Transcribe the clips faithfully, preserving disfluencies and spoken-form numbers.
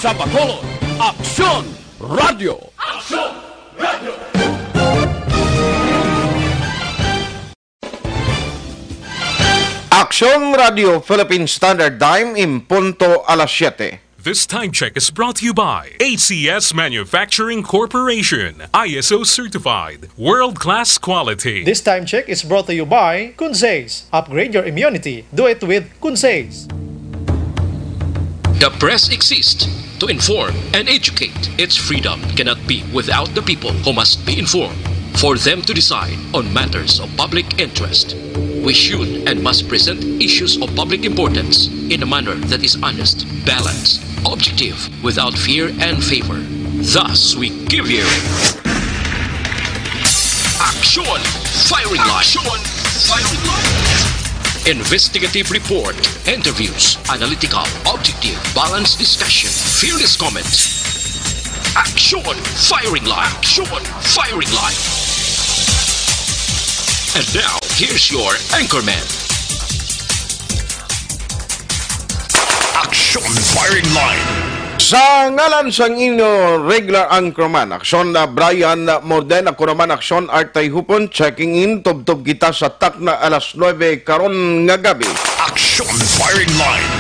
Sa Bacolod, Aksyon Radio. Aksyon Radio. Aksyon Radio Philippine Standard Time, in punto alas siyete. This time check is brought to you by A C S Manufacturing Corporation, I S O certified, world-class quality. This time check is brought to you by Kunzes. Upgrade your immunity. Do it with Kunzes. The press exists to inform and educate. Its freedom cannot be without the people who must be informed for them to decide on matters of public interest. We should and must present issues of public importance in a manner that is honest, balanced, objective, without fear and favor. Thus, we give you Action Firing Line. Action Firing Line. Investigative report, interviews, analytical, objective, balanced discussion, fearless comments. Action Firing Line. Action Firing Line. And now, here's your anchorman. Action Firing Line. Sa ngalan sang inyo regular anchorman, Aksyon na Brian Morden, ako naman, Aksyon Art Tayhupon, checking in, tubtob kita sa takna alas nuebe karon nga gabi. Action Firing Line.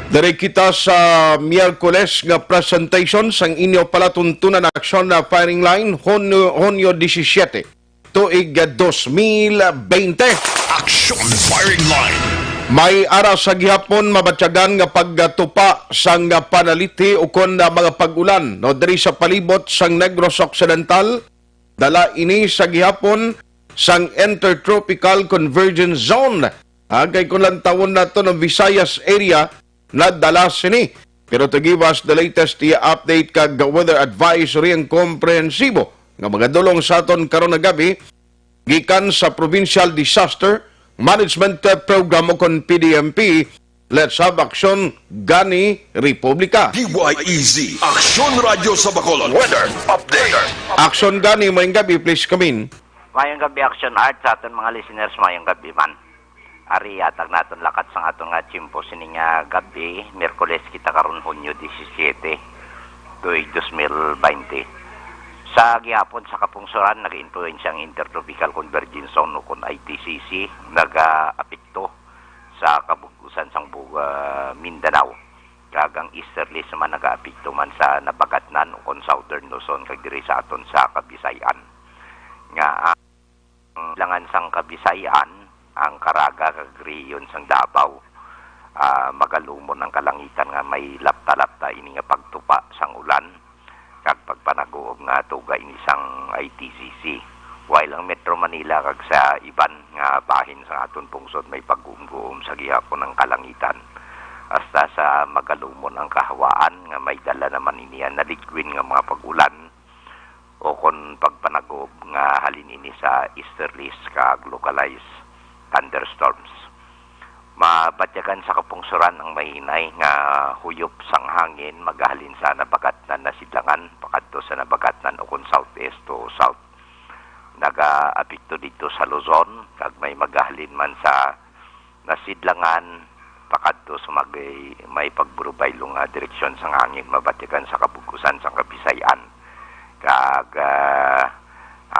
Diri kita sa Miyerkules nga presentation sang inyo palatuntunan, Aksyon na Firing Line, Hunyo, Hunyo disisiete, tuig dos mil baynte. Action Firing Line. May ara sa gihapon mabatyagan nga pagtupa sang panalithi ukon na mga pag-ulan, no, diri sa palibot sang Negros Occidental. Dala ini sa gihapon sang Intertropical Convergence Zone. Ah, kay kung lantawon nato ang Visayas area, nadala sini. Pero to give us the latest iya update kag weather advisory ang komprehensibo nga mga dulong sa aton karon nga gabi gikan sa Provincial Disaster Management Program o kon P D M P, let's have action gani Republika. D Y E Z, Aksyon Radyo sa Bacolod. Weather update. Action gani, maayong gabi, please come in. Maayong gabi, Action Art, sa aton mga listeners, maayong gabi man. Ari, hatag naton lakat sang aton nga tiyempo sini nga gabi, Miyerkules kita karon, Hunyo disisiete, tuig dos mil baynte. Sa gihapon sa kapungsoran, nag-impluwensya ang Intertropical Convergence Zone o kon I T C C, nag-aapekto sa kabug-usan sang bu-, ah, Mindanao. Kag ang easterlies naman nagaapekto man sa Nabagatnan o kon Southern Luzon kag diri sa aton sa Kabisayan. Nga ang langan sang Kabisayan, ang Caraga kag rehiyon sang Davao, ah, magalumon ang kalangitan nga may lapta-lapta ini nga pagtupa sang ulan kag pagpanaguob nga tuga ini sang I T C C. While ang Metro Manila kag sa iban nga bahin sa aton pungsod may pagguom-guom sa gihapon ang kalangitan. Hasta sa magalumon ang kahawaan nga may dala naman ini ang naligwin nga mga pag-ulan o kon pagpanaguob nga halin ini sa easterlies kag localized thunderstorms. Mabatyagan sa kapungsoran ang mahinay nga huyop sang hangin magahalin sa Nabagatnan, Nasidlangan pakadto sa Nabagatnan o kon southeast to south. Nagaapekto didto sa Luzon kag may magahalin man sa Nasidlangan pakadto sa mag-, may pagburubaylo nga direksyon sang hangin mabatyagan sa kabug-usan sang Kabisayan. Kag, ah,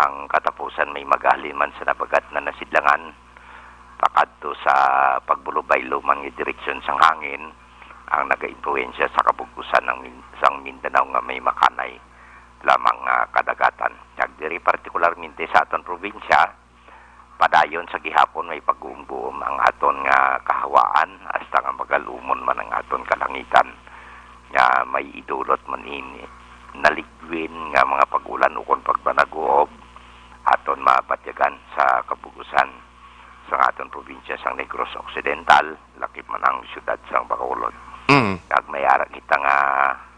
ang katapusan may magahalin man sa Nabagatnan, Nasidlangan pakadto sa pagburubaylo man nga direksyon sang hangin ang nagaimpluwensya sa kabug-usan ng Min-, sang Mindanao nga may makanay lamang nga kadagatan. Kag diri partikularmente sa aton probinsya, padayon sa gihapon may pagguom-guom ang aton nga kahawaan, hasta nga magalumon man ang aton kalangitan, nga may idulot man ini naligwin nga mga pag-ulan ukon pagpanaguob aton mabatyagan sa kabug-usan sang aton probinsya sang Negros Occidental, lakip man ang siyudad sang Bacolod. Mm. Kag may ara kita nga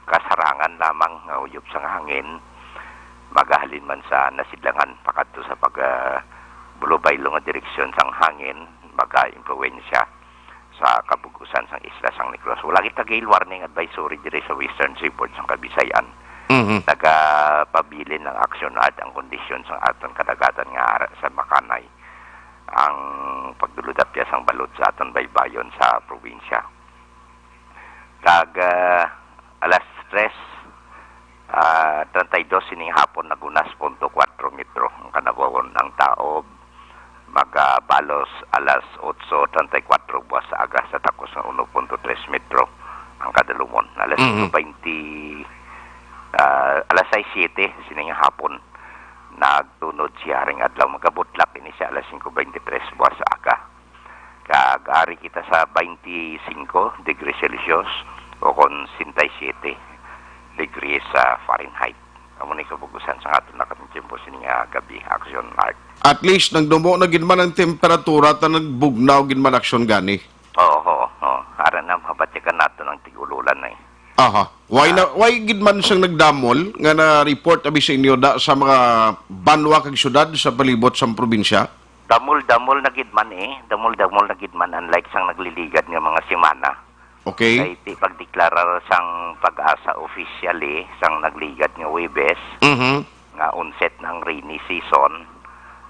kasarangan lamang nga uyop sang hangin, magahalin man sa Nasidlangan pakadto sa pag, ah, bulubaylo nga direksyon sang hangin, magaimpluwensya sa kabug-usan sang isla sang Negros. Wala kita gale warning advisory diri sa Western Seaboard sang Kabisayan. Mhm. Nagapabilin ang aksyon at ang kondisyon sang aton kadagatan nga ara sa makanay ang pagdulodapya sang balod sa aton baybayon sa probinsya. Kag, ah, alas Tres, ah, treinta y dos sining hapon, nagunas punto kwatro metro ang kanabawon. Ang taob magabalos alas otso treinta y cuatro buwas sa aga sa takos nga uno punto tres metro ang kadalumon. Alas Mhm. singko baynte, ah, alas sais siyete sining hapon, nagtunod siya ring adlaw. Magabutlak ini siya alas singko baynte tres buwas sa aga. Kag ari kita sa baynte singko degrees Celsius o kon sesenta y siete degrees, ah, Fahrenheit. Amo ni kabugusan sa aton nakatintiyempo sini nga gabi, Action Art. At least, nagdumo na gid man ang temperatura, ta nagbugnaw gid man, Action, gani. Oo, oo, oo. Ara na, mabatyagan nato ng tig-ululan na eh. Aha. Why Ah. na, why gid man siyang nagdamol nga na-report abi sa inyo da sa mga banwa kag syudad sa palibot sang probinsya? Damol-damol na gid man eh. Damol-damol na gid man, unlike sang nagliligad nga mga semana. Okay. Kay di pagdeklarar sang PAGASA officially sang nagligad nga Huwebes Mhm. nga onset na ang rainy season.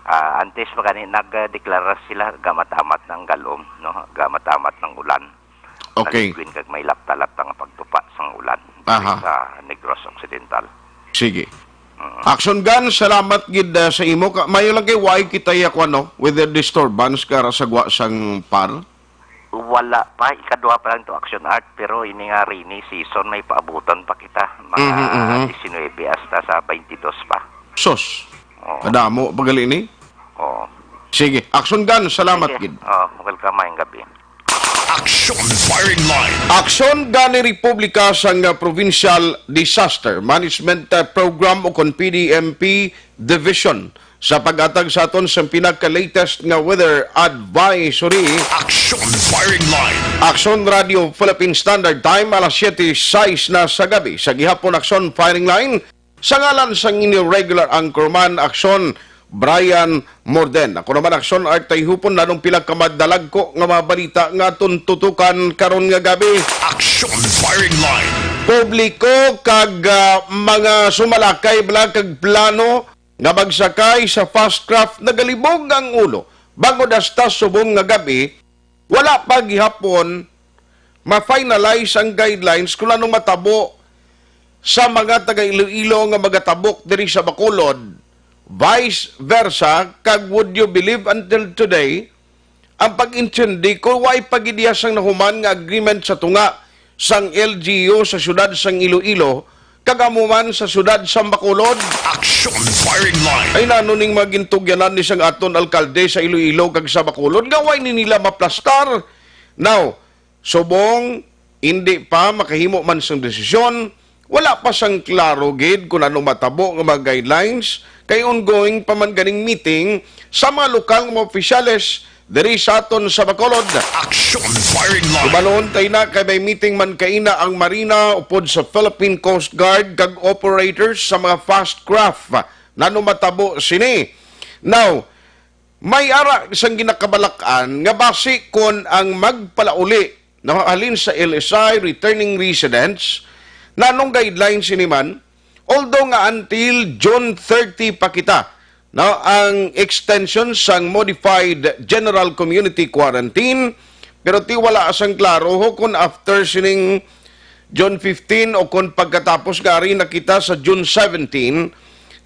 Ah, antes pa gani nagdeklarar sila, gamat-amat na ang galom, no? Gamat-amat na ang ulan. Okay. Naligwin kag may lapta-lapta nga pagtupa sang ulan Aha. sa Negros Occidental. Sige. Mm. Action Gun, salamat gid, ah, sa imo. Ka-, mayo lang kay why kita ya kuan, no? Weather disturbance kara sa gwa sang par. Wala pa, ikadua pa lang to, Action Art, pero ini nga rainy season may paabutan pa kita, mga Mhm, mhm. diecinuebe hasta sa twenty-two pa. Sus. Oo. Kadamo pa gali ni. Oo. Sige, Action Gun, salamat Sige. gid. Oh, welcome, maayong gabi. Action Firing Line. Aksyon gani Republika sang, ah, Provincial Disaster Management, ah, Program o kon P D M P Division sa paghatag sa aton sa pinaka-latest nga weather advisory. Action Firing Line. Aksyon Radio Philippine Standard Time, alas siyete sais na sa gabi. Sa gihapon, Aksyon Firing Line, sa ngalan sang inyo regular anchorman, Aksyon Brian Morden. Ako naman, Aksyon Art Tayhupon, nanong pila ka madalagko nga mga balita nga aton tutukan karon nga gabi. Action Firing Line. Publiko kag, ah, mga sumalakay bala kag plano nga magsakay sa fast craft, nagalibog ang ulo. Bangod hasta subong nga gabi, wala pa gihapon ma-finalize ang guidelines kung anong matabo sa mga taga Iloilo nga magatabok diri sa Bacolod, vice versa, kag would you believe, until today, ang pag-intindi ko, way pa gid iya sang nahuman nga agreement sa tunga sang L G U sa siyudad sang Iloilo, kag amo man sa siyudad sang Bacolod. Action Firing Line. Ay, nano ning mga gintugyanan ni sang aton alkalde sa Iloilo kag sa Bacolod nga way ni nila maplastar? Now, subong indi pa makahimo man sang desisyon, wala pa sang klaro gid kung ano matabo nga mga guidelines, kay ongoing pa man ganing meeting sa mga lokal nga mga opisyales diri sa aton sa Bacolod. Action Firing Line. Ibalon tay na kay may meeting man kaina ang Marina upod sa Philippine Coast Guard kag operators sa mga fast craft. Nano matabo sini? Now, may ara sang ginakabalak-an nga basi kon ang magpalauli, no, halin sa L S I, returning residents, nanong guidelines sini man, although nga until June thirty pa kita, no, ang extension sang modified general community quarantine, pero ti wala sang klaro ho kung after sining June fifteen o kung pagkatapos nga ari na kita sa June seventeen,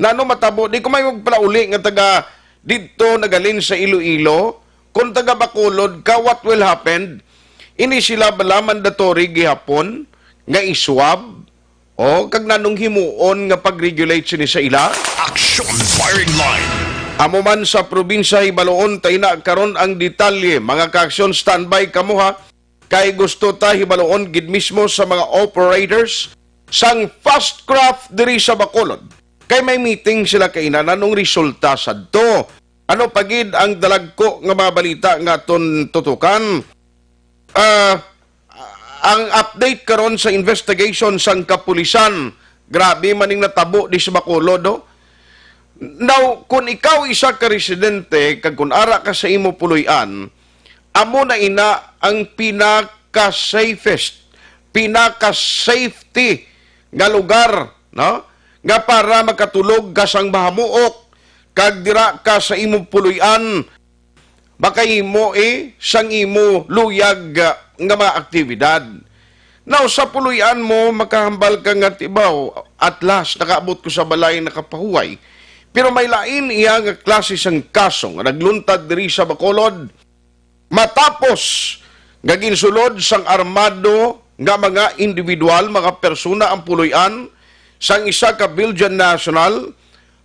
nano matabo, di ko may magpalauli nga taga didto naghalin sa Iloilo, kung taga Bacolod ka, what will happen? Ini sila bala mandatory gihapon nga i-swab? O kag nanong himuon nga pag-regulate sini sa ila? Action Firing Line. Amo man sa probinsya, hibaluon ta ina karon ang detalye. Mga kaaksyon, standby kamo ha. Kay gusto ta hibaluon gid mismo sa mga operators sang fast craft diri sa Bacolod. Kay may meeting sila kaina, nanong resulta sadto? Ano pa gid ang dalagko nga mga balita nga aton tutukan? Ah, ang update karon sa investigation sang kapulisan, grabe man ning natabo di sa Bacolod, no? Now, kung ikaw isa ka residente, kag kung ara ka sa imo puloy-an, amo na ina ang pinaka-safest, pinaka-safety nga lugar, no? Nga para makatulog ka sang mahamuok, kag dira ka sa imo puloy-an, makahimo, eh, sang imo luyag, ah, nga mga aktibidad. Now, sa puloy-an mo, makahambal ka nga, "Tibaw, at last, nakaabot ko sa balay, nakapahuway." Pero may lain iya nga klase sang kaso nga nagluntad diri sa Bacolod, matapos nga ginsulod sang armado nga mga individual, mga persona, ang puloy-an sang isa ka Belgian national.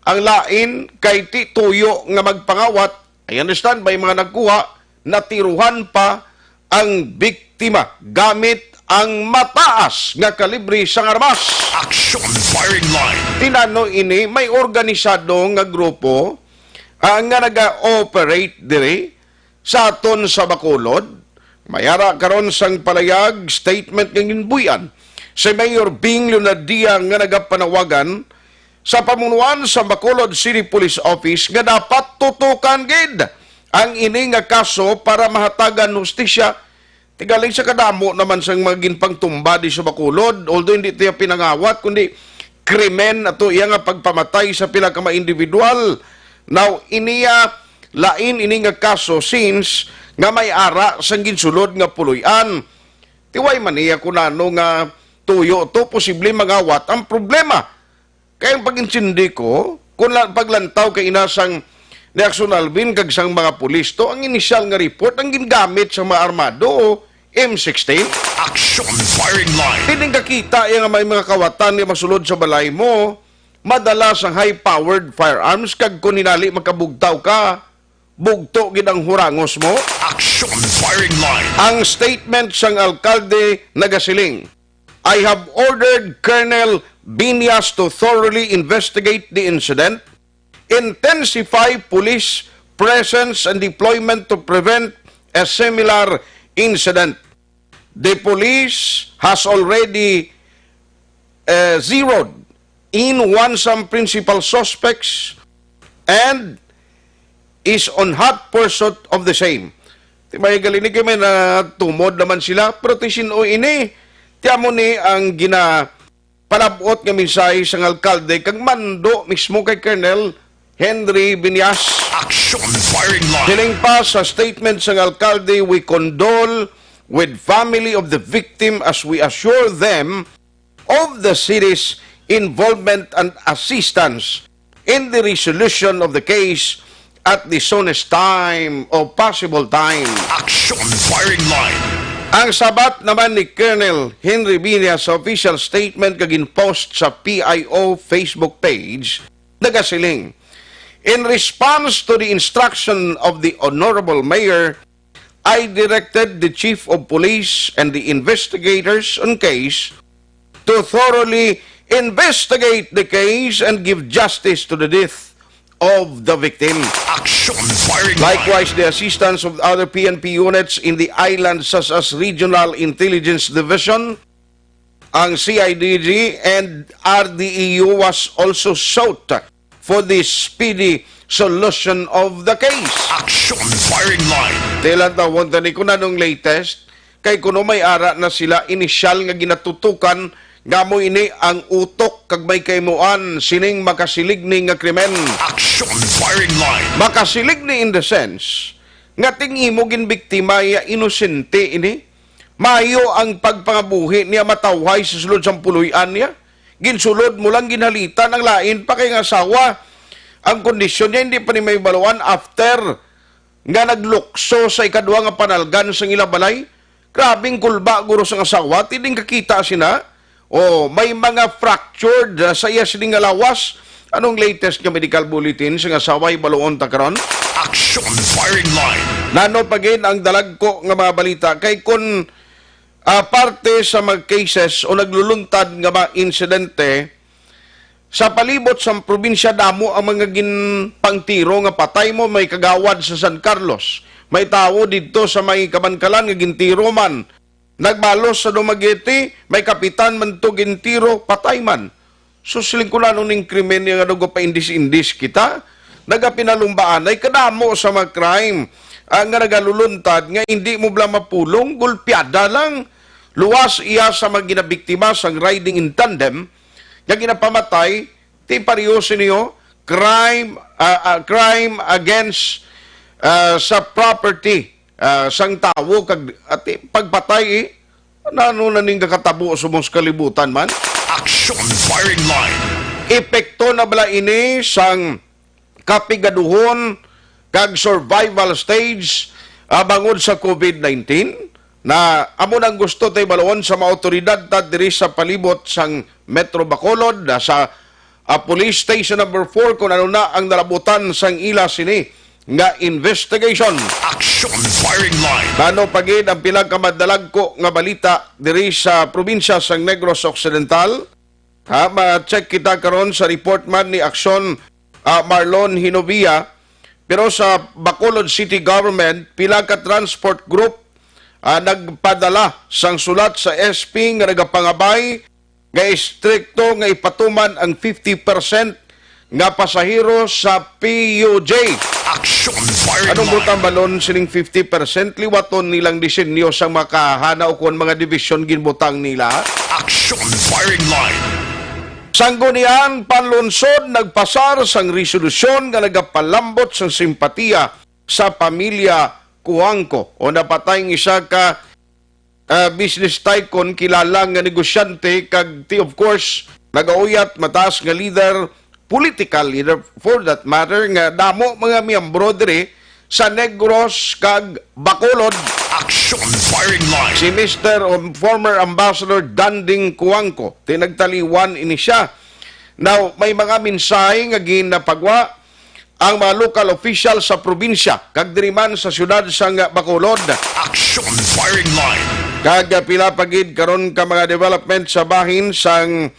Ang lain kay ti tuyo nga magpangawat. I understand, may mga nagkuha, natiruhan pa ang biktima gamit ang mataas nga kalibre sang armas. Action firing line. Tinano ini, may organisado nga grupo, ah, nga naga-operate diri sa aton sa Bacolod. May ara karon sang palayag, statement nga ginbuy-an si Mayor Bing Leonardia nga nagapanawagan sa pamunuan sa Bacolod City Police Office nga dapat tutukan gid ang ini nga kaso para mahatagan hustisya. Tigaling sa kadamo naman sang mga ginpangtumba di sa Bacolod, although hindi tiya pinangawat, kundi krimen ato iya nga pagpamatay sa pila ka mga individual. Now, iniya, lain ini nga kaso since nga may ara sang ginsulod nga puloy-an. Tiway man niya kung ano nga tuyo to, posible mangawat ang problema. Kay ang pag-intindi ko, kung la-, paglantaw kay ina sang ni Action Alvin kag sang mga pulis to, ang inisyal nga report ang gingamit sa mga armado o M sixteen. Action firing line. Kining kakita iya nga may mga kawatan nga masulod sa balay mo, madala sang high-powered firearms kag kung hinali makabugtaw ka, bugto gid ang hurangos mo. Action firing line. Ang statement sang alkalde nagasiling, "I have ordered Colonel Binyas to thoroughly investigate the incident, intensify police presence and deployment to prevent a similar incident. The police has already, uh, zeroed in one some principal suspects and is on hot pursuit of the same." Ti may gali ni kay may natumod naman sila, pero ti sin-o ini? Ti amo ni ang ginapalabot nga mensahe sang alkalde kag mando mismo kay Colonel Henry Binyas. Action firing line. Hiling pa sa statement sang alkalde, "We condole with family of the victim as we assure them of the city's involvement and assistance in the resolution of the case at the soonest time or possible time." Action firing line. Ang sabat naman ni Colonel Henry Binyas sa official statement nga ginpost sa P I O Facebook page, nagasiling, "In response to the instruction of the Honorable Mayor, I directed the Chief of Police and the investigators on case to thoroughly investigate the case and give justice to the death of the victim. Action firing line. Likewise, the assistance of other P N P units in the island, such as Regional Intelligence Division, ang C I D G, and R D E U was also sought for the speedy solution of the case." Action firing line. Tilan tawon tani kung anong latest, kay kuno may ara na sila inisyal nga ginatutukan nga amo ini ang utok kag may kahimuan sining makasiligni nga krimen. Action firing line. Makasiligni in the sense nga ting imo ginbiktima iya inosente ini. Maayo ang pagpangabuhi niya matawhay sa sulod sang puloy-an niya. Ginsulod mo lang, ginhalitan ang lain pa kay nga asawa. Ang kondisyon niya hindi pa ni mahibaluan after nga naglukso sa ikadwa nga panalgan sang ila balay. Grabing kulba guro sang asawa, ti ding kakita sina. O, may mga fractured, ah, sa iya sini nga lawas. Anong latest nga medical bulletin sang asawa, hibaluon ta karon? Action firing line. Nano pa gid ang dalagko nga mga balita kay kun, ah, parte sa mga cases o nagluluntad nga mga insidente sa palibot sang probinsya, damo ang mga ginpangtiro nga patay mo, may kagawad sa San Carlos, may tawo didto sa may Kabankalan nga gintiro man. Nagbalos sa Dumaguete, may kapitan man to gintiro, patay man. So, siling ko na, ano ning krimen niya nga nagapaindis-indis kita? Nagapinalumbaanay kadamo sa mga crime, ah, nga nagaluluntad nga hindi mo bala mapulong, gulpiada lang. Luwas iya sa mga ginabiktima sang riding in tandem nga ginapamatay, ti pareho siniyo, crime, ah, ah, crime against, ah, sa property, ah, sang tawo kag, ati, pagpatay, eh, Nano na ning kakatabo subong sa kalibutan man? Action Firing Line. Epekto na bala ini sang kapigaduhon kag survival stage, ah, bangod sa COVID nineteen? Na amo nang gusto tay balon sa mga awtoridad ta diri sa palibot sang Metro Bacolod, na sa, ah, Police Station Number Four, kung ano na ang nalabutan sang ila sini nga investigation. Action Firing Line. Nano pa gid ang pila ka madalagko nga balita diri sa probinsya sang Negros Occidental? Ha, ma-check kita karon sa report man ni Action, ah, Marlon Hinovia, pero sa Bacolod City Government, pila ka transport group, ah, nagpadala sang sulat sa S P nga nagapangabay nga istrikto nga ipatuman ang fifty percent nga pasahero sa P U J. Action Firing Anong Line. Butang balon sining fifty percent? Liwaton nilang disenyo sang makahana o kon mga division ginbutang nila. Action Firing Line. Sangguniang Panlunsod nagpasar sang resolusyon nga nagapalambot sang simpatiya sa pamilya Cuangco o napatay ang isa ka, ah, business tycoon, kilala nga negosyante, kag ti, of course, nagauyat mataas nga leader, political leader for that matter, nga damo mga miyembro diri sa Negros kag Bacolod. Action Firing Line. Si Mister o former Ambassador Danding Cuangco, tinagtaliwan ini siya. Now, may mga mensahe nga ginapagwa ang mga local official sa probinsya kag diri man sa siyudad sang Bacolod. Action Firing Line. Kag, ah, pila pa gid karon ka mga development sa bahin sang,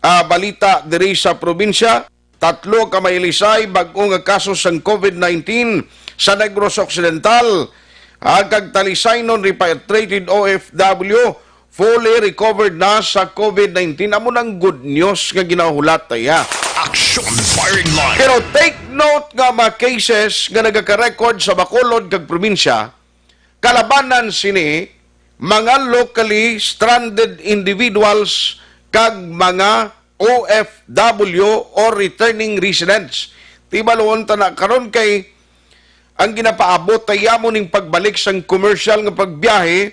ah, balita diri sa probinsya. Tatlo ka mailisay bag-o nga kaso sang COVID nineteen sa Negros Occidental. Ah, kag talisaynon repatriated O F W fully recovered na sa COVID nineteen. Amo nang good news nga ginahulat ta iya. Action Firing Line. Pero take note nga mga cases nga nagaka-record sa Bacolod kag probinsya, kalabanan sini mga locally stranded individuals kag mga O F W or returning residents. Tibalon ta na karon kay ang ginapaabot ta yamo ning pagbalik sang commercial nga pagbiyahe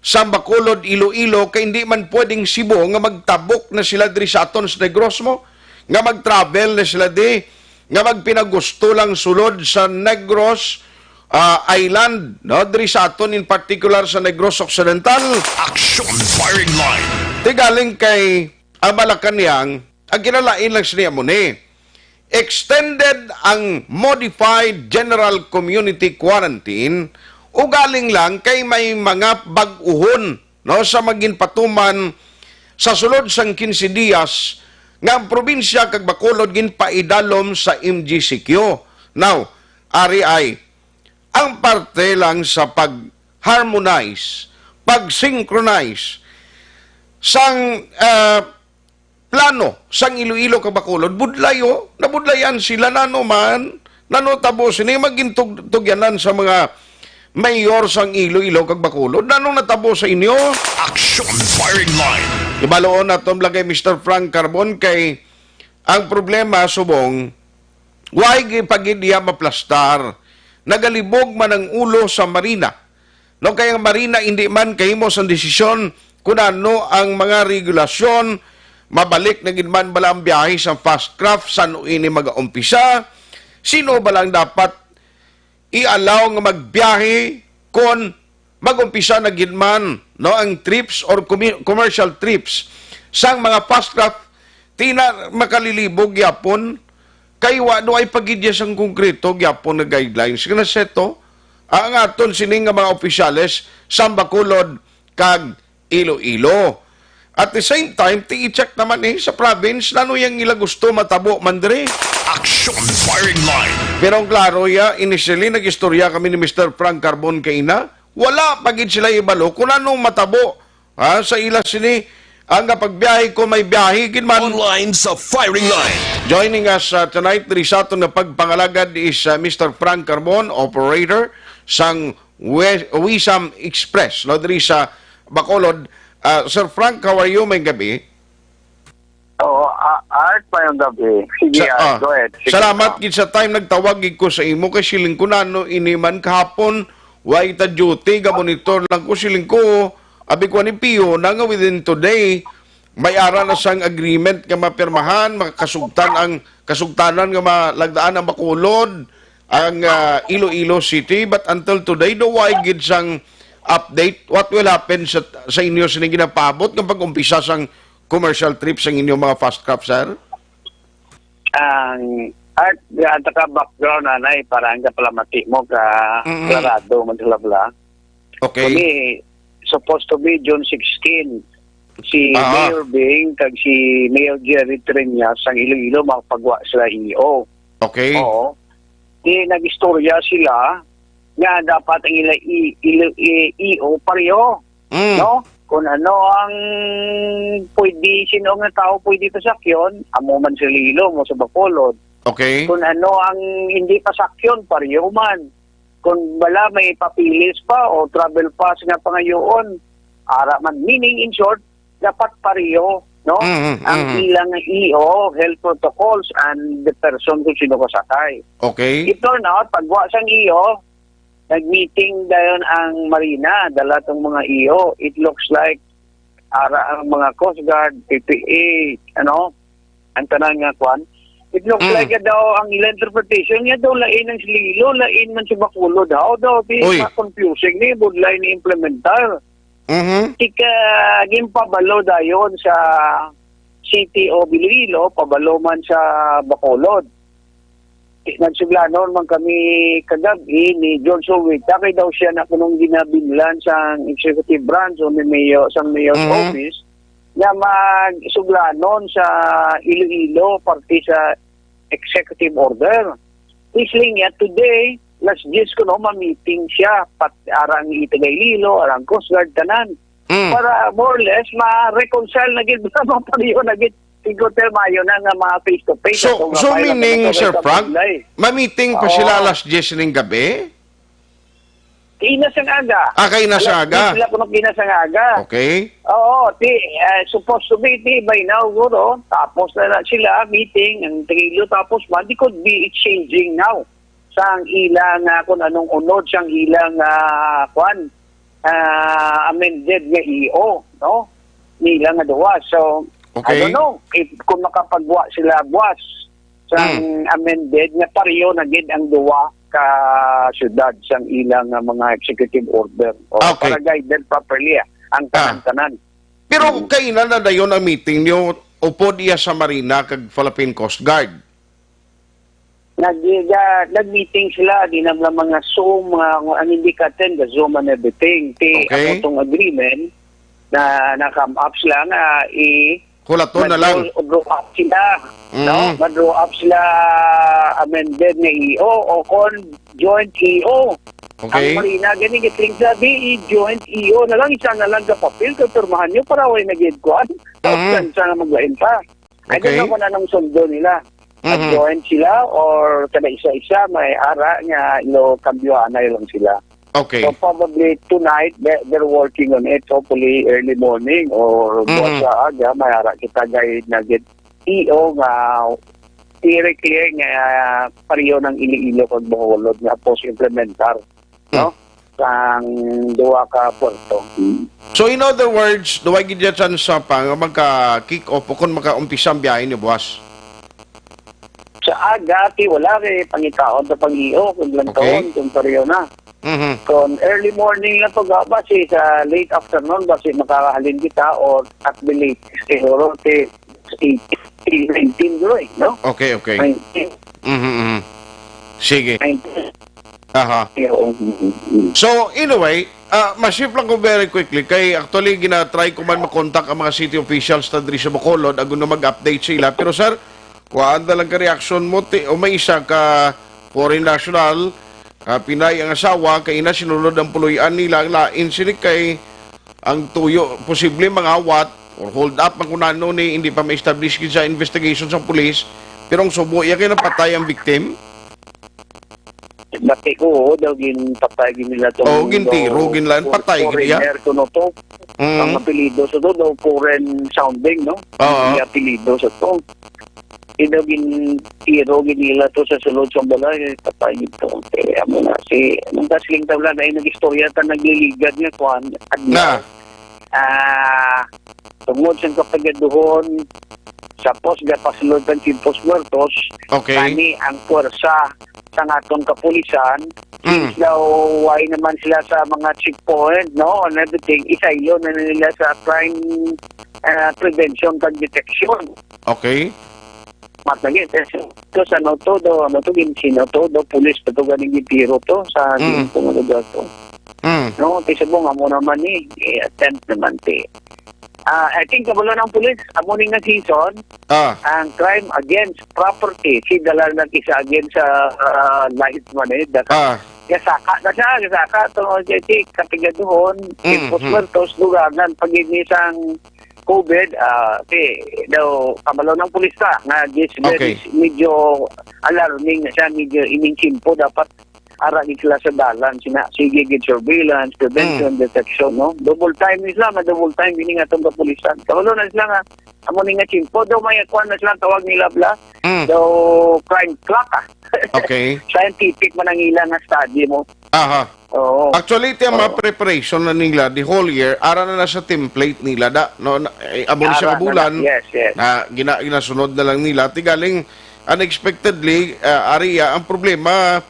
sa Bacolod, Iloilo, kay hindi man pwedeng Cebu nga magtabok na sila diri sa aton sa Negros mo, nga mag-travel na sila di, nga magpinagusto lang sulod sa Negros, ah, Island, no? Diri sa aton, in particular sa Negros Occidental. Action Firing Line. Tigaling kay ang Malacañang, ang kinalain lang sini amo ni, extended ang modified general community quarantine, ugaling lang kay may mga bag-uhon, no, sa maginpatuman sa sulod sang quince dias nga ang probinsya kag Bacolod ginpaidalom sa M G C Q. Now, ari ay ang parte lang sa pag-harmonize, pag-synchronize sang, ah, plano sang Iloilo kag Bacolod, budlay, oh. Nabudlayan sila. Nano man, nano tabo sini magintug-, tugyanan sa mga mayor sang Iloilo kag Bacolod? Nanong natabo sa inyo? Action Firing Line. Ibaloon naton lang kay Mister Frank Carbon kay ang problema subong, why gipagid iya maplastar? Nagalibog man ang ulo sa Marina. No, kay ang Marina hindi man kahimo sang desisyon kung ano ang mga regulasyon, mabalik na gid man bala ang biyahe sa fast craft, san-o ini magaumpisa, sino ba lang dapat i-allow nga magbiyahe kon mag-umpisa na gid man, no, ang trips or commi-, commercial trips sang mga fast craft, tina makalilibog gyapon kay wa do ay pagidya sang konkreto gyapon nga guidelines nga naseto ang aton sini nga mga opisyales sa Bacolod kag Iloilo. At the same time, ti i-check naman, eh, sa province, nano yang ila gusto matabo man diri. Action Firing Line. Pero ang klaro ya, initially, nag-istorya kami ni Mister Frank Carbon kaina, wala pa gid sila ibalo kung anong matabo, ha, sa ila sini, ang pagbiyahe kung may biyahe gid man. Online sa Firing Line. Joining us, uh, tonight diri sa aton nga pagpangalagad is, uh, Mister Frank Carbon, operator sang We-, Wisam Express, no, diri sa Bacolod. Ah, Sir Frank, how are you? May gabi. Oo, ah, Art, mayong gabi. Sige, Sa-, Art, ah, go ahead. Sige, salamat Frank. Gid sa time nagtawag gid ko sa imo kay siling ko nano ini man kahapon, way ta duty, ga monitor lang ko, siling ko, Abi ko ni Pio na nga within today, may ara na sang agreement nga mapirmahan, makasugtan ang kasugtanan nga malagdaan ang Bacolod, ang, ah, Iloilo City. But until today, do why gid sang update what will happen sa, sa inyo sining ginapaabot nga pag-umpisa sang commercial trip sang inyong mga fast craft, sir? Ang art, gaan ta ka background, anay, para ang kapalamati mo ka Mm-mm. klarado man sa labla. Okay. Kami, supposed to be June sixteen, si Ah. Mayor Bing kag si Mayor Jerry Treñas sang Iloilo makapagwa sila E O. Okay. Oo. Di nag-istorya sila nga dapat ang ila i-, ilo-, i-, E O pareho, Mm. no? Kung ano ang pwede, sino nga tao pwede pasakyon, amo man sa Iloilo, mo sa Bacolod. Okay. Kung ano ang hindi pasakyon, pareho man. Kung bala may papilis pa o travel pass nga pangayoon, ara man. Meaning, in short, dapat pareho, no? Mm, mm, Ang mm. ilang E O, health protocols, and the person kung sino kasakay. Okay. It turned out, pagwa sang E O, nag-meeting dayon ang Marina, dala tong mga E O. It looks like, ara ang mga Coast Guard, P P A, ano, ang tanan nga kwan. It looks Mm. like daw ang ila interpretation niya daw lain ang Iloilo, lain man sa Bacolod. How daw, di Uy. ma-confusing ni, budlay ni implementar. Mhm. Ika, ginpabalo dayon sa City of Iloilo, pabalo man sa Bacolod. Nagsuglanon man kami kagab-i ni John Sowita, kay daw siya na kunong ginabinlan sang executive branch o ni Mayor, sang Mayor's Mhm. Office, nga magsuglanon sa Iloilo, parte sa executive order. Isling niya, today, last days ko, no, ma-meeting siya, pat-, arang itaga Iloilo, arang Coast Guard, tanan. Mm. Para more or less, ma-reconcile na gid, mapareho na gid. Tingko til mayo na nga mga face-to-face. So, Ato nga so file ang meaning, mga Sir sa Frank, July. ma-meeting pa Oo. sila alas diyes ning gabi? Kaina sang aga. Ah, kaina sang Alas aga. diyes sila kuno kaina sang aga. Okay. Oo, ti, eh, supposed to be, ti, by now, guro, tapos na, na sila, meeting, ang tigilo, tapos man, they could be exchanging now. Sang ilang, ah, kung anong unod, sang ilang, ah, kwan, ah, amended nga E O, no? Nila nga duwa. So, I Okay. don't know if kung makapagwa sila buwas sang Mm. amended nga pareho na gid ang duwa ka syudad sang ilang nga mga executive order o Okay. para guided properly, ah, ang Ah. tanan-tanan. Pero Mm. kaina na dayon ang meeting niyo upod iya sa Marina kag Philippine Coast Guard? Nag-, ga-, nag-meeting sila, di na lang mga Zoom, mga, ang hindi ka attend, ga Zoom and everything. Ti, Okay. ang atong agreement na na-come up sila nga i-, Hulaton na lang. mag-draw, draw up sila, Mm. no? Mag-draw up sila amended nga E O o kon joint E O. Okay. Ang Marina, gani, gitling sabi, i-joint E O na lang, isa na lang ka papel, kay pirmahan nyo para way nagidkuan. Mm. Sa, sa maglain pa. I don't Okay. know kung anong sundo nila. Mhm. Mag-join sila or kada isa-isa may ara nga ilo kambyohanay lang sila. Okay. So probably tonight, they, they're working on it. Hopefully early morning or Mhm. buwas sa aga, may ara kita gay nagit E O nga very clear nga pareho ng Iloilo kag Bacolod nga post implementar, no? Hmm. Sang duha ka puerto. Hmm. So, in other words, duway gid ya tsansa pa nga magka-kick off o kung makaumpisa ang biyahe ni buwas? Sa aga, ti wala kay pangitaon sa pag-iyo kung Okay. lantawon, kung pareho na. Mhm. Kung early morning lang to, ga, basi sa late afternoon, basi makakahalin kita or at the latest, siguro, ti eighteen, nineteen, bro, eh, no? Okay, okay. Nineteen. Mhm, mhm. Sige. Nineteen. Aha. Eh, oo. Mm, mm, mm. So, anyway, ah, ma-shift lang ko very quickly kay actually gina-try ko man makontak ang mga city officials na diri sa Bacolod, agud na mag-update sila. Pero, sir, kuhaan na lang ka reaction mo, ti-, o may isa ka foreign national, ah, Pinay ang asawa, kay ina sinulod ang puloy-an nila, ang lain sini kay ang tuyo, posible mangawat or hold up man kung ano ni, hindi pa ma-establish gid sa investigation sa pulis, pero ang subo iya kay napatay ang victim. Bati ko, oo, daw ginpatay gid nila to. Oo, gintiro, ginlan, patay gid iya. Foreigner kuno to. Mm. Ang apelyido sa to, daw foreign sounding, no? Oo. Ang apelyido sa to. Ino gin-, tiro gid nila to sa sulod sa balay, patay gid to. Kaya amo na, si, ang kasling tabla na, eh, nag-istorya ta, nagliligad nga, kwan, adlaw. Na. ah, tungod sa kapigaduhon, sa pos gapasulod ang Tiempos Muertos, Okay. kani ang pwersa sa aton kapulisan, Mm. since daw why naman sila sa mga checkpoint, no, and everything, isaylo na nila sa crime, ah, prevention kag detection. Okay. Mas lagi, eh, to sa ano to, do, ano to, gin-, sino to, do, pulis pa to, ganing gintiro to, sa Mm. gin-, kung ano daw to. Mm. No, ti subong, amo naman ni, eh, attempt naman ti. Ah, I think, kabalo ng pulis, amo ni nga season, Ah. ang crime against property, si dala na isa against sa, ah, life man eh, daka, Ah. gasaka na siya, gasaka, to, si, si, kapigaduhon, Mm, Tiempos mm. Muertos, dugangan, pag ini sang COVID, ah, ti, daw, kabalo ng pulis ta, nga, this, Okay. very, medyo alarming na siya, medyo ining tiyempo, dapat ara gid sila sa dalan, sina, sige gid surveillance, prevention, Mm. detection, no? Double time ni sila, nga double time, ini nga atong kapulisan. Kabalo na sila nga, amo ni nga tiyempo, daw may kwan na sila, tawag nila, bla? Mm. Daw crime clock, ah. Okay. Scientific man ang ila nga study mo. Aha. Oo. Actually, ti ang mga Oo. preparation na nila, the whole year, ara na na sa template nila, da, no? Na, eh, amo ni siya Ara na kabulan, na. Yes, yes. na gina-, ginasunod na lang nila. Ti galing, unexpectedly, ah, ari, ah, ang problema,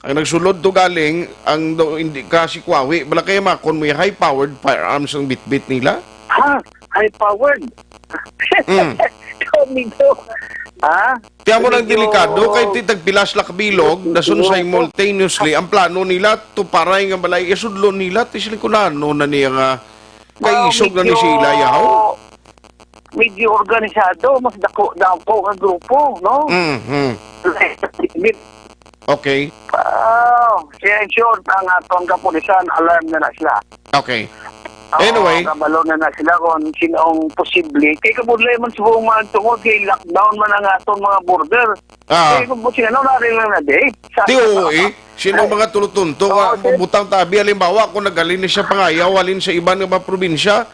ang nagsulod to galing, ang do, hindi ka si Kwawi, bala kaya makon mo high-powered firearms ang bitbit nila? Ha? High-powered? Mm. Ikaw, amigo. Ha? Ti amo nang Medyo delikado, kay ti tagpilas la kabilog, dason Oo. simultaneously, ang plano nila, to paray nga balay, isudlo nila, ti sila kung ano na niya nga, Ah, kaisog na ni medyo, sila, yaw? medyo organisado, mas dako, dako nga grupo, no? Mm, mm. Like, Okay. Ah, siya, in short, ang atong kapulisan, alarm na na sila. Okay. Oo, Anyway. kabalo na na sila kung sino ang posible. Kay kabudlay man subong man tungod kay lockdown man ang atong mga border. Ah. Kay kung sino, nari lang na di. Sa Ti, oo, eh. Sino Ay. mga tulutunto Oo, nga sir. mabutang tabi? Halimbawa, kung naghalin ni siya pangayaw, halin sa iban nga mga probinsya,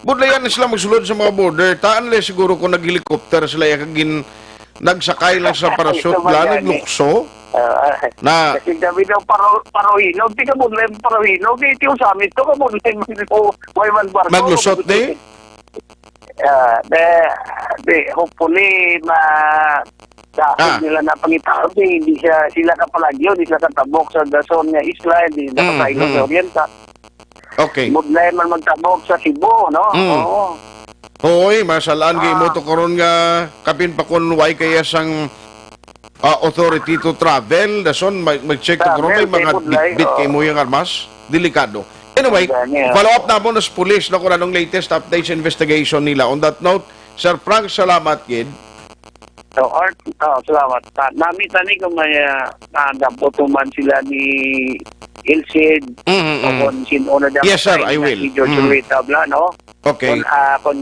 budlayan na sila magsulod sa mga border. Taan nila siguro kung nag-helicopter sila, ya, kagin-, nagsakay lang sa parachute Ito ba la, yan, eh? naglukso. Ah, Na kasi kami daw paro-, parohinog, di ka mo lang parohinog, eh, ti usami to, ka mo lang mo, way man barko. Maglusot, di? Ah, de, de, hopefully, ma-, dahil Ah. nila na pangitaon, eh, hindi siya, sila ka palagyo, hindi sila katabok sa dason nga isla, hindi sila Mm, kapailo mm. sa Oriental. Okay. Budlay man magtabok sa Cebu, no? Mm. Oo. Hoy, masalaan kay Ah. mo to karon nga kapin pa kun way kaya sang, ah, authority to travel, dason mag-, mag-check to karon may Travel, kay mga budlay, bitbit kay oo. mo yung armas, delikado. Anyway, Ang gani, ah. follow up na mo na sa pulis na kung anong latest updates investigation nila. On that note, Sir Frank, salamat gid. So, Art, oh, salamat. Ta-, nami tani kung may, ah, ah, dapat man sila ni Ilcid, Mhm, o mhm. kung sino na dapat Yes, sir, na I will. si George Mhm. Rueda, bla, no? Okay. Kung, ah, kung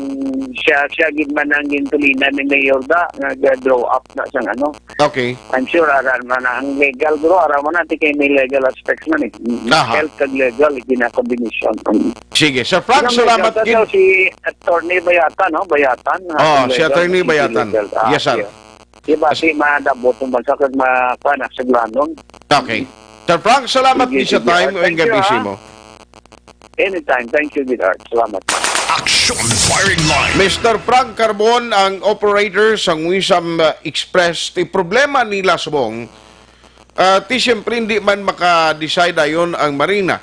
siya, siya gid man ang gintulinan ni Mayor da, nga ga-draw up na sang ano. Okay. I'm sure, ara man ang legal, bro, ara man natin kay may legal aspects man eh. Aha. Health kag legal, gina-combination. Sige, Sir Frank, Yung salamat legal gid. daw si Attorney Bayatan, no? Bayatan, Oh, atong si legal, Attorney si Bayatan. legal. Ah, Yes, sir. yeah. Di ba, As- si madabot ang bansa kag ma-, kuwan, sa gulanon. Okay. Sir Frank, salamat Sige, gid sa sige, time Art. o yung Thank you, gabisi ha? mo. Anytime. Thank you, Gid Art. Salamat. Action Firing Line. Mister Frank Carbon, ang operator sa Wisam, uh, Express. Ti problema nila subong, uh, ti siyempre hindi man maka-decide ayon ang Marina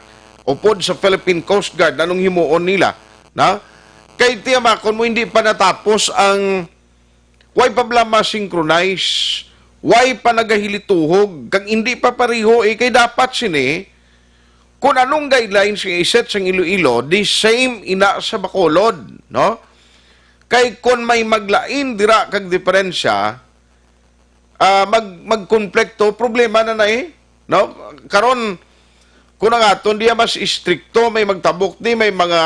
upod sa Philippine Coast Guard anong himuon nila, na? Kay tiyamakon mo, hindi pa natapos ang Way pa bala ma-synchronize, way pa nagahilituhog, kag indi pa pareho, eh, kay dapat sini, kung anong guidelines nga i-set sang Iloilo, the same ina sa Bacolod, no? Kay kung may maglain dira kag diferensya, ah, mag-, magkonflikto, problema na na, eh, no? Karon, kung ang aton diya mas istrikto, may magtabok di, may mga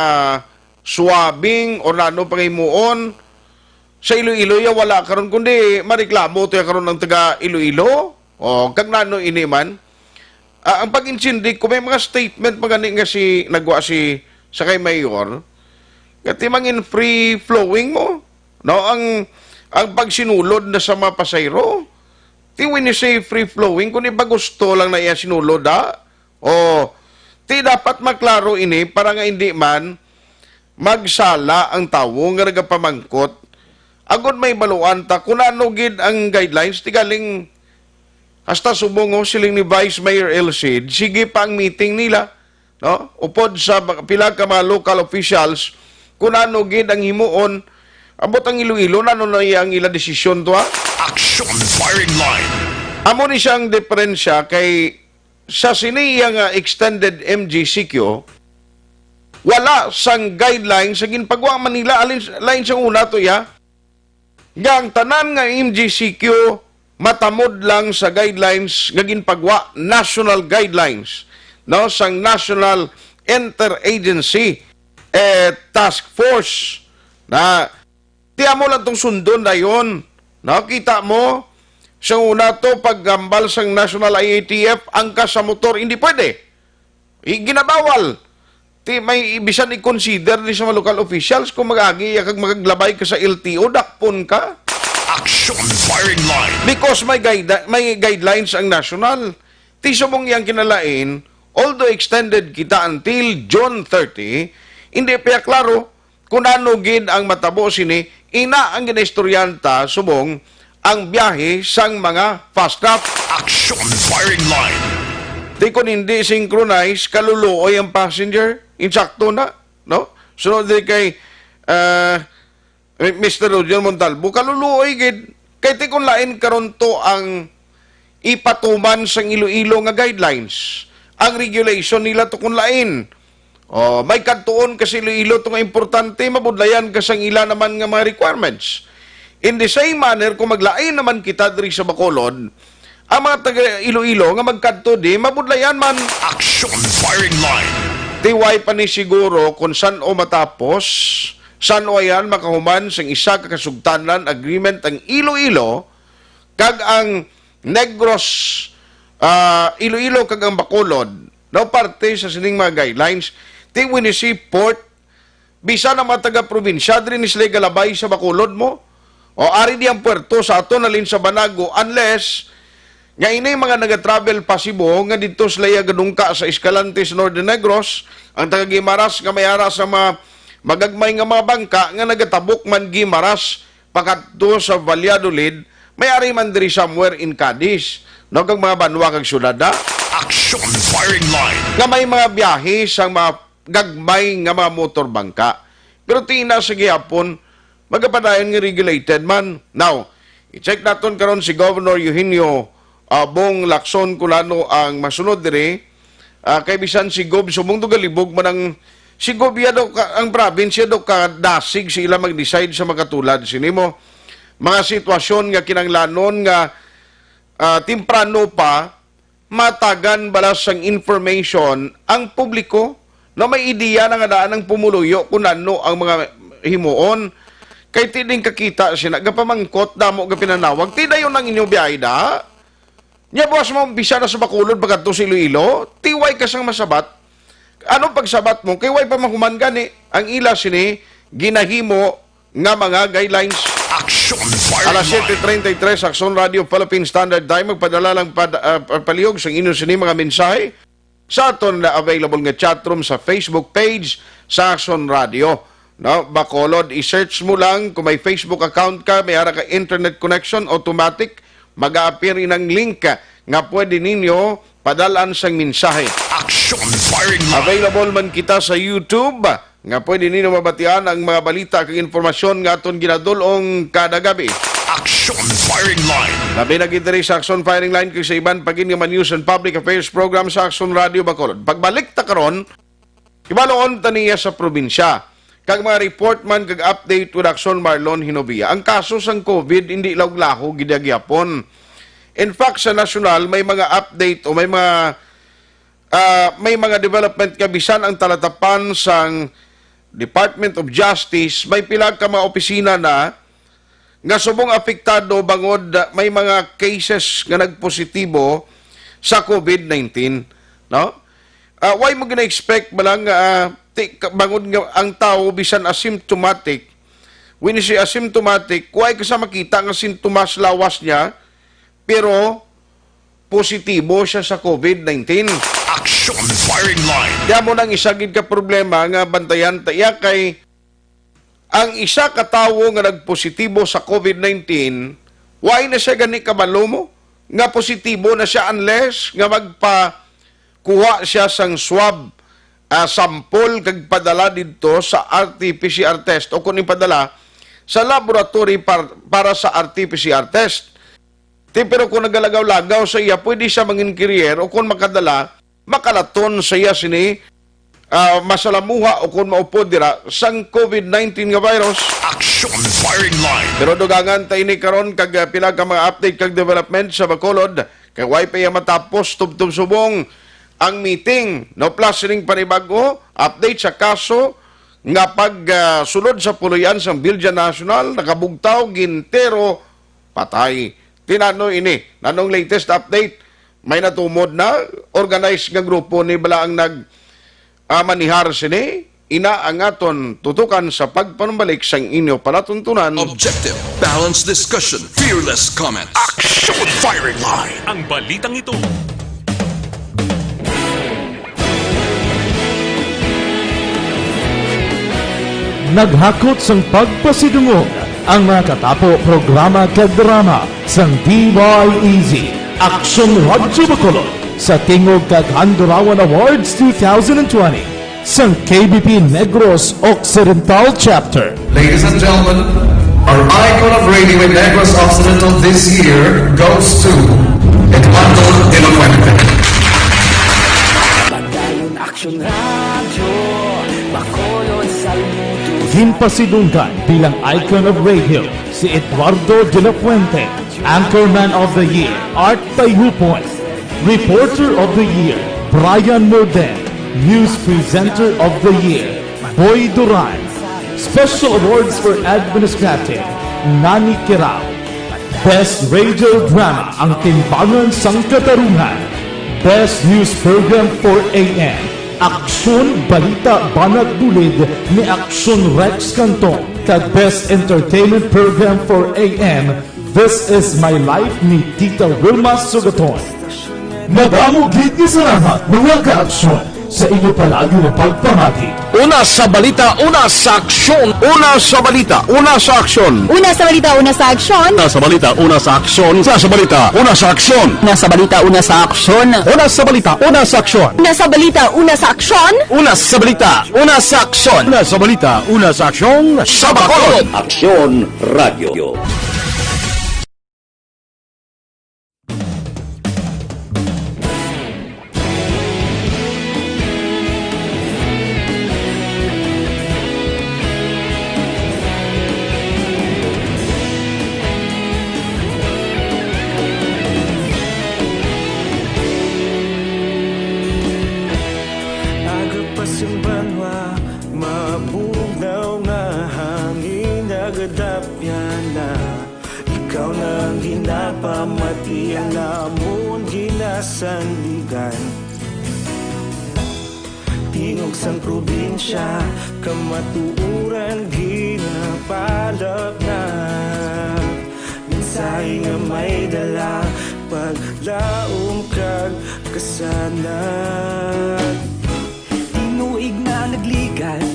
swabbing or nano pangimuon, sa Iloilo ya wala karon, kundi mareklamo to ya karon ang taga Iloilo. O, kag nano ini man? Ah, ang pag-intindi ko, may mga statement pa gani nga si, nagwa si, sa kay Mayor, nga ti mangin free flowing mo, no? Ang, ang pagsinulod na sa mga pasahero, ti when you say free flowing, kung iba gusto lang na iya sinulod, ha? O, ti dapat maklaro ini para nga hindi man magsala ang tawo nga nagapamangkot, agod may baluan ta kung ano gid ang guidelines, ti galing hasta subong, oh, siling ni Vice Mayor El Cid, sige pa ang meeting nila, no? Upod sa ba-, pila ka mga local officials, kung ano gid ang himuon, abot ang Iloilo, nano na iya ang ila desisyon to, ha? Action Firing Line. Amo ni siya ang diferensya kay sa sini iya nga extended M G C Q, wala sang guidelines sa ginpagwa Manila, alin, lain sa una to, ya, nga ang tanan nga M G C Q matamod lang sa guidelines nga ginpagwa, national guidelines, no, sang National Interagency, eh, Task Force na ti amo lang tong sundon dayon. Nakita mo, sa una to, paghambal sang National I A T F, angkas sa motor, hindi pwede. I-, ginabawal. Ti may bisan i-consider ni sa mga local officials kung mag-agi ya kag magaglabay ka sa L T O, dakpon ka. Action Firing Line. Because may guide-, may guidelines ang national. Ti subong yang kinalain, although extended kita until June thirty, hindi pa klaro kung ano gid ang matabo sini, ina ang ginaistoryanta subong ang biyahe sang mga fast craft. Action Firing Line. Ti kon hindi synchronize, kaluluoy ang passenger. Insakto na, no? Sunod di kay, ah, Mister Roger Montalvo, kaluluoy gid. Kay ti kon lain karon to ang ipatuman sang Iloilo nga guidelines, ang regulation nila to kon lain. Oh, may kadtuon ka sa Iloilo to nga importante, mabudlayan ka sang ila naman nga mga requirements. In the same manner, kung maglain naman kita diri sa Bacolod, ang mga taga Iloilo nga magkadto di, mabudlayan man. Action Firing Line. Ti way pa ni siguro kung san-o matapos, san-o yan makahuman sang isa ka kasugtanan agreement ang Iloilo kag ang Negros, ah, Iloilo kag ang Bacolod, no, parte sa sining mga guidelines. Ti when you see port, bisan ang mga taga-probinsya, diri ni sila galabay sa Bacolod mo. O ari di ang puerto sa aton halin sa Banago, unless nga ini mga naga-travel pa Cebu nga didto sila iya gadungka sa Escalante sa Northern Negros, ang taga Guimaras nga may ara sa mga magagmay nga mga bangka nga nagatabok man Guimaras pakadto sa Valladolid, may ari man diri somewhere in Cadiz, no, kag mga banwa kag syudad, ha? Action Firing Line. Nga may mga biyahe sang mga gagmay nga mga motor bangka. Pero tina sa gihapon, magapadayon nga regulated man. Now, i-check naton karon si Governor Eugenio, ah, Bong Lacson kung ano ang masunod diri. Ah, kay bisan si Gob subong to galibog man ang, si Gob ya daw ka, ang probinsya daw kadasig sa ila mag-decide sa makatulad sini mo mga sitwasyon nga kinanglanon nga, ah, temprano pa matagan bala sang information ang publiko, no, may ideya na nga daan ang pumuluyo kung ano ang mga himuon. Kay ti din kakita sina gapamangkot, damo gapinanawag, ti dayon ang inyo biyahe da. Nya buwas mo umpisa na sa Bacolod pagkadto sa Iloilo, ti way ka sang masabat. Ano pagsabat mo? Kay way pa mahuman gani ang ila sini ginahimo nga mga guidelines. Action Firing Alas Line. Siyete treinta y tres, Action Radio Philippine Standard Time. Magpadala lang pad-, ah, pa-, palihog sa inyo sini mga mensahe sa aton na available nga chat room sa Facebook page sa Action Radio. No, Bacolod, i-search mo lang kung may Facebook account ka, may ara ka internet connection, automatic mag-a-appear inang link nga pwede ninyo padalan sang mensahe. Action Firing Line. Available man kita sa YouTube, nga pwede ninyo mabatian ang mga balita kag impormasyon nga aton ginadul-ong kada gabi. Action Firing Line. Labi na gid diri sa Action Firing Line kag sa iban pa gid nga mga news and public affairs program sa Action Radio Bacolod. Pagbalik ta karon, Hibaluon ta niya sa probinsya, kag mga report man kag update with Action Marlon Hinovia. Ang kaso sang COVID hindi lauglaho gid gihapon. In fact, sa nasyonal, may mga update o may mga, ah, may mga development nga bisan ang talatapan sang Department of Justice, may pila ka mga opisina na nga subong apektado bangod may mga cases nga nagpositibo sa COVID nineteen, no? Ah, why mo gina-expect ba lang nga, ah, ti-, ka-, bangod nga ang tawo bisan asymptomatic, when you say asymptomatic, why ka sa makita nga sintomas lawas niya, pero positibo siya sa COVID nineteen. Action Firing Line. Di amo nang isa gid ka problema nga bantayan ta iya kay ang isa ka tawo nga nagpositibo sa COVID nineteen, why na siya gani kabalo mo nga positibo na siya unless nga magpakuha siya sang swab, ah, sample kag padala didto sa R T P C R test o kung ipadala sa laboratory par-, para sa R T P C R test. Ti, pero kung nagalagaw-lagaw sa iya, pwede siya mangin carrier o kung makadala, makalaton sa iya sini, ah, masalamuha o kung maupod dira sang COVID nineteen nga virus. Action Firing Line. Pero dugangan ta ini karon kag, ah, pila ka mga update kag development sa Bacolod. Kay way pa iya matapos tubtob subong ang meeting. No, plus sining panibag-o, update sa kaso nga pag, ah, sulod sa puloy-an sang Bilya National, nakabugtaw, gintero, patay. Ti nano ini? Nanong latest update? May natumod na? Organized nga grupo ni bala ang nag, ah, manihar sini? Ina ang aton tutukan sa pagpanumbalik sang inyo palatuntunan. Objective, balanced discussion, fearless comment. Action Firing Line. Ang balitang ito. Naghakot sang pagpasidungog ang mga katapo programa kag drama sang D Y E Z Aksyon Radyo Bacolod sa Tingog kag Handurawan Awards two thousand twenty sang K B P Negros Occidental Chapter. Ladies and gentlemen, our icon of radio in Negros Occidental this year goes to Eduardo de la Fuente. Padayon Aksyon Radyo, Bacolod, saludo. Ginpasidunggan bilang icon of radio si Eduardo de la Fuente, Anchorman of the Year, Art Tayhupon, Reporter of the Year, Brian Morden, News Presenter of the Year, Boy Duran, Special Awards for Administrative, Nani Kirao, Best Radio Drama, Ang Timbangan sang Katarungan, Best News Program four A M, Aksyon Balita Banat Bulid ni Aksyon Rex Canton, kag Best Entertainment Program four A M, This Is My Life ni Tita Wilma Sugaton. Madamo gid nga salamat, mga kaaksyon, sa inyo palagi nga pagpamati. Una sa balita, una sa aksyon. Una sa balita, una sa aksyon. Una sa balita, una sa aksyon. Una sa balita, una sa aksyon. Una sa balita, una sa aksyon. Una sa balita, una sa aksyon. Una sa balita, una sa aksyon. Una sa balita, una sa aksyon. Una sa balita, una sa aksyon. Una sa balita, una sa aksyon. Sa Bacolod. Aksyon Radio. Aga pa sing banwa, mabugnaw nga hangin, nagadapyan na. Ikaw na ang ginapamati, ang amon ginasandigan. Tingog sang probinsya, kamatuoran ginapalap na. Mensahe nga may dala, paglaom kag kasanag. Tinuig na nagligan,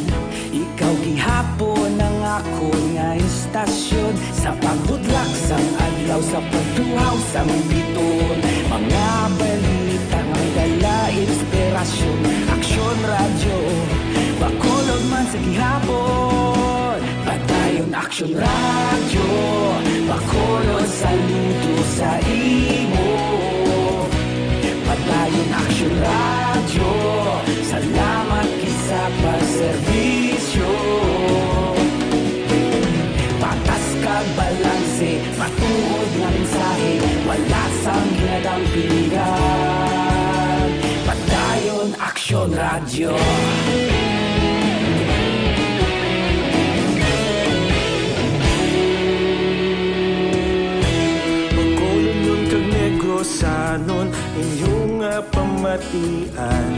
ikaw gihapon ang akon nga istasyon. Sa pagbudlak sang adlaw, sa pagtuhaw sang biton, mga balita nga dala inspirasyon. Aksyon Radyo, Bacolod man sa gihapon. Padayon Aksyon Radyo, Bacolod, saludo sa imo. Padayon Aksyon Radyo, salamat gid sa pagserbisyo. Patas kag balanse, matuod nga mensahe, wala sang ginadampingan. Padayon Aksyon Radyo. Bacolodnon kag Negrosanon, inyo nga pamatian.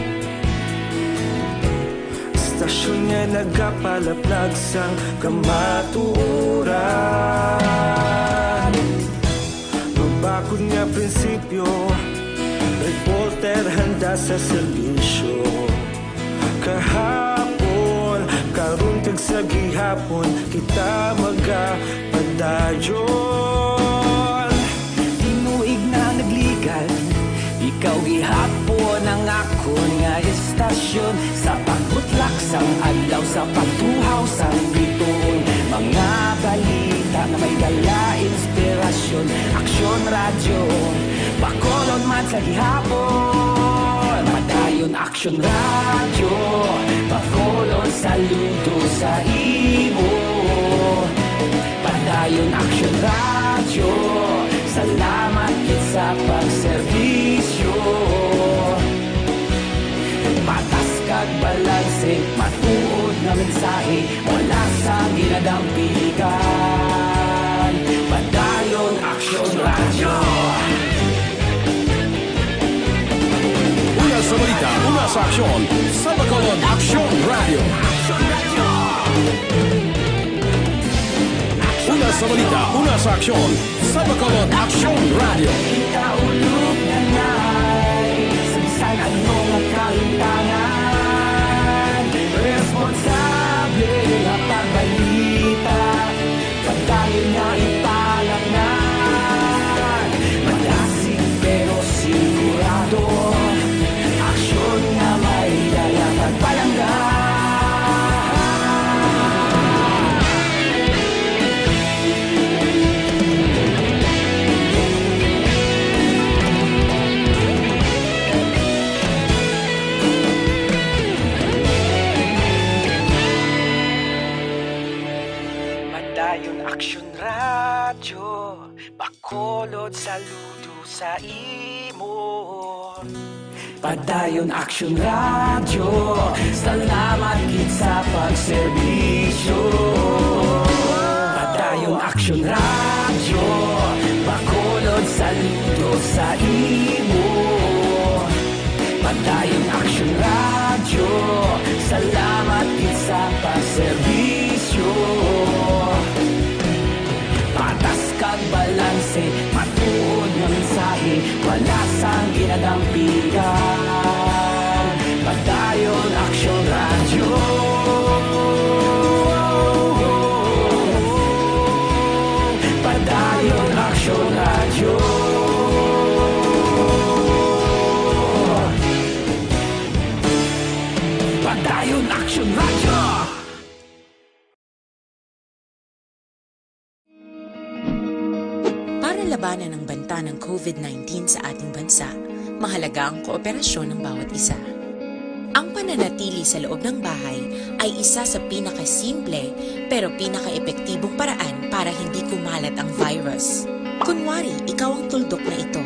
Istasyon nga nagapalaplag sang kamatuoran. Mabakod nga prinsipyo, sa serbisyo. Kahapon, karon kag sa gihapon, kita magapadayon. Tinuig na nagligad, ikaw gihapon ang akon nga estasyon. Sa pagbutlak sang adlaw, sa pagtuhaw sang bituon, mga balita nga may dala inspirasyon. Aksyon Radyo, Bacolod man sa gihapon. Padayon Aksyon Radyo, Bacolod, saludo sa imo. Padayon Aksyon Radyo, salamat gid sa pagserbisyo. Patas kag balanse, matuod nga mensahe, wala sang ginadampigan. Padayon Aksyon Radyo. Una sa balita, una sa aksyon, sa Bacolod Aksyon Radyo. Una sa balita, una sa aksyon, sa Bacolod Aksyon Radyo. Ikaulog na na'y sa bisan ano nga kahintangan. Responsable nga pagbalita, padayon na ipalangnan. Malasig pero sigurado, aksyon nga may dala pagpalangga. Padayon Aksyon Radyo, Bacolod, saludo sa imo. Padayon Aksyon Radyo, salamat gid sa pagserbisyo. Padayon Aksyon Radyo, Bacolod, saludo sa imo. Padayon Aksyon Radyo, salamat gid sa pagserbisyo. Patas kag balanse, matuod nga mensahe, wala sang ginadampigan. Padayon Aksyon Radyo. Padayon Aksyon Radyo. Padayon Aksyon Radyo. Para labanan ang banta ng COVID nineteen sa ating bansa, mahalaga ang kooperasyon ng bawat isa. Ang pananatili sa loob ng bahay ay isa sa pinakasimple pero pinakaepektibong paraan para hindi kumalat ang virus. Kunwari, ikaw ang tuldok na ito.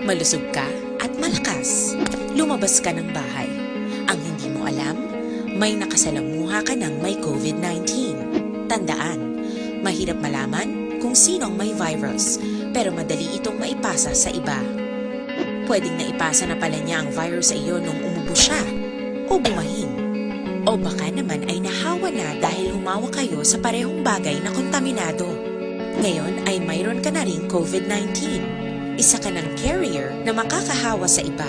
Malusog ka at malakas. Lumabas ka ng bahay. Ang hindi mo alam, may nakasalamuha ka ng may COVID nineteen. Tandaan, mahirap malaman kung sino ang may virus, pero madali itong maipasa sa iba. Pwedeng naipasa na pala niya ang virus sa iyo nung umubo siya, o bumahin. O baka naman ay nahawa na dahil humawa kayo sa parehong bagay na kontaminado. Ngayon ay mayroon ka na ring COVID nineteen. Isa ka ng carrier na makakahawa sa iba.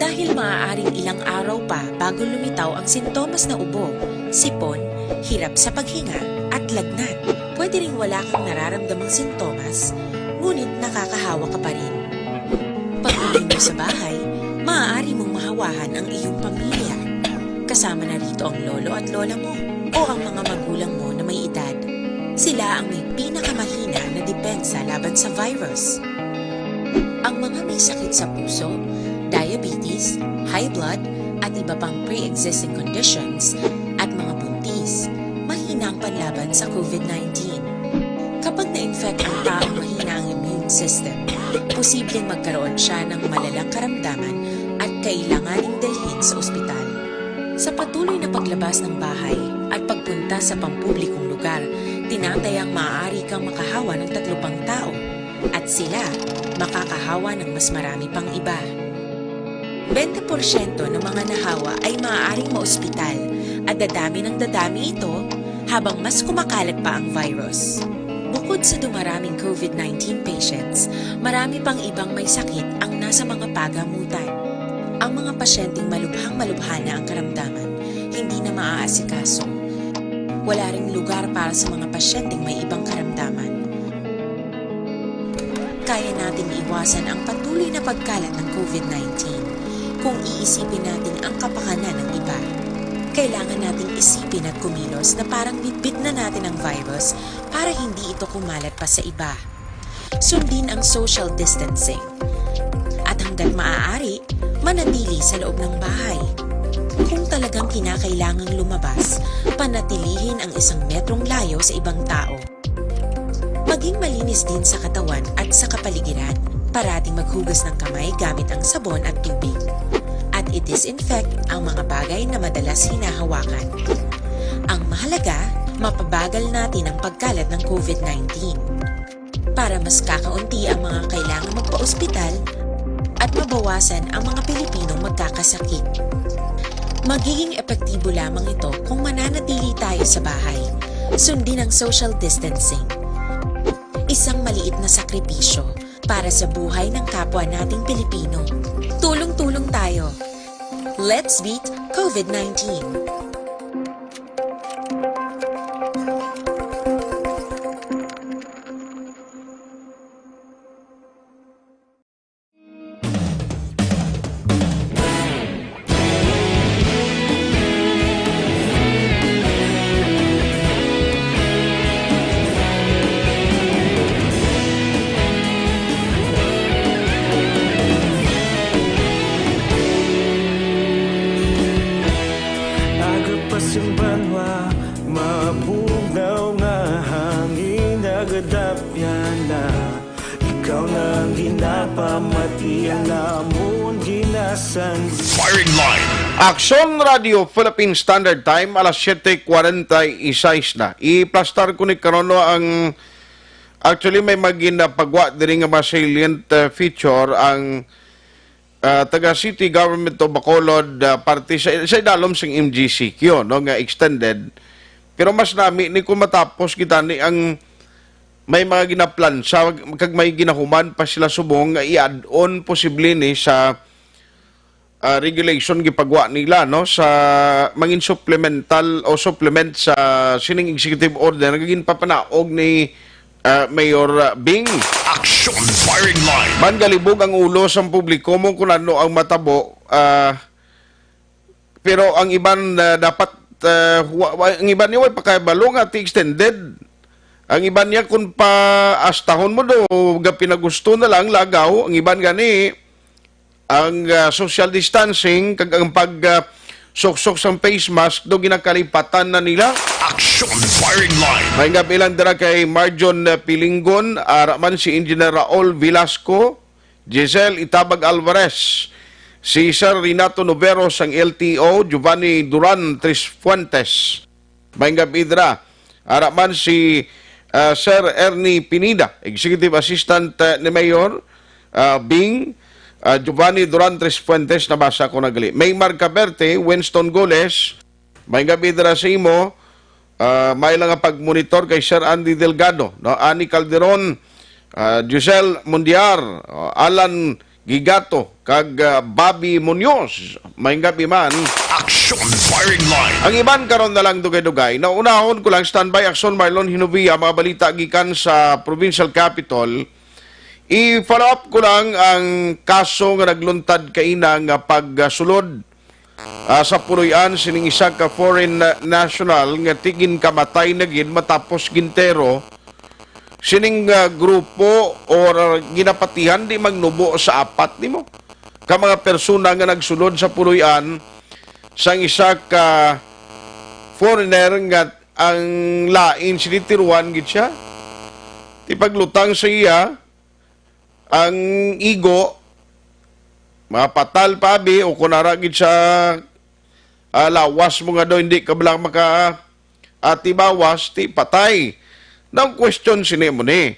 Dahil maaaring ilang araw pa bago lumitaw ang sintomas na ubo, sipon, hirap sa paghinga, at lagnat. Pwede ring wala kang nararamdamang sintomas, ngunit nakakahawa ka pa rin. Pag-uwi mo sa bahay, maaari mong mahawahan ang iyong pamilya. Kasama na rito ang lolo at lola mo o ang mga magulang mo na may edad. Sila ang may pinakamahina na depensa laban sa virus. Ang mga may sakit sa puso, diabetes, high blood, at iba pang pre-existing conditions, at mga buntis, mahina ang panlaban sa COVID nineteen. Kapag na-infect ang taong mahina ang immune system, posibleng magkaroon siya ng malalang karamdaman at kailanganing dalhin sa ospital. Sa patuloy na paglabas ng bahay at pagpunta sa pampublikong lugar, tinatayang maaari kang makahawa ng tatlo pang tao at sila makakahawa ng mas marami pang iba. Bente porsyento ng mga nahawa ay maaaring maospital at dadami ng dadami ito habang mas kumakalat pa ang virus. Bukod sa dumaraming COVID nineteen patients, marami pang ibang may sakit ang nasa mga pagamutan. Ang mga pasyenteng malubhang-malubha na ang karamdaman, hindi na maaasikaso. Wala ring lugar para sa mga pasyenteng may ibang karamdaman. Kaya nating iwasan ang patuloy na pagkalat ng COVID nineteen kung iisipin natin ang kapakanan ng iba. Kailangan nating isipin at kumilos na parang bitbit na natin ang virus para hindi ito kumalat pa sa iba. Sundin ang social distancing. At hanggat maaari, manatili sa loob ng bahay. Kung talagang kinakailangang lumabas, panatilihin ang isang metrong layo sa ibang tao. Maging malinis din sa katawan at sa kapaligiran. Parating maghugas ng kamay gamit ang sabon at tubig. At i-disinfect ang mga bagay na madalas hinahawakan. Ang mahalaga, mapabagal natin ang pagkalat ng COVID nineteen. Para mas kakaunti ang mga kailangang magpa-ospital at mabawasan ang mga Pilipinong magkakasakit. Magiging epektibo lamang ito kung mananatili tayo sa bahay. Sundin ang social distancing. Isang maliit na sakripisyo para sa buhay ng kapwa nating Pilipino. Tulong-tulong tayo. Let's beat COVID nineteen. Aga pa sing banwa, mabugnaw nga hangin nagadapyan na. Ikaw na ang ginapamati, ang amon ginasan. Firing Line. Aksyon Radio Philippine Standard Time, alas siyete kwarenta y seis na. Iplastar ko ni karon, no, ang, actually, may mga ginapagwa diri nga mga salient, uh, feature ang, uh, taga City Government of Bacolod, uh, parte sa, sa idalom sing M G C Q, no, nga extended. Pero mas nami ni kung matapos kita ni ang may mga ginaplansa kag may ginahuman pa sila subong nga i-add-on posible ni sa, ah, regulation gipagwa nila, no, sa mangin supplemental o supplement sa sining executive order nga ginpapanaog ni, ah, Mayor, ah, Bing. Action Firing Line. Man galibog ang ulo sang publiko mo kung ano ang matabo, ah, pero ang iban, ah, dapat, ah, wa, wa, ang iban niya way pakabalo nga ti extended. Ang iban niya kung paastahon mo do, ga pinagusto na lang lagaw. Ang iban gani, ang, ah, social distancing kag ang pag, ah, suksok sang face mask do ginakalipatan na nila. Action Firing Line. May gabi lang dira kay Marjon, ah, Pilingon, ara man si Engineer Raul Velasco, Giselle Itabag Alvarez, si Sir Renato Novero sang L T O, Giovanni Duran Trisfuentes. Maayong gabi dira. Ara man si, ah, Sir Ernie Pineda, Executive Assistant, ah, ni Mayor, ah, Bing, ah, Giovanni Duran Trisfuentes, nabasa ko na gali. Maymar Caberte, Winston Goles, may gabi dira sa imo. Ah, may lang nga pagmonitor kay Sir Andy Delgado, no? Ani Calderon, ah, Giselle Mundiar, ah, Alan Gigato, kag, ah, Bobby Munoz. May gabi man. Action Firing Line. Ang iban karon na lang dugay-dugay. Naunahon ko lang, standby, Action Marlon Hinovia, mga balita gikan sa Provincial Capitol. I-follow up ko lang ang kaso nga nagluntad kaina nga pagsulod, ah, sa puloy-an sining isa ka foreign na-, national nga ti ginkamatay na gid matapos gintero sining, ah, grupo or ginapatihan di magnubo sa apat nimo ka mga persona nga nagsulod sa puloy-an sang isa ka foreigner nga ang lain sini tiruan gid siya. Ti paglutang sa iya, ang igo, mapatal pa abi, o kun ara gid sa, ah, lawas mo nga daw hindi ka bala maka atibawas, ti patay. Now, question sini mo ni.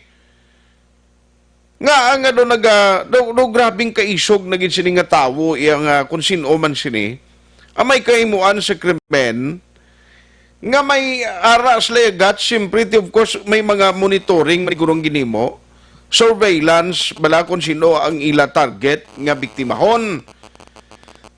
Nga, nga daw naga, daw, daw grabing kaisog na gid sini nga tawo, iya nga kung sin-o man sini, ang may kahimuan sa krimen, nga may ara sila agat, siyempre, ti, of course, may mga monitoring, may gurong ginimo, surveillance, bala kung sino ang ila target nga biktimahon.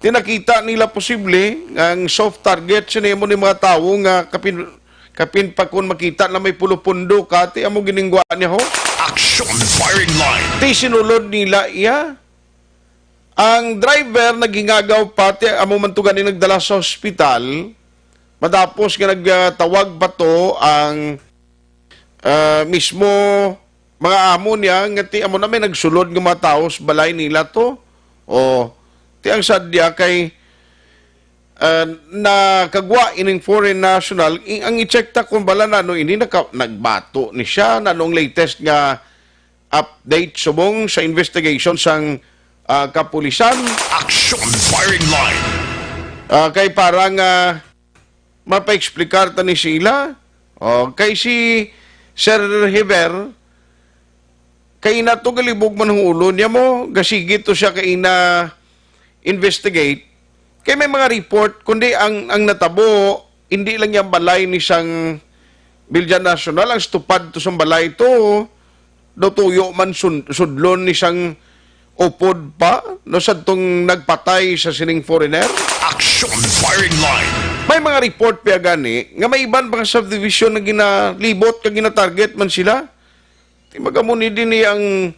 Ti nakita nila posible nga ang soft target sini mo ni mga tawo nga kapin, kapin pa kon makita na may pulupundo ka, ti amo giningwa niya ho. Action firing line. Ti sinulod nila iya. Ang driver naghingagaw pa, ti amo man to gani nagdala sa hospital. Matapos nga nagtawag pa to ang, ah, mismo mga amo niya nga ti amo na may nagsulod nga mga tawo sa balay nila to. O, ti ang sadya kay, ah, nakagwa ining foreign national, i-, ang i-check ta kung bala nano ini naka-, nagbato ni siya, nano ang latest nga update subong sa investigation sang, ah, kapulisan. Action firing line. Ah, kay para nga mapa-explicar ta ni sila. O, kay si Sir Hever, kay nato galibog man ang ulo niya mo, gasigi to siya kay na investigate. Kay may mga report, kundi ang, ang natabo, hindi lang yung balay ni sang Bilya National, ang stupad to sang balay to, daw tuyo man sun-, sudlon ni sang upod pa, no, sadtong nagpatay sa sining foreigner. Action firing line. May mga report pa gani nga may iban pa nga subdivision na ginalibot kag ginatarget man sila. Ti magamo ni din ang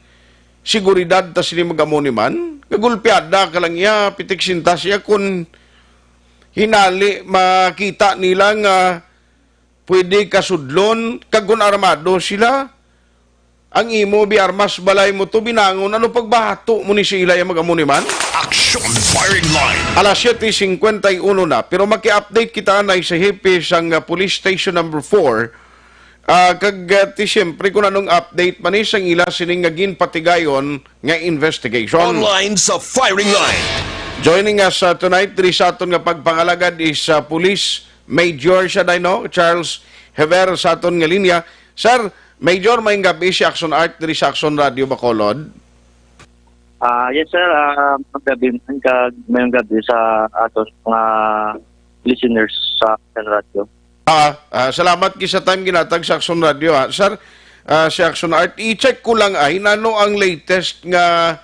seguridad ta sini magamo ni man. Kagulpiada ka lang iya, pitik sintas iya kun hinali makita nila nga pwede kasudlon kag kun armado sila. Ang imo bi armas balay mo to binangon, ano pagbato mo ni sila yung magamo ni man? Action firing line. Alas siyete cincuenta y uno na, pero maki-update kita anay sa hepe sang, ah, Police Station number four. Ah, kag, ah, ti siyempre kung anong update man ni sang ila sining nga ginpatigayon nga investigation. Online sa firing line. Joining us, ah, tonight diri sa aton nga pagpangalagad is, ah, Police Major siya, day, no? Charles Hever sa aton nga linya. Sir, Major, maayong gabi, si Action Art diri sa Action Radio Bacolod. Ah, yes, sir. Ah, maayong gabi man kag maayong gabi sa aton mga listeners sa Action Radio. Ah, ah, salamat kay sa time ginatag sa Action Radio, ha. Sir, ah, si Action Art, i-check ko lang ay nano ang latest nga,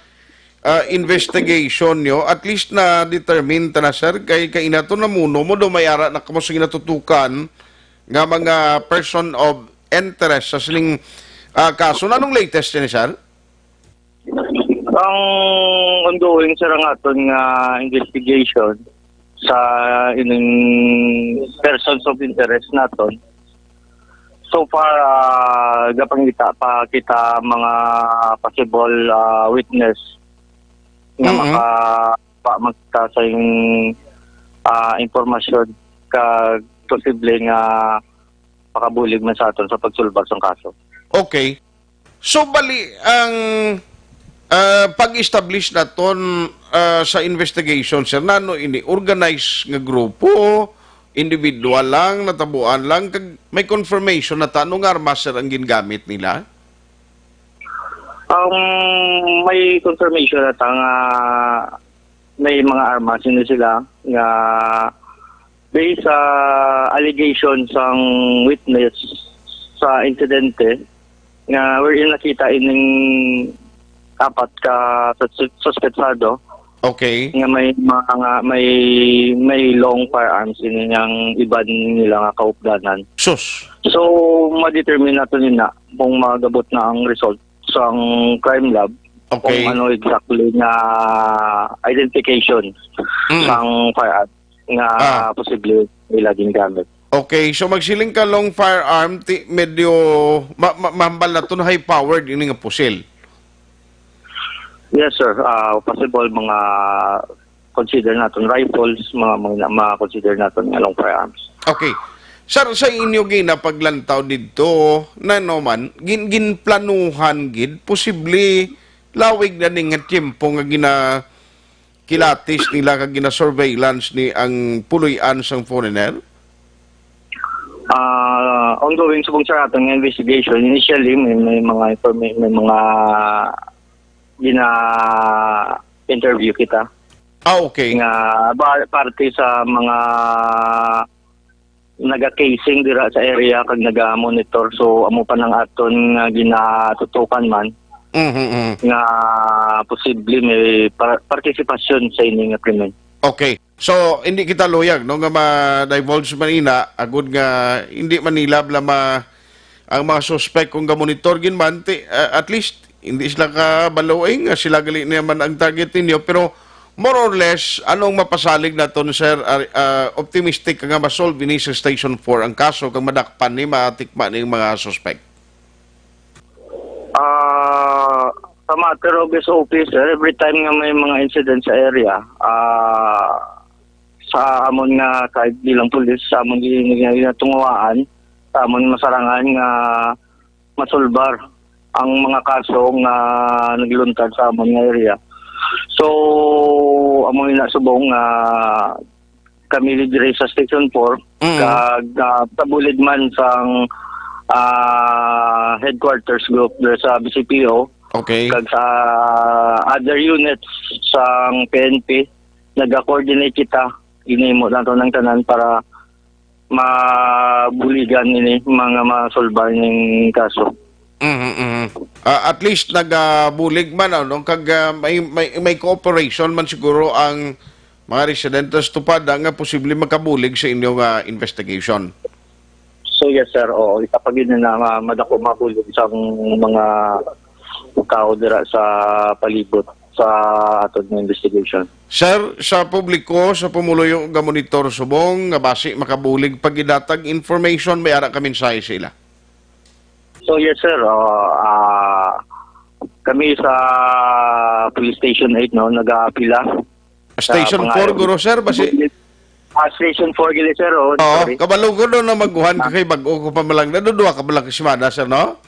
ah, investigation nyo. At least na determine ta na, sir, kay, kay inato namuno mo do may ara na kamo sa ginatutukan nga mga person of interest sa sining, ah, kaso. Nanong latest ni, sir? Ang ongoing, sir, ang aton nga investigation sa ining persons of interest naton. So far, ah, gapangita pa kita mga possible, ah, witness nga Mm-mm. maka-, pa magta sa ing, ah, impormasyon kag posible nga makabulig man sa aton sa pagsulbad sang kaso. Okay. So, bali, ang, ah, pag-establish naton, ah, sa investigation, sir, nano ini? Organized nga grupo, individual lang, natabuan lang, kag may confirmation na ta, anong armas, sir, ang gingamit nila? Um, may confirmation na ta nga may mga armas ini sila nga based sa allegation sang witness sa insidente nga wherein nakita ining apat ka sus-, suspetsado Okay. nga may mga, may, may long firearms ini ang iban nila nga kaupdanan. Sus. So, ma-determine nato nina kung magabot na ang result sang crime lab Okay. kung ano exactly nga identification Mm. sang firearm nga Ah. posible nila gingamit. Okay, so magsiling ka long firearm, ti, medyo ma, ma, mahambal na to na high-powered ini nga pusil. Yes, sir. Ah, possible mga consider naton rifles, mga, mga, mga consider naton nga long firearms. Okay. Sir, sa inyo ginapaglantaw didto, na no man, gin, ginplanuhan gid, posible lawig na ning nga tiyempo nga gina, kilatis nila kag gina-surveillance ni ang puloy-an sang foreigner? Ah, ongoing subong sa aton nga investigation. Initially, may, may mga informa-, may mga gina-interview kita Ah, okay. nga ba, parte sa mga naga-casing dira sa area kag naga-monitor. So, amo pa nang aton nga ginatutukan man Mhm, mhm. nga posible may par-, partisipasyon sa ini nga krimen. Okay. So, hindi kita luyag, no, nga ma-divulge man ina, agud nga hindi man nila bala ma-, ang mga suspect kung gamonitor gid man, ti-, uh, at least, hindi sila kabalo, eh, nga sila gali naman ang target ninyo. Pero, more or less, anong mapasalig naton, sir? Ar-, ah, optimistic ka nga ma-solve ini sa Station four ang kaso, kag madakpan ni, matikma ni ang mga suspect? Ah, sa matter of S O P, sir, every time nga may mga incident sa area, ah, sa amon nga side bilang pulis, sa amon gin-, gin-, ginatunguhaan, sa amon masarangan nga masulbar ang mga kaso nga nagluntad sa amon nga area. So, amo na subong nga kami diri sa Station four, Mm. kag, ah, sa bulid man sang, ah, headquarters group diri sa B C P O, Okay. kag sa other units sang P N P, naga-coordinate kita. Ginahimo nato ang tanan para mabuligan ini, mga masulbar ning kaso. Mhm, mhm. Ah, at least nagabulig man, ano, kag, ah, may, may, may cooperation man siguro ang mga residentes Tupad, ah, nga posible makabulig sa inyong, ah, investigation. So, yes, sir. Oo, isa pa gid na ma-, madako mabulig sa mga tao dira sa palibot sa aton nga investigation. Sir, sa publiko, sa pumuluyo nga monitor subong nga basi makabulig paggidatag information, may ara ka mensahe sa ila? So, yes, sir. Uh, ah, kami sa Police Station eight, no, nag-aapila. Station four, guro, sir, basi. Ah, Station four gid, sir, oh, Oo, sorry. Kabalo ko doon na maguhan ka Ah. kay bago ko pa malang. Nadudua ka malang kasimada, sir, no?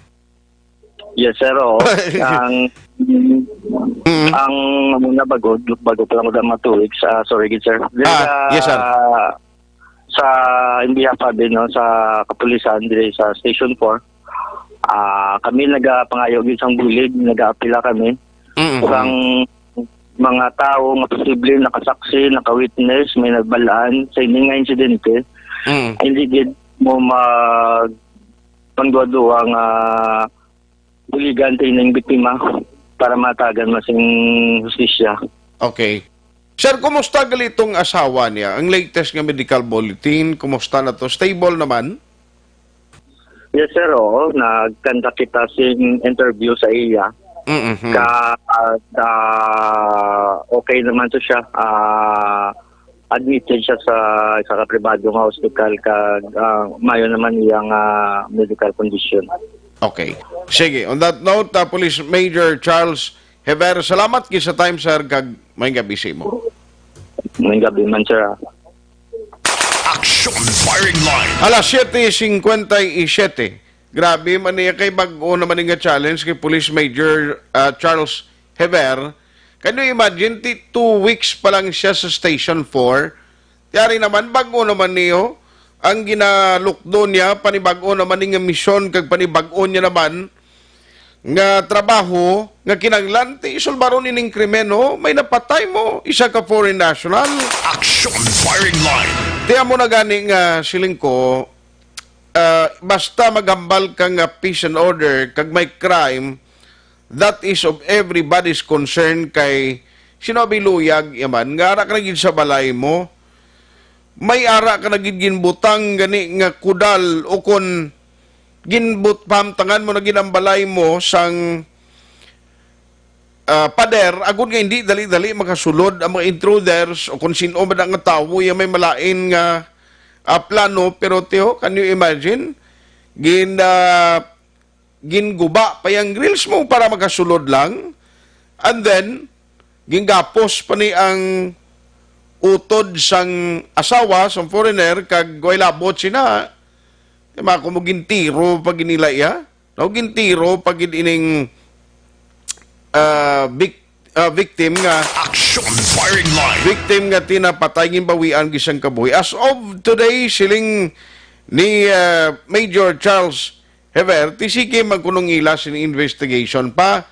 Yes, sir, oo. Ang, Mm. ang, ano na, bago, bago pa lang ako matuig sa, sorry, gid, sir. Dili Ah, sa, yes, sir. sa, in behalf pa din, no, sa kapulisan, dili sa Station four. Ah, kami nagapangayo gid sang bulig, nagaapila kami. Mm. Sang mga tawo nga posible nakasaksi, nakawitness, may nagbalaan sa ini nga insidente, Mm. hindi gid mo mag-, pangduwa-duwa nga buligan sa ining biktima para matagan man sing hustisya. Okay. Sir, kumusta gali itong asawa niya? Ang latest nga medical bulletin, kumusta na to? Stable naman? Yes, sir. Oo. Nag-conduct kita sing interview sa iya. Mm-hmm. Ka, ah, ah, okay naman to siya. Ah, admitted siya sa, sa kapribado nga hospital. Kag, ah, mayo naman iyang, ah, medical condition. Okay. Sige. On that note, ah, Police Major Charles Hever, salamat gid sa time, sir, kag may gabi sa imo. May gabi man, sir, ah. Action Firing Line. Alas siete cincuenta y siete. Grabe man niya kay bag-o naman nga challenge kay Police Major, ah, Charles Hever. Can you imagine, ti two weeks pa lang siya sa Station four? Tiyari naman, bag-o naman niyo ang ginalukdo niya, panibag-o naman ni nga misyon, kag panibag-o niya naman nga trabaho nga kinahanglan ti isulbaron ining krimen, no? May napatay mo, isa ka foreign national. Action Firing Line. Ti amo na gani nga siling ko, ah, basta maghambal ka nga peace and order, kag may crime, that is of everybody's concern kay sino abi luyag yaman nga ara ka na gid sa balay mo, may ara ka na gid ginbutang gani nga kudal o kon ginbut-, pahamtangan mo na gid ang balay mo sang, ah, pader, agud nga hindi dali-dali makasulod ang mga intruders o kung sino man ang tawo nga may malain nga, ah, plano. Pero, tiyo, can you imagine? Gin-, ah, ginguba pa yang grills mo para makasulod lang. And then, ginggapos pa ni ang utod sang asawa, sang foreigner, kag way labot sina. Di ba, kung mo gintiro pa gid nila iya? No, gintiro pa gid ining, ah, vic-, ah, victim nga Action Firing Line. Victim nga tinapatay, ginbawian gid sang kabuhi. As of today, siling ni, ah, Major Charles Hever, ti sige man kuno ang ila sini investigation pa.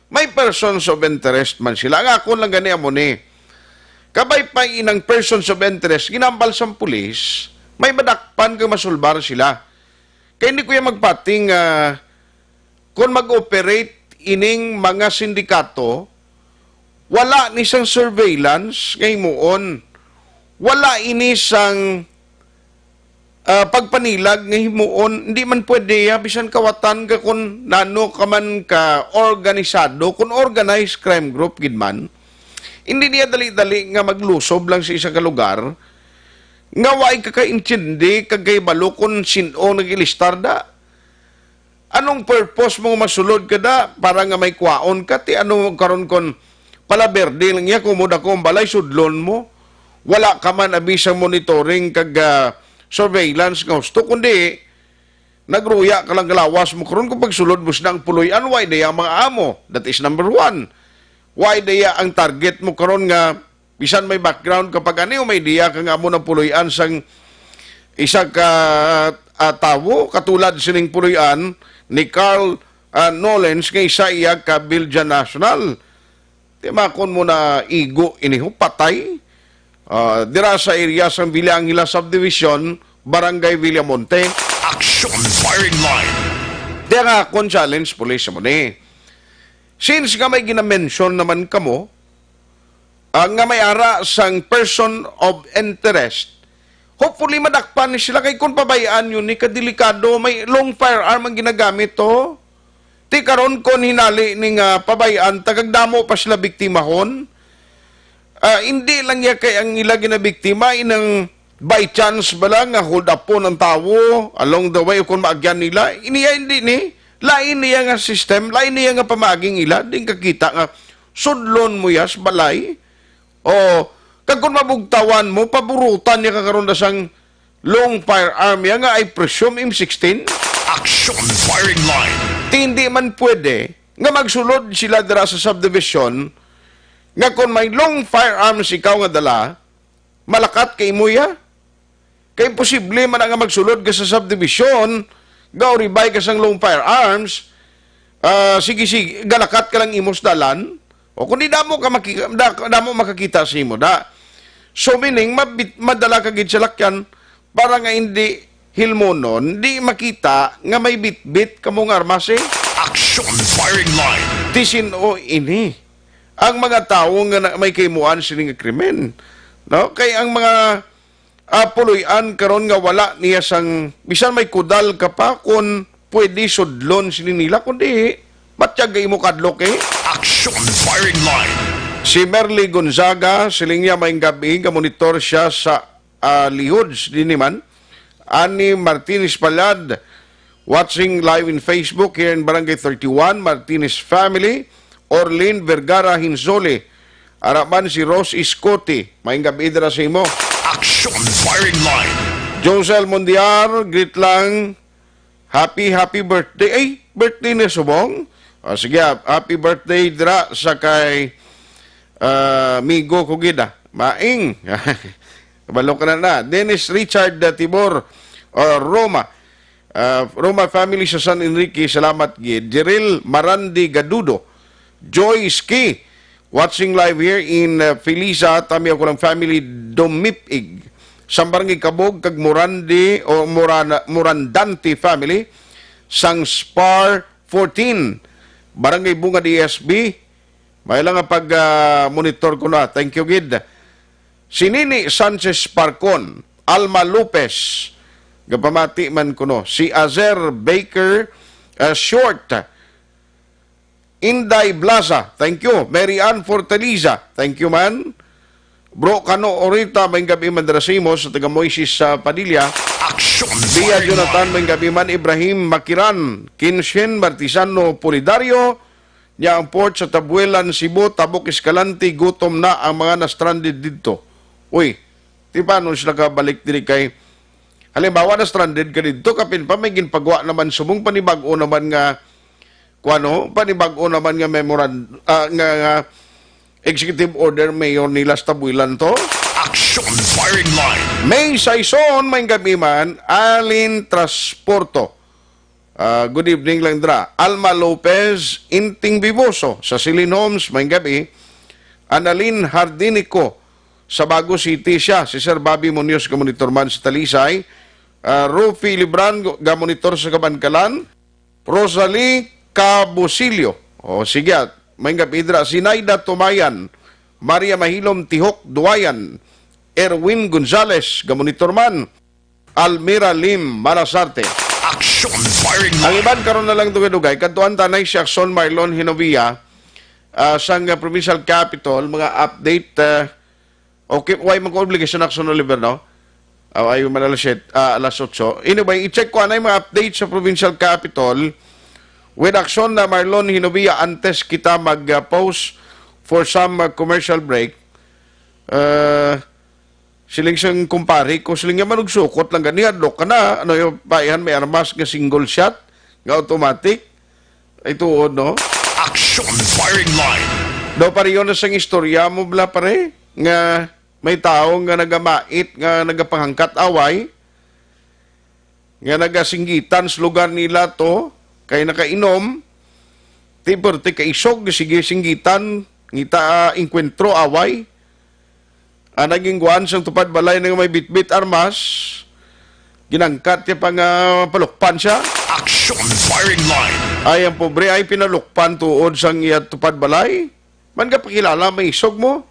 May persons of interest man sila. Ang akon lang gani amo ni, kabay pa inang persons of interest, ginambal sang pulis, may madakpan kag masulbar sila. Kay hindi ko yan magpating, ah, kung mag-operate ining mga sindikato, wala ni sang surveillance nga himuon. Wala ini sang, ah, pagpanilag nga himuon. Hindi man pwede, ah, bisan kawatan ka kun nano ka man ka organisado, kun organized crime group gid man. Hindi niya dali-dali nga maglusob lang sa isa ka lugar nga waay ka kaintindi kag kahibalo kun sin-o nag-ilistar da. Anong purpose mo nga masulod ka da? Para nga may kwaon ka? Ti ano karon kon pala berde lang iya, kumod ako ang balay, sudlon mo? Wala ka man abi sa monitoring kag, ah, surveillance nga husto, kundi nagruya ka lang kalawas mo karon kung pagsulod mo sa ang puloy-an, why day ang mga amo? That is number one. Why day ang target mo karon nga bisan may background ka pa gani o may idea ka nga amo nang puloy-an sang isa ka, ah, tawo, katulad sining puloy-an ni Carl, ah, Nolens nga isa iya ka Biljan National. Timakon mo na igo ini ho, patay. Ah, dira sa area sang Villa Angela Subdivision, Barangay Villamonte. Action Firing Line. Di nga akon challenge, police mo ni. Since nga may ginamention naman kamo, ah, nga may ara sang person of interest, hopefully madakpan ni sila kay kung pabayaan yun ni kadelikado, may long firearm ang ginagamit to. Ti karon kon hinali ni nga pabayaan ta kag damo pa sila biktimahon. Ah, hindi lang iya kay ang ila ginabiktima, inang by chance bala nga hold upon ang tawo along the way o kung maagyan nila, iniya hindi ni, lain niya nga system, lain niya nga pamaaging ila, di kakita nga sudlon mo yas balay. O, kag kung mabugtawan mo, paburutan niya ka karon da sang long firearm ya nga, I presume, M sixteen. Action Firing Line. Ti hindi man pwede nga magsulod sila dira sa subdivision nga kung may long firearms ikaw nga dala, malakat ka imo ya. Kay imposible man nga magsulod ka sa subdivision, gauribay ka sang long firearms, ah, sige, sige, galakat ka lang imo sa dalan. O kundi damo ka maki-, da-, damo makakita sa imo da. So meaning, mabit-, madala ka gid sa lakyan para nga hindi hilmonon, di makita nga may bitbit kamo nga armas, eh. Action Firing Line. Ti sin-o ini ang mga tawo nga na-, may kahimuan sini nga krimen, no? Kay ang mga, ah, puloy-an karon nga wala niya sang, bisan may kudal ka pa, kun pwede sudlon sini nila, kundi matyaga imo kadlok, eh. Action Firing Line. Si Merly Gonzaga, siling niya, "Maayong gabi, nga monitor siya sa, ah, Lihods, dini man." Ani Martinez Palad, watching live in Facebook here in Barangay thirty-one, Martinez family. Orlin Vergara Hinsole, ara man si Rose Iscote, maayong gabi dira sa imo. Action Firing Line. Josel Mondiar, greet lang. Happy, happy birthday. Ay, birthday ni subong. O, sige, ah, happy birthday dira sa kay, ah, amigo ko gid, ah. Maing. Balo ka na na. Dennis Richard, ah, Tibor, ah, Roma. Ah, Roma family sa San Enrique, salamat gid. Jeril Marandi Gadudo, Joy Ski, watching live here in, uh, Felisa, Tami ako ng family, Domipig, sang Barangay Kabog, kag Morandi o Morana-, Morandante family, sang Spar fourteen, Barangay Bunga D S B. May lang nga pag, ah, monitor ko na. Thank you, gid. Si Nini Sanchez Parcon, Alma Lopez, gapamati man kuno. Si Azer Baker, ah, Short, Inday Blaza, thank you. Mary Ann Fortaleza, thank you man. Bro Kano Orita, maayong gabi man dira sa imo, sa taga Moises sa Padilla. Action Bia Fire Jonathan, Line. Maayong gabi man. Ibrahim Makiran, Kinshin Martisano Pulidario, nya ang port sa Tabuelan, Cebu, Tabok Escalante, gutom na ang mga na-stranded didto. Uy, ti paano sila kabalik diri kay, halimbawa, na-stranded ka didto, kapin pa may ginpagwa naman, subong panibag-o naman nga kuwano, panibag-o naman nga memorand-, ah, nga, nga executive order, Mayor, nila sa Tabuelan to? Action Firing Line. May Saison, maayong gabi man, Alin Transporto. Ah, good evening lang dira. Alma Lopez, Inting Biboso, sa Silin Homes, maayong gabi. Annalyn Hardinico, sa Bago City siya. Si Sir Bobby Munoz, ga-monitor man sa Talisay. Ah, Rufi Libran, ga-monitor sa Kabankalan. Rosalie Cabusilio. O, sige, ah, maayong gabi dira. Sinaida Tumayan, Maria Mahilom Tihok Duayan, Erwin Gonzales, gamonitor man, Almira Lim Malasarte. Action Firing Ang Line. Iban karon na lang dugay-dugay, kadtuan tanay si Action Marlon Hinovia, ah, sang, ah, Provincial Capitol, mga update, ah, okay, way man ko obligasyon, Action Oliver, no? Ah, ay man alas siyete, ah, alas otso. Anyway, i-check ko anay mga update sa Provincial Capitol with Action na Marlon Hinovia antes kita mag, ah, pause for some, ah, commercial break. Ah, siling sang kumpare ko, siling niya, "Manugsukot lang gani, hadlok ka na. Ano yung paihan, may armas nga single shot, nga automatic?" Ay, tuod, no? Action Firing Line. Daw, pareho na sang istorya mo, bla, pare, nga may tao nga nagamait, nga nagapangangkat away, nga nagasinggitan sa lugar nila to, kay nakainom, ti, pero ti kaisog, sige, singgitan, ngita, ah, engkwentro, away. Ang naging guan sang tupad balay nga may bitbit armas, ginangkat niya pa nga palukpan siya. Action Firing Line. Ay, ang pobre ay pinalukpan tuod sang iya tupad balay. Man ka pakilala, may isog mo.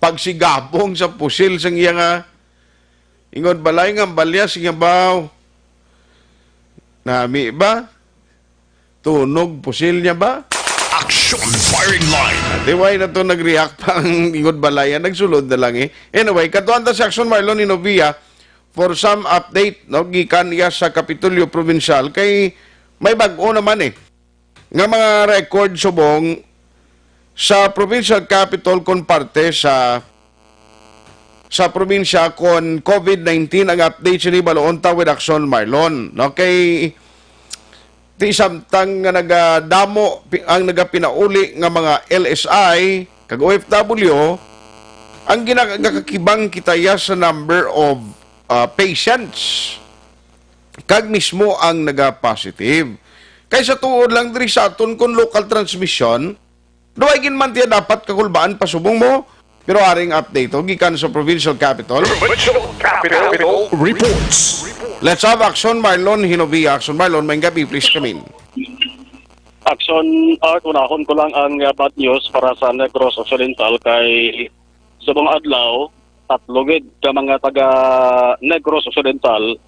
Pagsigabong sa pusil sang iya nga ingon balay nga balya, siya baw. Nami ba? Tunog pusil niya ba? Action Firing Line. Di why na to nag-react pa ang ingon balay, nagsulod na lang eh. Anyway, katuan ta si Action Marlon Hinovia for some update, no, gikan iya sa Kapitolyo Provincial, kay may bag-o naman eh nga mga record subong sa provincial capital kon parte sa sa probinsya kon covid nineteen. Ang update sini baluon ta with Action Marlon, no? Kay ti samtang nga nagadamo pi-, ang nagapinauli nga mga L S I kag O F W, ang gina-, gakakibang kita ya sa number of, ah, patients kag mismo ang naga-positive. Kay sa tuod lang diri sa aton, kung local transmission, duway gid man tiya dapat kakulbaan pasubong mo. Pero aring update, oh, gikan sa provincial capital. Provincial Capital Reports. Let's have Action Marlon Hinovia. Action Marlon, may gabi, please come in. Action Art, unahon ko lang ang, uh, bad news para sa Negros Occidental kay subong adlaw, tatlo gid ka mga taga Negros Occidental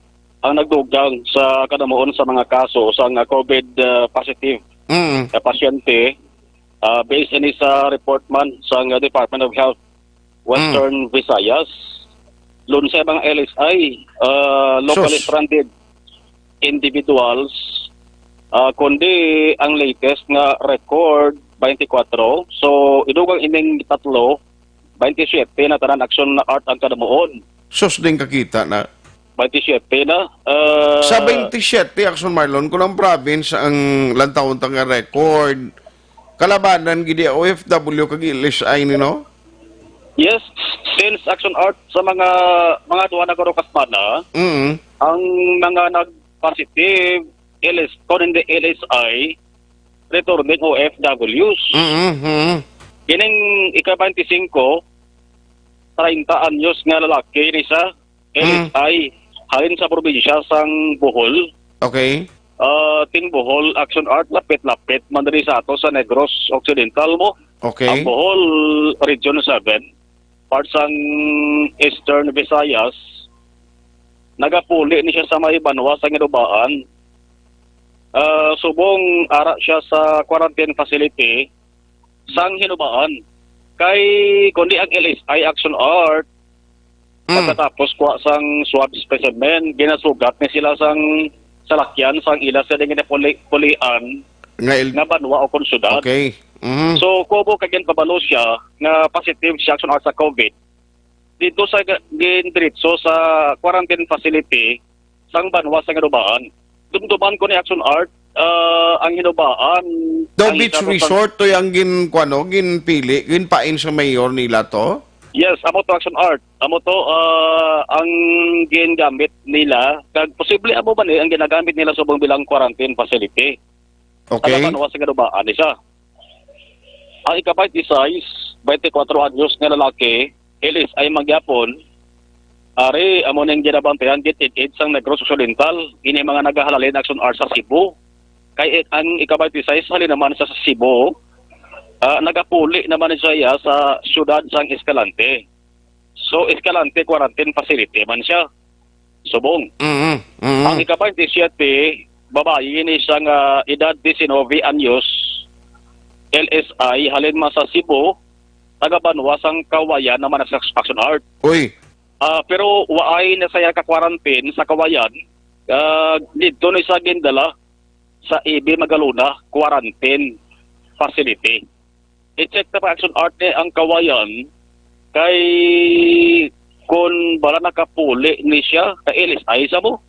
ang nagdugang sa kadamuon sa mga kaso sa nga covid, uh, positive Mm. na pasyente, uh, based ini sa report man sa nga Department of Health Western Mm. Visayas. Lunsay mga L S I, uh, locally Sus. stranded individuals, uh, kundi ang latest nga record, twenty-four. So, idugang ining tatlo, twenty-seven na tanan, Action Art, ang kadamuon. Sus, din kakita na. Twenty-seven na. Uh, Sa twenty-seven, Action Marlon, kung ang province ang lantawon ta nga record, kalabanan gid ang O F W kag L S I ni, no? Yes, since Action Art sa mga, mga duha na garo ka semana, Mm. ang mga nag-positive, L S, kung hindi L S I, returning O F Ws. Mm-hmm. Kining ika-twenty-five, treinta anyos nga lalaki ni sa Mm. L S I, halin sa probinsya sang Bohol. Okay. Ah, ting Bohol, Action Art, lapit-lapit man diri sa ato sa Negros Occidental mo. Okay. Ang Bohol, Region seven, part sang Eastern Visayas, nagapuli ni siya sa may banwa sa Hinubaan. Ah, subong ara siya sa quarantine facility sang Hinubaan. Kay kundi ang L S I, Action Art, Mm. pagkatapos kuha sang swab specimen, ginasugat ni sila sang salakyan sang ila sa ding ginapuli-, pulian Nga il- nga banwa o kon syudad. Okay. Mhm. So, kubo kay ginpabalo siya nga positive si Action Art sa covid. Dito sa ga-, gindiretso sa quarantine facility sang banwa sa Hinubaan. Dumduman ko ni Action Art, ah, ang Hinubaan, Daw ang beach isa to sa resort to yung gin-, kuwan, no? Ginpili, ginpain sa mayor nila to? Yes, amo to, Action Art. Amo to, ah, ang gingamit nila. Kag posible amo ba ni ang ginagamit nila subong bilang quarantine facility? Okay. Sa banwa sa Hinubaan, isa. Ang ika-twenty-six, twenty-four anyos nga lalaki, L S I man gyapon, ari, amo ning ginabantayan gid id-id sang Negros Occidental, ini mga nagahalalin Action Art sa Cebu. Kay i-, ang ika-twenty-six, halin naman sa Cebu, ah, nagapuli naman siya sa siyudad sang Escalante. So, Escalante Quarantine Facility man siya. Subong. Mhm, mhm. Ang ika-twenty-seven, babayi ni siya nga edad diecinuebe anyos, L S I, halin man sa Cebu, taga banwa sang Kawayan naman sa Action Art. Uy. Ah, pero waay na siya ka-quarantine sa Kawayan. Ah, didto ni siya gindala sa A B Magalona Quarantine Facility. I-check ta pa, Action Art, ni ang Kawayan kay kon bala nakapuli ni siya, kay L S I sa mo.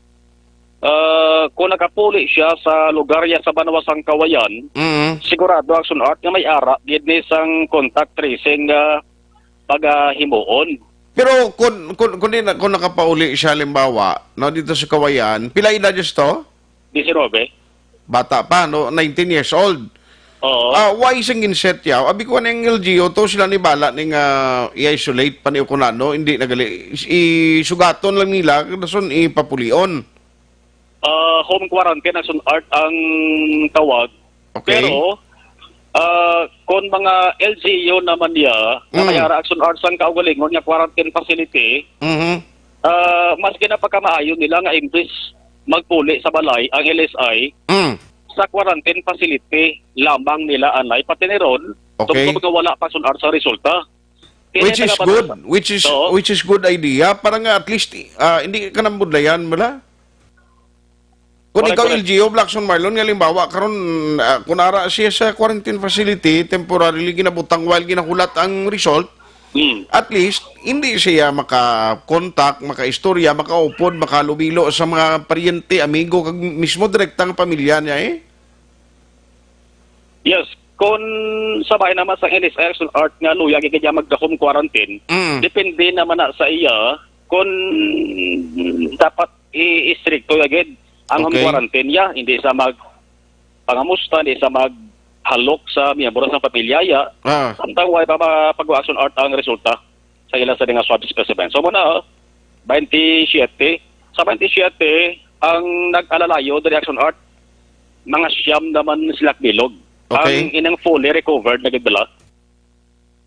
Ah, kung nakapuli siya sa lugar niya sa banwa sang Kawayan, Mhm. sigurado, Action Art, nga may ara gid ni sang contact tracing nga pagahimuon. Pero kung, kung, kung, di na, kung nakapauli siya, halimbawa, no, dito sa Kawayan, pila edad niya to? Diecinuebe. Bata pa, no? Nineteen years old. Oo. Ah, why sing ginset yaw? Abi ko, ang L G U to, sila ni bala ning, ah, i-isolate pa ni o kung ano, hindi na gali. Is-, isugaton lang nila, dason ipapulion. Ah, home quarantine, Action Art, ang tawag. Okay. Pero, ah, kung mga L G U naman niya, nga Mm. may ara, Action Art, sang kaugalingon nga quarantine facility, Mhm. ah, mas ginapakamaayo nila nga imbis magpuli sa balay ang L S I, Mm. sa quarantine facility lamang nila anay. Pati ni ron, Okay. tungkol nga wala pa, Action Art, sa resulta. Kini Which is taga good. Batas. Which is, Oo. which is good idea. Para nga at least, ah, hindi ka nang budlayan, bala? Kung Correct, ikaw, correct. L G U, Blackson Marlon, nga halimbawa, karon, ah, kung ara siya sa quarantine facility, temporarily ginabutang while ginahulat ang result, Hmm. at least, hindi siya maka-contact, maka-istorya, makaupod, makalumilo sa mga paryente, amigo, kag mismo direkta nga pamilya niya, eh. Yes, kung sa bahin naman sa N S X Art nga luya gid kaya magda-home quarantine, Mm. depende naman na sa iya kung dapat i-, istrikto ya gid ang home Okay. quarantine niya, hindi sa mag pangamusta, hindi sa maghalok sa miyembro sa pamilya ya. Ah. Samtang wala pa ma-, pag-action art ang resulta sa ila sa nga swab specimen. So muna, oh, twenty-seven. Sa twenty-seven, ang nag-alalayo diri, Action Art, mga siyam naman sila bilog. Okay. Ang inang fully recovered na gid bala.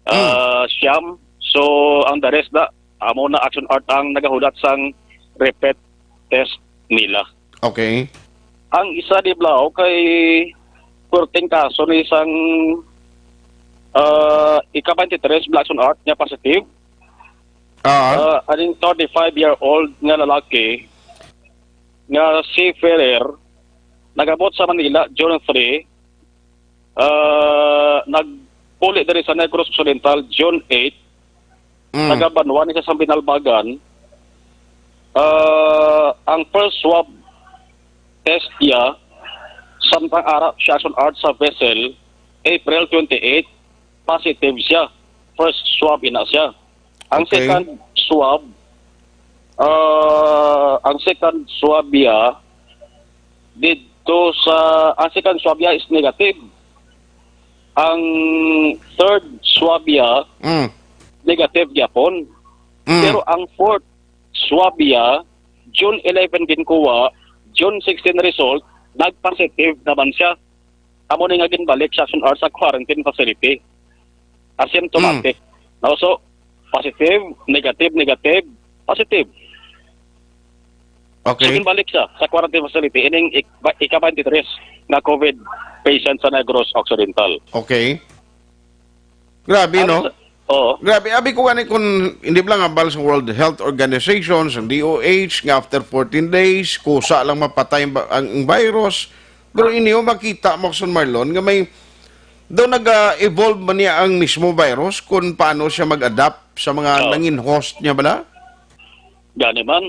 Hmm. Ah, siyam. So, ang the rest na, amo na, Action Art, ang nagahulat sang repeat test nila. Okay. Ang isa di bala, okay, perting kaso ni isang, ah, ika twenty-three bala, Action Art, nga positive. Ah. Ah, aning thirty-five-year-old nga lalaki nga seafarer, nag-abot sa Manila June three, ah, nagpuli diri sa Negros Occidental June eight, Mm. taga Banwa ni sa Binalbagan. Ah, ang first swab test niya, samtang ara siya sa, sa vessel, April twenty-eight, positive siya. First swab ina siya. Ang Okay. second swab, ah, ang second swab niya didto sa, ang second swab niya is negative. Ang third swab niya, Mm. negative gyapon. Mm. Pero ang fourth swab niya, June eleven ginkuha, June sixteen result, nag-positive naman siya. Amo ni nga ginbalik sa Action Art sa quarantine facility. Asymptomatic. Hmm. No, so, positive, negative, negative, positive. Okay. So, ginbalik siya sa quarantine facility, ining ik-, ba-, ika twenty-three nga COVID patient sa Negros Occidental. Okay. Grabe, Ano no? sa-, oo. Grabe, abi ko gani kung hindi lang abal sa World Health Organization, sa D O H, nga after fourteen days, kusa lang mapatay ang ba-, ang, ang virus. Pero inyo makita mo, Son Marlon, nga may, daw nag-evolve man niya ang mismo virus kung paano siya mag-adapt sa mga Oo. nangin host niya bala? Gani man.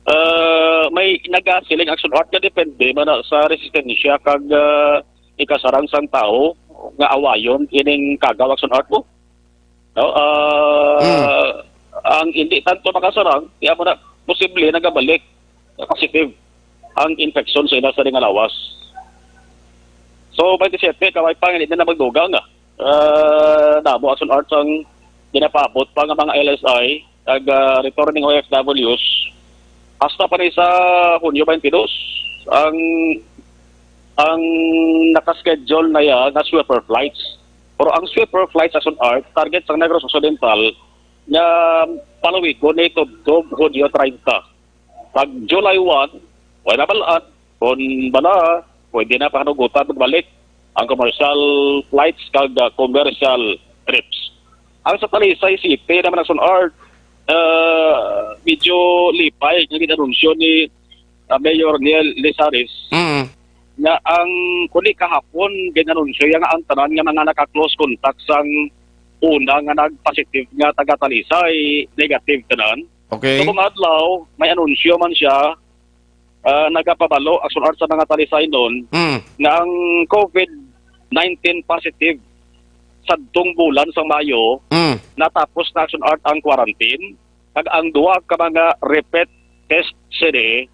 Ah, may nagasiling Action Art nga depende man na sa resistensya kag, ah, ikasarang sang tawo nga awayon ining kagaw Action Art mo. No? Ah, Hmm. ang hindi tanto makasarang, kaya mo na posible nagabalik positive ang infection sa ila sa nga lawas. So, twenty-seven, kaway pa, hindi na magdugang, ah. Ah, damo Action Art ang ginapaabot pa nga mga L S I, ag, ah, returning O F Ws. Hasta pa ni sa Hunyo twenty-two, ang, ang nakaschedule na ya nga sweeper flights. Pero ang sweeper flights, Action Art, target sa Negros Occidental, nga palawigon ni Tubtob Hunyo treinta. Pag July one, way nabal-an kon bala pwede na pahanugutan magbalik ang commercial flights kag, ah, commercial trips. Ang sa Talisay City naman, Action Art, ah, medyo lipay nga ginanunsyo ni, ah, Mayor Neil Lizares Mm. nga ang kuni kahapon ginanunsyo ya nga ang tanan nga mga naka-close contact sang una nga nag-positive nga taga Talisay, negative tanan. Okay. So, kung adlaw, may anunsyo man siya, ah, nagapabalo, Action Art, sa mga Talisaynon Mm. nga ang COVID nineteen positive sadtong bulan sa Mayo, Mm. natapos na, Action Art, ang quarantine, kag ang duha ka mga repeat test sini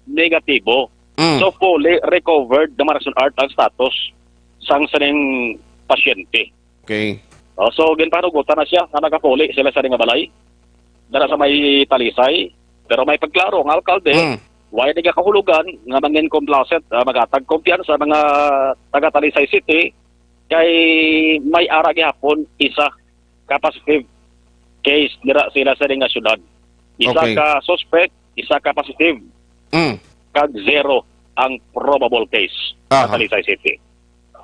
negatibo. Mm. So, fully recovered naman, Action Art, ang status sang sining pasyente. Okay. Oh, so, ginpanugutan na siya nga nakapuli sila sa nga balay dara sa may Talisay. Pero may pagklaro nga alkalde, Mm. wala ni nga kahulugan nga mangin complacent, ah, maghatag kumpiyansa mga taga Talisay City kay may ara gihapon isa ka positive case dira sila sa nga syudad. Isa Okay. ka suspect, isa ka positive, Mm. kag zero ang probable case sa Aha. Talisay City.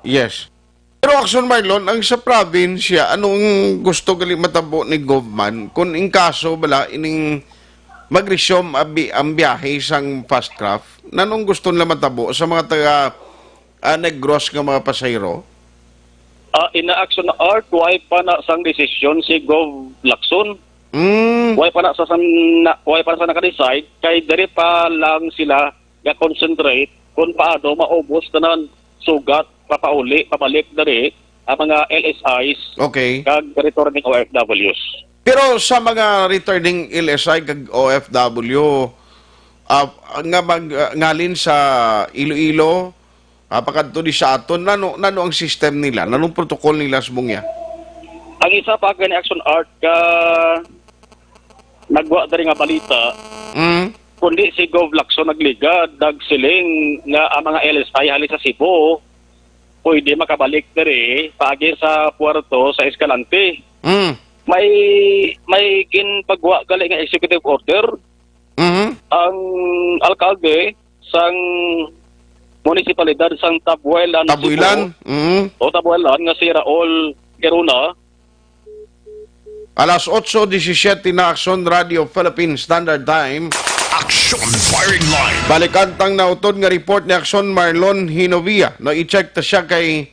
Yes. Pero Action Marlon, ang sa probinsya, anong gusto gali matabo ni Govman? Kung in kaso bala, ining mag-resume abi-, ang biyahe sang fast craft, nanong gusto nila matabo sa mga taga, ah, Negros nga mga pasahero? Ah, ina, Action Art, way pa na sang desisyon si Gov Lacson. Mm. Way pa na sa, sa na, way pa na sa naka-decide, kay diri pa lang sila ga-concentrate kung paano maubos tanan sugat papauli, pabalik diri ang mga L S Is Okay. kag returning O F Ws. Pero sa mga returning L S I kag O F W, ah, nga mag-, ah, ngalin sa Iloilo, ah, pakadto di sa aton, nano, nano ang system nila? Nanong protocol nila sa bungya? Ang isa pa gani, Action Art, ka nagwa diri nga balita, Mm. kundi si Gov Lacson nagligad, nagsiling nga ang mga L S I hali sa Cebu pwede makabalik diri paagi sa puerto sa Escalante. Mm. May, may ginpagwa gali nga executive order Mhm. ang alkalde sang munisipalidad sang Tabuelan, Tabuelan. Cebu, Mhm. o Tabuelan nga si Raul Quirona. Alas otso disisiete na, Action Radio Philippine Standard Time. Action Firing Line. Balikan tang nautod nga report ni Action Marlon Hinovia. No, i-check ta siya kay,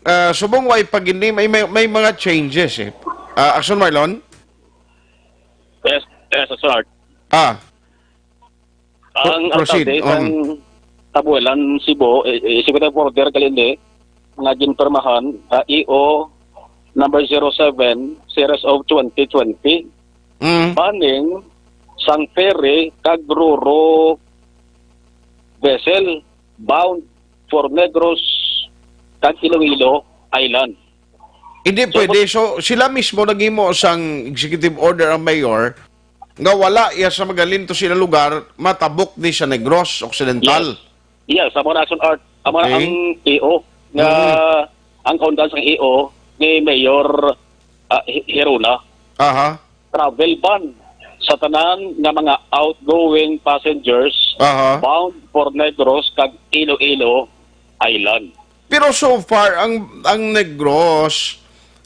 ah, subong way pa gini, may, may, may mga changes eh. Ah, Action Marlon? Yes, yes, sir. Ah. Ang Pro-, proceed. alkalde sang Um. Tabuelan, Cebu, eh, eh, executive order gali ini nga ginpirmahan, ah, E O number zero seven, series of twenty twenty, Mm. banning sang ferry kag ro-ro vessel bound for Negros kag Iloilo Island. Hindi So, pwede. So, sila mismo naghimo sang executive order ang mayor nga wala iya sa magalinto sila lugar, matabok ni sa Negros Occidental. Yes. Yes, amo na, Action Art. Amo na Okay. ang E O nga Mhm. ang kaundan sang E O ni Mayor, ah, Hi-, Hirona. Aha. Travel ban sa tanan nga mga outgoing passengers Aha. bound for Negros kag Iloilo Island. Pero so far, ang, ang Negros,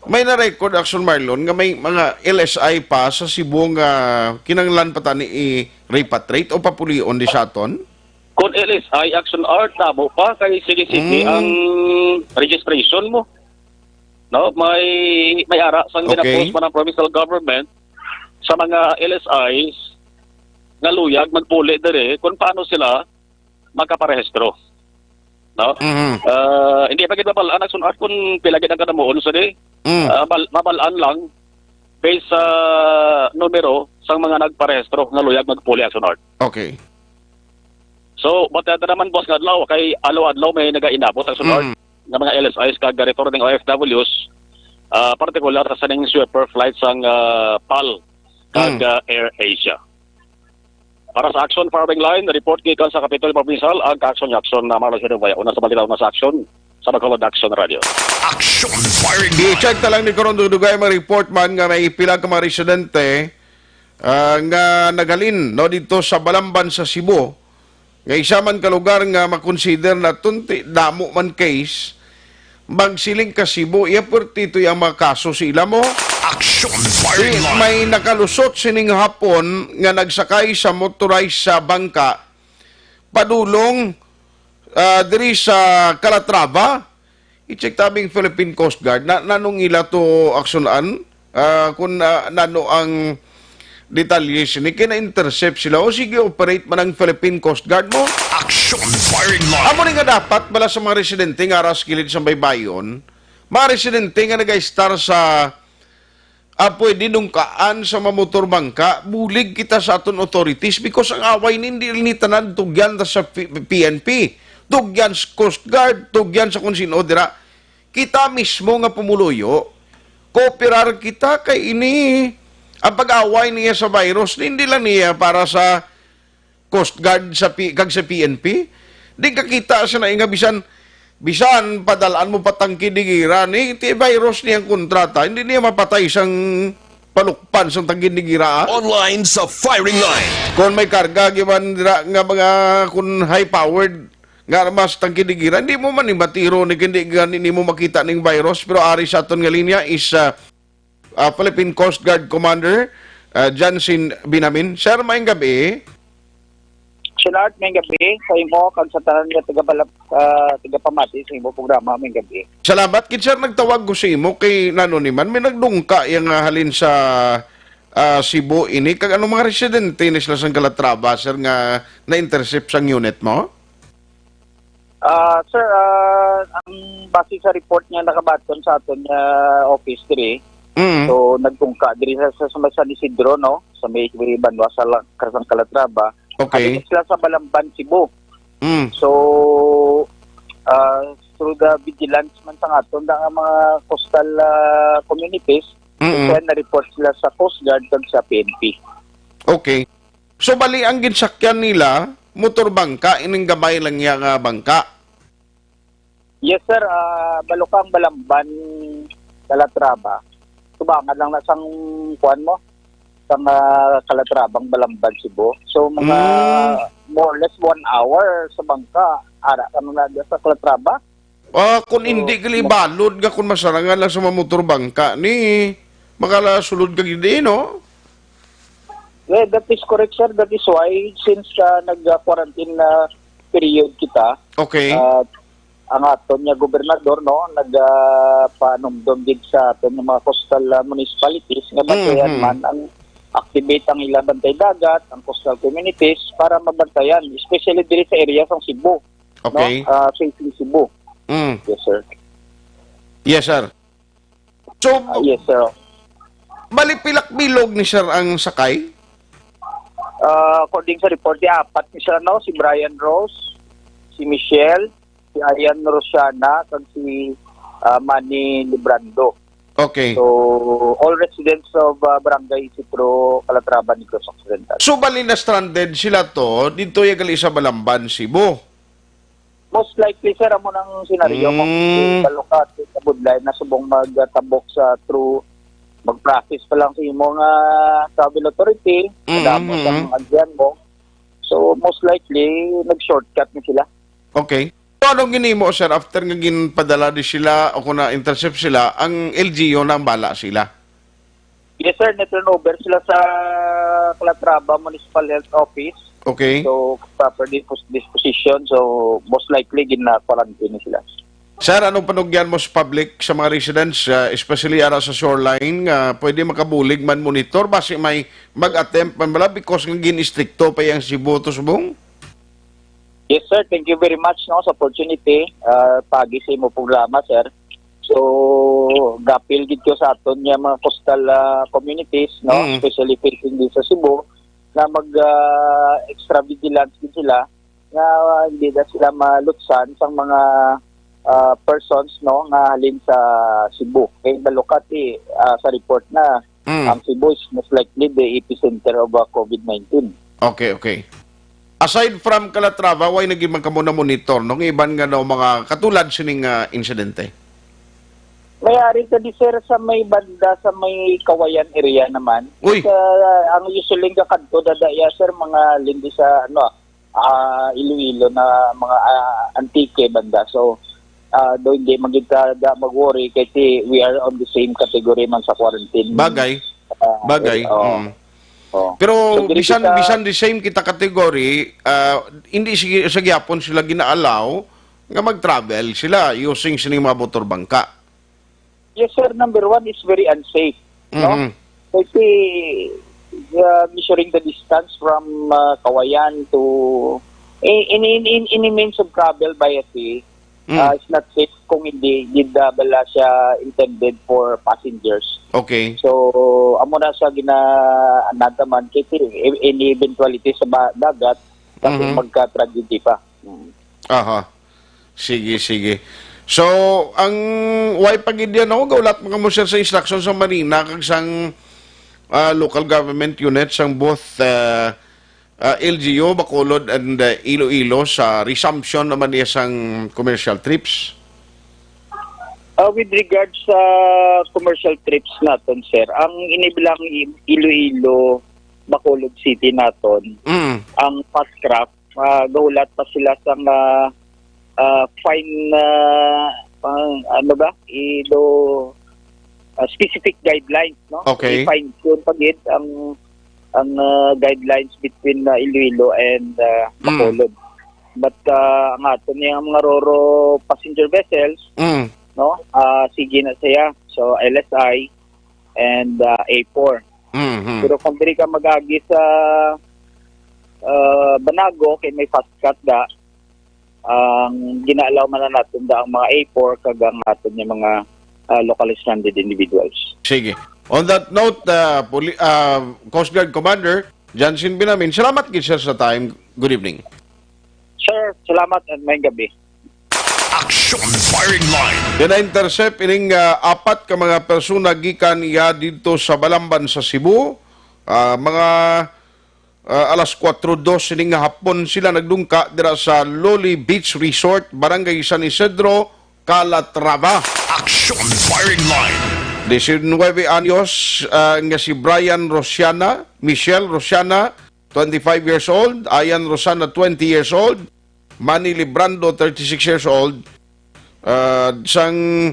may na-record, Action Marlon, nga may mga L S I pa sa Cebu nga kinanglan pa tani i-repatriate o papulion di sa aton? Kung L S I, Action Art, tabo pa, kay sige-sige Mm. ang registration mo. No, may, may ara sang Okay. ginapost man ang provincial government sa mga L S Is nga luyag magpuli diri kung paano sila makaparehistro. No? Mhm. Ah, hindi pa gid mabal-an, Action Art, kung pila gid ang kadamuon sa di. Mm. Ah, bal-, mabal-an lang based sa numero sang mga nagparehistro nga luyag magpuli, Action Art. Okay. So, but, ah, naman, boss, nga adlaw, kay adlaw-adlaw may nagainabot, Action Art, Mm. nga mga L S Is kag returning O F Ws, ah, partikular sa sining sweeper flight sang, ah, pal kag, Mm. ah, Air Asia. Para sa Action Firing Line, report gikan sa Kapitolyo Provincial, ang ka-action ni Action na Marlon Sinumbaya. Una sa balita, una sa action. sa Bacolod Action Radio. Action Firing Line. I-check ta lang ni karon, dugay mga report man nga may pila ka mga residente, ah, nga naghalin, no, dito sa Balamban sa Cebu, nga isa man ka lugar nga makonsider na tunti damo man case, magsiling ka Cebu, iya puwertito ang mga kaso sa ila mo. Action Firing Line. May nakalusot sining hapon nga nagsakay sa motorized sa bangka padulong, ah, diri sa Calatrava. I-check tabing Philippine Coast Guard na nanong ila to aksyonan, ah, kung, ah, nano ang detalye sini, kay na-intercept sila o sige, operate man ang Philippine Coast Guard mo. Action Firing Line. Amo ni nga dapat bala sa mga residente nga ara sa kilid sa baybayon, mga residente nga nag-istar sa, ah, pwede nungkaan sa mga motor bangka, bulig kita sa aton authorities because ang away ni hindi ni tanan tugyan sa P-, P N P, tugyan sa Coast Guard, tugyan sa kung sino dira. Kita mismo nga pumuluyo, kooperar kita kay ini ang pag-away niya sa virus, hindi lang niya para sa Coast Guard sa P-, kag sa P N P. Di ka kita sa na nga bisan, bisan padalaan mo pa tangke digira ni ti virus niyang kontrata, hindi niya mapatay sang palukpan sang tangke digira, ah. Online sa firing line. Kung may karga giman dira nga mga kun high powered nga armas tangke digira, hindi mo man ni matiro ni, hindi gani nimo makita ning virus. Pero ari sa aton nga linya is, ah, ah, Philippine Coast Guard Commander, ah, Jansin Binamin. Sir, maayong gabi. Sir Art, maayong gabi sa imo kag sa tanan nga taga-, ah, tagapamati sa imo programa, maayong gabi. Salamat gid, sir, nagtawag ko sa imo kay nano ni man may nagdungka yang, ah, halin sa, ah, Cebu ini, kag anong mga residente ni sila sang Calatrava, sir, nga na-intercept sang unit mo? Ah, sir, ah, ang base sa report nga nakabaton sa aton nga office diri, Mm. so nagtungka diri sa, sa, sa San Isidro, no, sa may banwa sa La-, Karsang Calatrava. Okay. Abot sila sa Balamban, Cebu. Mm. So, ah, through the vigilance man sa aton, da nga mga coastal, ah, communities, Mm-mm. so, na-report sila sa Coast Guard kag sa P N P. Okay. So, bali ang ginsakyan nila, motor bangka, ining gamay lang niya nga bangka? Yes, sir. Ah, Balukang, Balamban, Calatrava. Subangan lang na sang, kuwan mo, sang, ah, Calatrava ang Balamban, Cebu. So, mga Mm. more or less one hour sa bangka. Ara ka na na sa Calatrava. Ah, kung So, hindi gali ma- balod nga kung masarangan lang sa mga motor bangka ni, makalasulod ka gid, eh, no? Well, that is correct, sir. That is why, since, ah, nag-quarantine na period kita, Okay. ah, ang aton nga gobernador, no, nag, ah, panumdom gid sa aton nga mga coastal, ah, municipalities nga bantayan Mhm. man ang activate ang ilang bantay dagat, ang coastal communities, para mabantayan, especially diri sa area sa Cebu, Okay. no? Ah, safely Cebu. Mm. Yes, sir. Yes, sir. So, Ah, yes, sir. Bali, pilak bilog ni sir ang sakay? Ah, according sa report, di apat ni sir, no? Si Brian Rose, si Michelle, si Ian Rosiana, kag si, ah, Manny Librando. Okay. So, all residents of, ah, Barangay Isidro, Calatrava, Negros Occidental. So, bali na stranded sila to, dito ya gali sa Balamban, Cebu? Most likely, sir, amo nang senaryo mo. Mm. Sa lukat, sa budlay, na subong magtabok sa through, mag-process pa lang sa imo nga travel authority, Mm, madamo sa mm. mga agyan mo. So, most likely, nag-shortcut na sila. Okay. So, anong ginimo, sir, after nga ginpadala di sila o kung na-intercept sila, ang L G U na ang bala sila? Yes, sir. Na-turn over sila sa Calatrava Municipal Health Office. Okay. So, proper dispos-, disposition. So, most likely, gina-quarantine sila. Sir, anong panugyan mo sa public, sa mga residents, ah, especially ara sa shoreline, nga pwede makabulig man monitor, basi may mag-attempt man bala because nga gin-istrikto pa yang Cebu to subong? Yes, sir. Thank you very much, no, sa opportunity, ah, pagi sa imo programa, sir. So, gapil gid ko sa aton nga mga coastal, ah, communities, no, Mm. especially facing din sa Cebu, na mag, ah, extra vigilance gid sila nga hindi na sila malutsan sang mga, ah, persons, no, nga halin sa Cebu. Kay balukati, ah, sa report na Mm. ang Cebu is most likely the epicenter of, ah, COVID nineteen. Okay, okay. Aside from Calatrava, way na gid man kamo na-monitor, no? Nga iban nga daw mga katulad sining, ah, insidente? May ari ka di, sir, sa may banda, sa may Kawayan area naman. Uy! Sa, ang usually nga kadto, dada iya, sir, mga lindi sa, ano, ah, Iloilo na mga, ah, Antique banda. So, ah, do hindi man gid ka da mag-worry kasi we are on the same category man sa quarantine. Bagay. Ah, Bagay. eh, oo. Mm. Oo. Pero So, diri bisan, kita bisan the same kita category, ah, hindi sige sa gihapon sila gina-allow nga mag-travel sila using sining mga motor bangka. Yes, sir. Number one is very unsafe, no? Mhm. Kasi, uh, measuring the distance from, uh, Kawayan to a-, any, any, any means of travel by a sea, Mm. uh, is not safe kung hindi gid, uh, bala siya intended for passengers. Okay. So, amo na sa gina-, anata man, kasi e-, any eventuality sa ba-, dagat, kasi Mhm. magka-tragedy pa. Mm. Aha. Sige, sige. So, ang way pa gid yan, no? Gaulat mo kamo, sir, sa instruction sa Marina kag sang, ah, local government unit, sang both, ah, ah, L G U, Bacolod, and, ah, Iloilo sa resumption naman niya sang commercial trips. Ah, with regards sa commercial trips naton, sir, ang inibilang I-, Iloilo, Bacolod City naton, Mm. ang FASTCRAFT, ah, gahulat pa sila sang, ah, ah, fine, ah, pang, ano ba? Ilo, ah, specific guidelines, no? Okay. I-fine tune pa gid ang, ang, ah, guidelines between, ah, Iloilo and, ah, Mm. Bacolod. But, ah, ang aton nga mga ro-ro passenger vessels, Mm. no? Ah, sige na siya. So, L S I and, ah, A four. Mhm. Pero kung diri ka mag-agi sa, ah, Banago, kay may FASTCRAFT da, ang gina-allow man na naton da ang mga A four kag ang aton nga mga, ah, locally stranded individuals. Sige. On that note, ah, puli-, ah, Coast Guard Commander Jansen Binamin, salamat gid, sir, sa time. Good evening. Sir, salamat and maayong gabi. Action Firing Line. Gina-intercept ining, ah, apat ka mga persona gikan iya didto sa Balamban sa Cebu. Ah, mga, ah, alas kuwatro dos sining nga hapon sila nagdungka dira sa Loli Beach Resort, Barangay San Isidro, Calatrava. Action Firing Line. Diecinueve anyos, ah, nga si Brian Rosiana, Michelle Rosiana, twenty-five years old, Ayan Rosana, twenty years old, Manny Librando, thirty-six years old, ah, sang,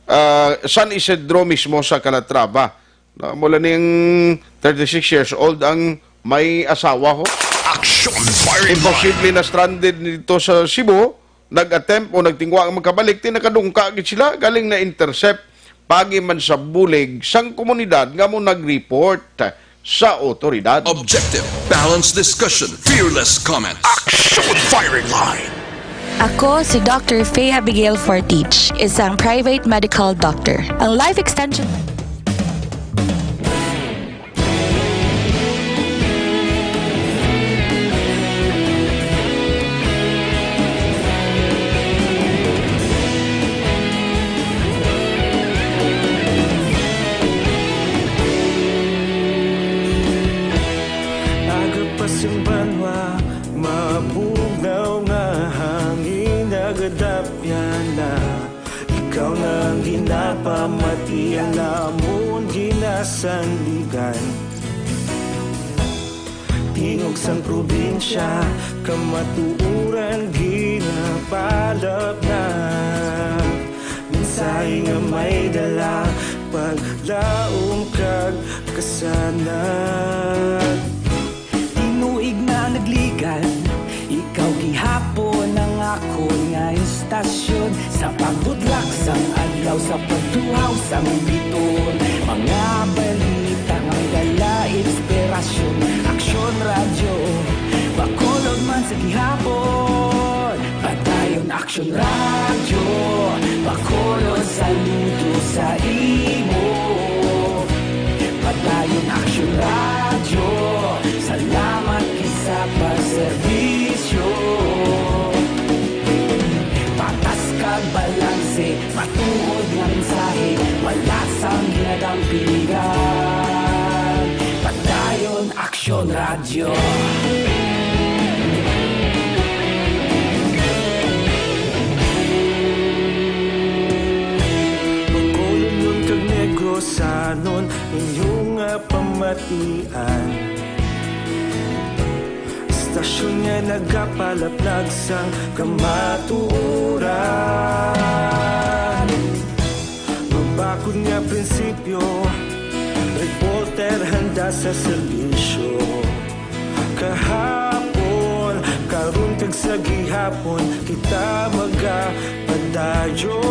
ah, San Isidro mismo sa Calatrava. Na, mula ning thirty-six years old ang may asawa ho. Action Firing Line. Imposible na stranded dito sa Cebu, nag-attempt o nagtingwa nga magkabalik, ti nakadungka gid sila, galing na-intercept, pagi man sa bulig sang komunidad nga mo nag-report sa otoridad. Objective, balanced discussion, fearless comment. Action Firing Line. Ako si Doctor Faye Abigail Fortich, isang private medical doctor. Ang life extension Agapas ang banwa, mabugnaw nga hangin, nagadapyan na. Ikaw na ang ginapamati, ang lamon ginasandigan. Tingog sang probinsya, kamatuoran ginapalapnap. Mensahe nga may dala, paglaom kag kasanag. Tinuig na nagligan, ikaw gihapon ang akon nga istasyon. Sa pagbutlak sang adlaw, sa pagtuhaw sang biton, mga balita nga dala inspirasyon. Aksyon Radyo Bacolod man sa gihapon. Padayon Aksyon Radyo Bacolod, saludo sa imo. Padayon Aksyon Radyo, salamat gid sa pagserbisyo. Patas kag balanse, matuod nga mensahe, wala sang ginadampingan. Padayon Aksyon Radyo. Sanon inyong nga pamatian. Istasyon nga nagapalaplag sang kamatuoran. Mabakod nga prinsipyo, reporter handa sa serbisyo. Kahapon, karon kag sa gihapon, kita magapadayon.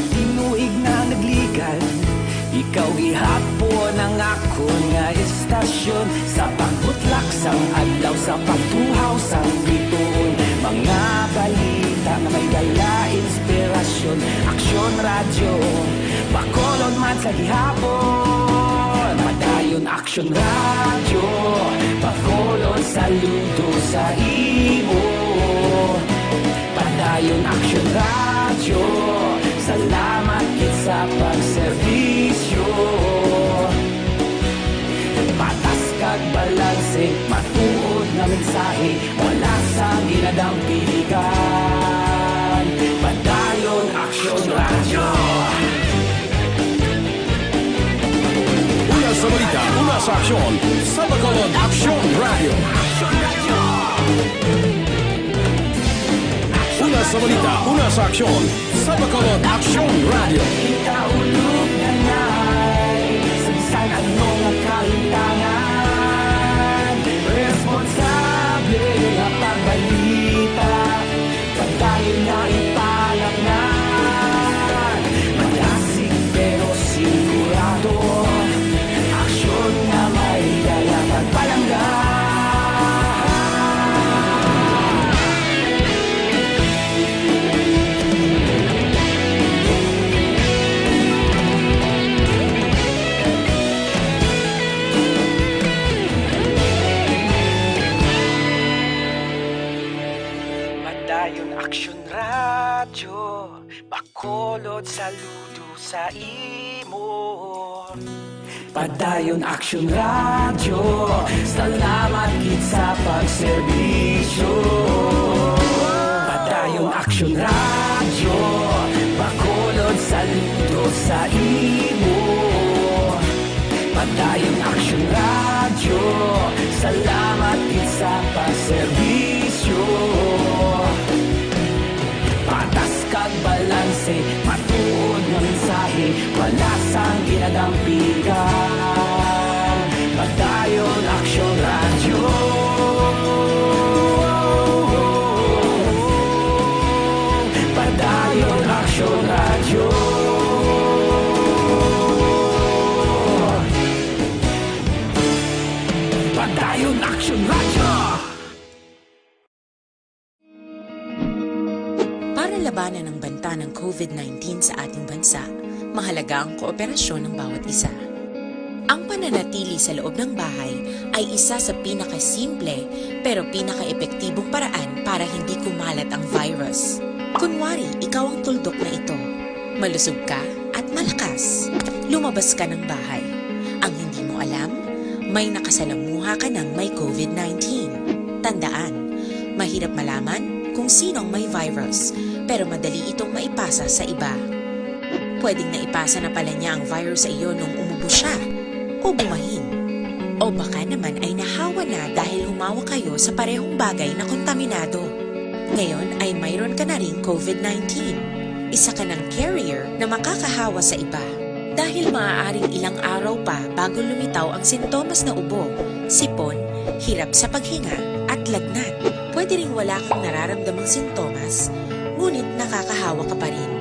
Tinuig na nagligan, ikaw gihapon ang akon nga istasyon. Sa pagbutlak sang adlaw, sa pagtuhaw sang bituon, mga balita nga may dala inspirasyon. Aksyon Radyo, Bacolod man sa gihapon. Padayon Aksyon Radyo, Bacolod saludo sa imo. Padayon Aksyon Radyo, salamat gid sa pagserbisyo. Patas kag balanse, matuod nga mensahe, wala sang ginadampigan. Padayon Aksyon Radyo. Una sa balita, una sa aksyon, sa Bacolod Aksyon Radyo. Una sa balita, una sa aksyon, sa Bacolod Aksyon Radyo. Ikaulog na nay, sa bisan ano nga kahitangan, responsable nga pagbalita. Padayon na ipalapnan, malasig pero sigurado. Aksyon nga may dala pagpalangga. Padayon Aksyon Radyo, Bacolod saludo sa imo. Padayon Aksyon Radyo, salamat gid sa pagserbisyo. Padayon Aksyon Radyo, Bacolod saludo sa imo. Padayon Aksyon Radyo, salamat gid sa pagserbisyo. Patas kag balanse, matuod nga mensahe, wala sang ginadampigan. Padayon Aksyon Radyo. Padayon Aksyon Radyo. Padayon Aksyon Radyo. Para labanan ang banta ng COVID nineteen sa ating bansa, mahalaga ang kooperasyon ng bawat isa. Ang pananatili sa loob ng bahay ay isa sa pinakasimple pero pinakaepektibong paraan para hindi kumalat ang virus. Kunwari, ikaw ang tuldok na ito. Malusog ka at malakas. Lumabas ka ng bahay. Ang hindi mo alam, may nakasalamuha ka ng may COVID nineteen. Tandaan, mahirap malaman kung sino ang may virus, pero madali itong maipasa sa iba. Pwedeng naipasa na pala niya ang virus sa iyo nung umubo siya o bumahin. O baka naman ay nahawa na dahil humawa kayo sa parehong bagay na kontaminado. Ngayon ay mayroon ka na ring COVID nineteen. Isa ka ng carrier na makakahawa sa iba. Dahil maaaring ilang araw pa bago lumitaw ang sintomas na ubo, sipon, hirap sa paghinga, at lagnat. Pwede ring wala kang nararamdamang sintomas, ngunit nakakahawa ka pa rin.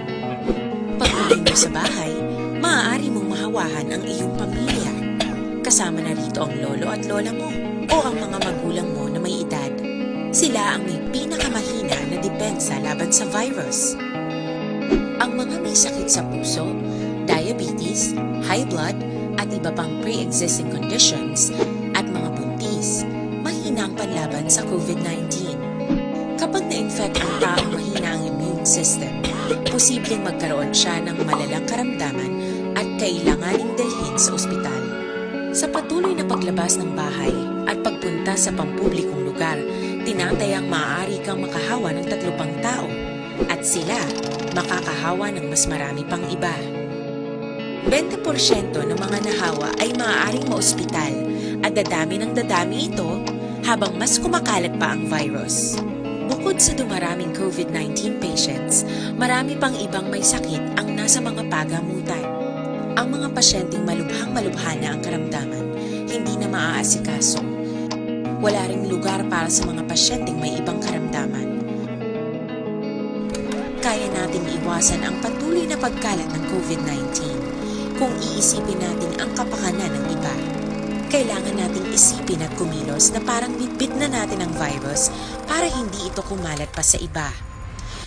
Pag-uwi mo sa bahay, maaari mong mahawahan ang iyong pamilya. Kasama na rito ang lolo at lola mo o ang mga magulang mo na may edad. Sila ang may pinakamahina na depensa laban sa virus. Ang mga may sakit sa puso, diabetes, high blood, at iba pang pre-existing conditions, at mga buntis, mahina ang panlaban sa COVID nineteen. Kapag na-infect ang taong mahina ang immune system, posibleng magkaroon siya ng malalang karamdaman at kailanganing dalhin sa ospital. Sa patuloy na paglabas ng bahay at pagpunta sa pampublikong lugar, tinatayang maaari kang makahawa ng tatlo pang tao at sila makakahawa ng mas marami pang iba. Bente porsyento ng mga nahawa ay maaaring maospital at dadami ng dadami ito habang mas kumakalat pa ang virus. Bukod sa dumaraming COVID nineteen patients, marami pang ibang may sakit ang nasa mga pagamutan. Ang mga pasyenteng malubhang-malubha na ang karamdaman, hindi na maaasikaso. Wala ring lugar para sa mga pasyenteng may ibang karamdaman. Kaya nating iwasan ang patuloy na pagkalat ng COVID nineteen kung iisipin natin ang kapakanan ng iba. Kailangan nating isipin at kumilos na parang bitbit na natin ang virus para hindi ito kumalat pa sa iba.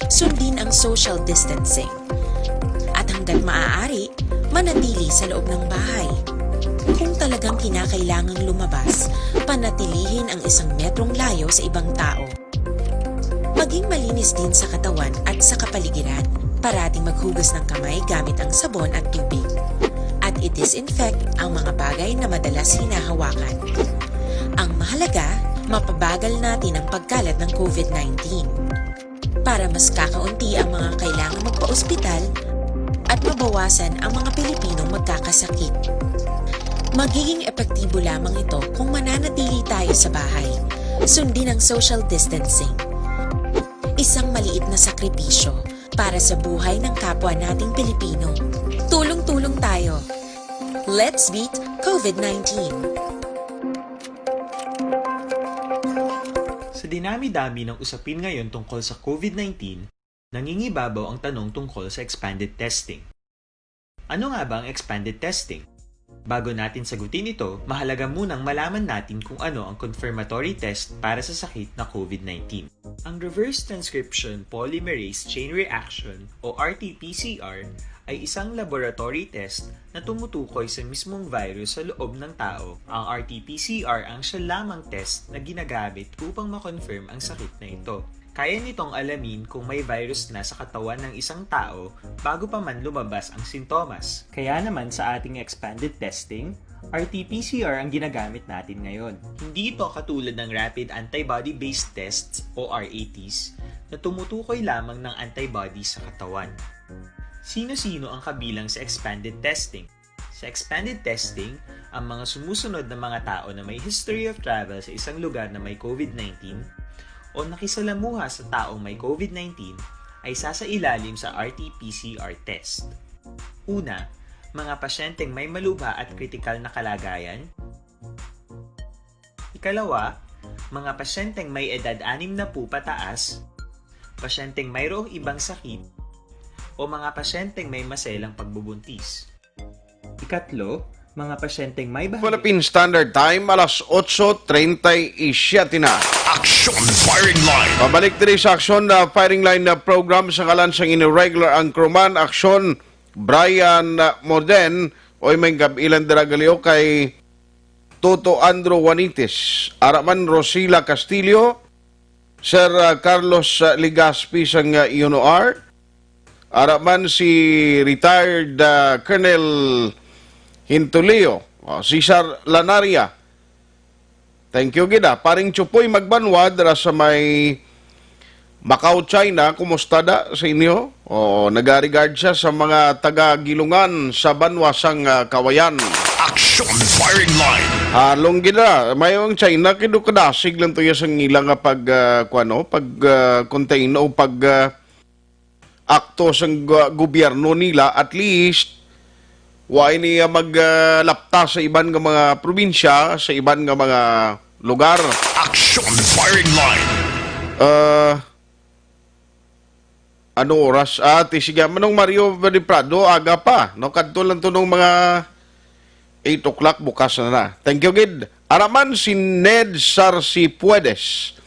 Sundin ang social distancing. At hanggat maaari, manatili sa loob ng bahay. Kung talagang kinakailangang lumabas, panatilihin ang isang metrong layo sa ibang tao. Maging malinis din sa katawan at sa kapaligiran. Parating maghugas ng kamay gamit ang sabon at tubig. At i-disinfect ang mga bagay na madalas hinahawakan. Ang mahalaga, mapabagal natin ang pagkalat ng COVID nineteen. Para mas kakaunti ang mga kailangang magpa-ospital at mabawasan ang mga Pilipinong magkakasakit. Magiging epektibo lamang ito kung mananatili tayo sa bahay. Sundin ang social distancing. Isang maliit na sakripisyo para sa buhay ng kapwa nating Pilipino. Tulong-tulong tayo. Let's beat COVID nineteen. Sa dinami-dami ng usapin ngayon tungkol sa COVID nineteen, nangingibabaw ang tanong tungkol sa expanded testing. Ano nga ba ang expanded testing? Bago natin sagutin ito, mahalaga munang malaman natin kung ano ang confirmatory test para sa sakit na COVID nineteen. Ang reverse transcription polymerase chain reaction o R T P C R ay isang laboratory test na tumutukoy sa mismong virus sa loob ng tao. Ang R T P C R ang siya lamang test na ginagamit upang ma-confirm ang sakit na ito. Kaya nitong alamin kung may virus na sa katawan ng isang tao bago pa man lumabas ang sintomas. Kaya naman sa ating expanded testing, R T P C R ang ginagamit natin ngayon. Hindi ito katulad ng rapid antibody-based tests o R A Ts na tumutukoy lamang ng antibody sa katawan. Sino-sino ang kabilang sa expanded testing? Sa expanded testing, ang mga sumusunod na mga tao na may history of travel sa isang lugar na may COVID nineteen o nakisalamuha sa taong may COVID nineteen ay sasailalim sa R T P C R test. Una, mga pasyenteng may malubha at kritikal na kalagayan. Ikalawa, mga pasyenteng may edad anim na po pataas, pasyenteng mayroong ibang sakit, o mga pasyenteng may maselang pagbubuntis. Ikatlo, mga pasyenteng may bahagi Philippine Standard Time, alas otso treinta y siete na. Action Firing Line. Pabalik diri sa Action, uh, Firing Line na program sa ngalan sang inyo regular anchorman, Action, Brian, uh, Moden. Oy, may gab-ilan dira gali, o, kay Toto Andrew Juanitis, ara man Rosila Castillo, Sir, uh, Carlos, uh, Legaspi sang, uh, UNOR, ara man si retired, uh, Colonel Hintulio, o, Cesar Lanaria. Thank you gid, ah. Paring Chupoy Magbanwa dira sa may Macau, China, kumusta da sa inyo? O, nagaregard siya sa mga taga Gilungan sa banwa sang, ah, Kawayan. Action Firing Line. Halong gid na. May ang China, kido kadasig lang to ya sang ila nga pag, ah, kuwano, pag, ah, contain o pag, ah, akto sang gu-, gobyerno nila. At least, wa ini, ah, mag, ah, lapta sa iban nga mga probinsya, sa iban nga mga lugar. Action Firing Line. Ah, Ano oras? Ah, ti, sige, Manong Mario Verde Prado, aga pa, no? Kadto lang to nung mga eight o'clock, bukas na na. Thank you, gid. Ara man si Ned Sarcipuedes.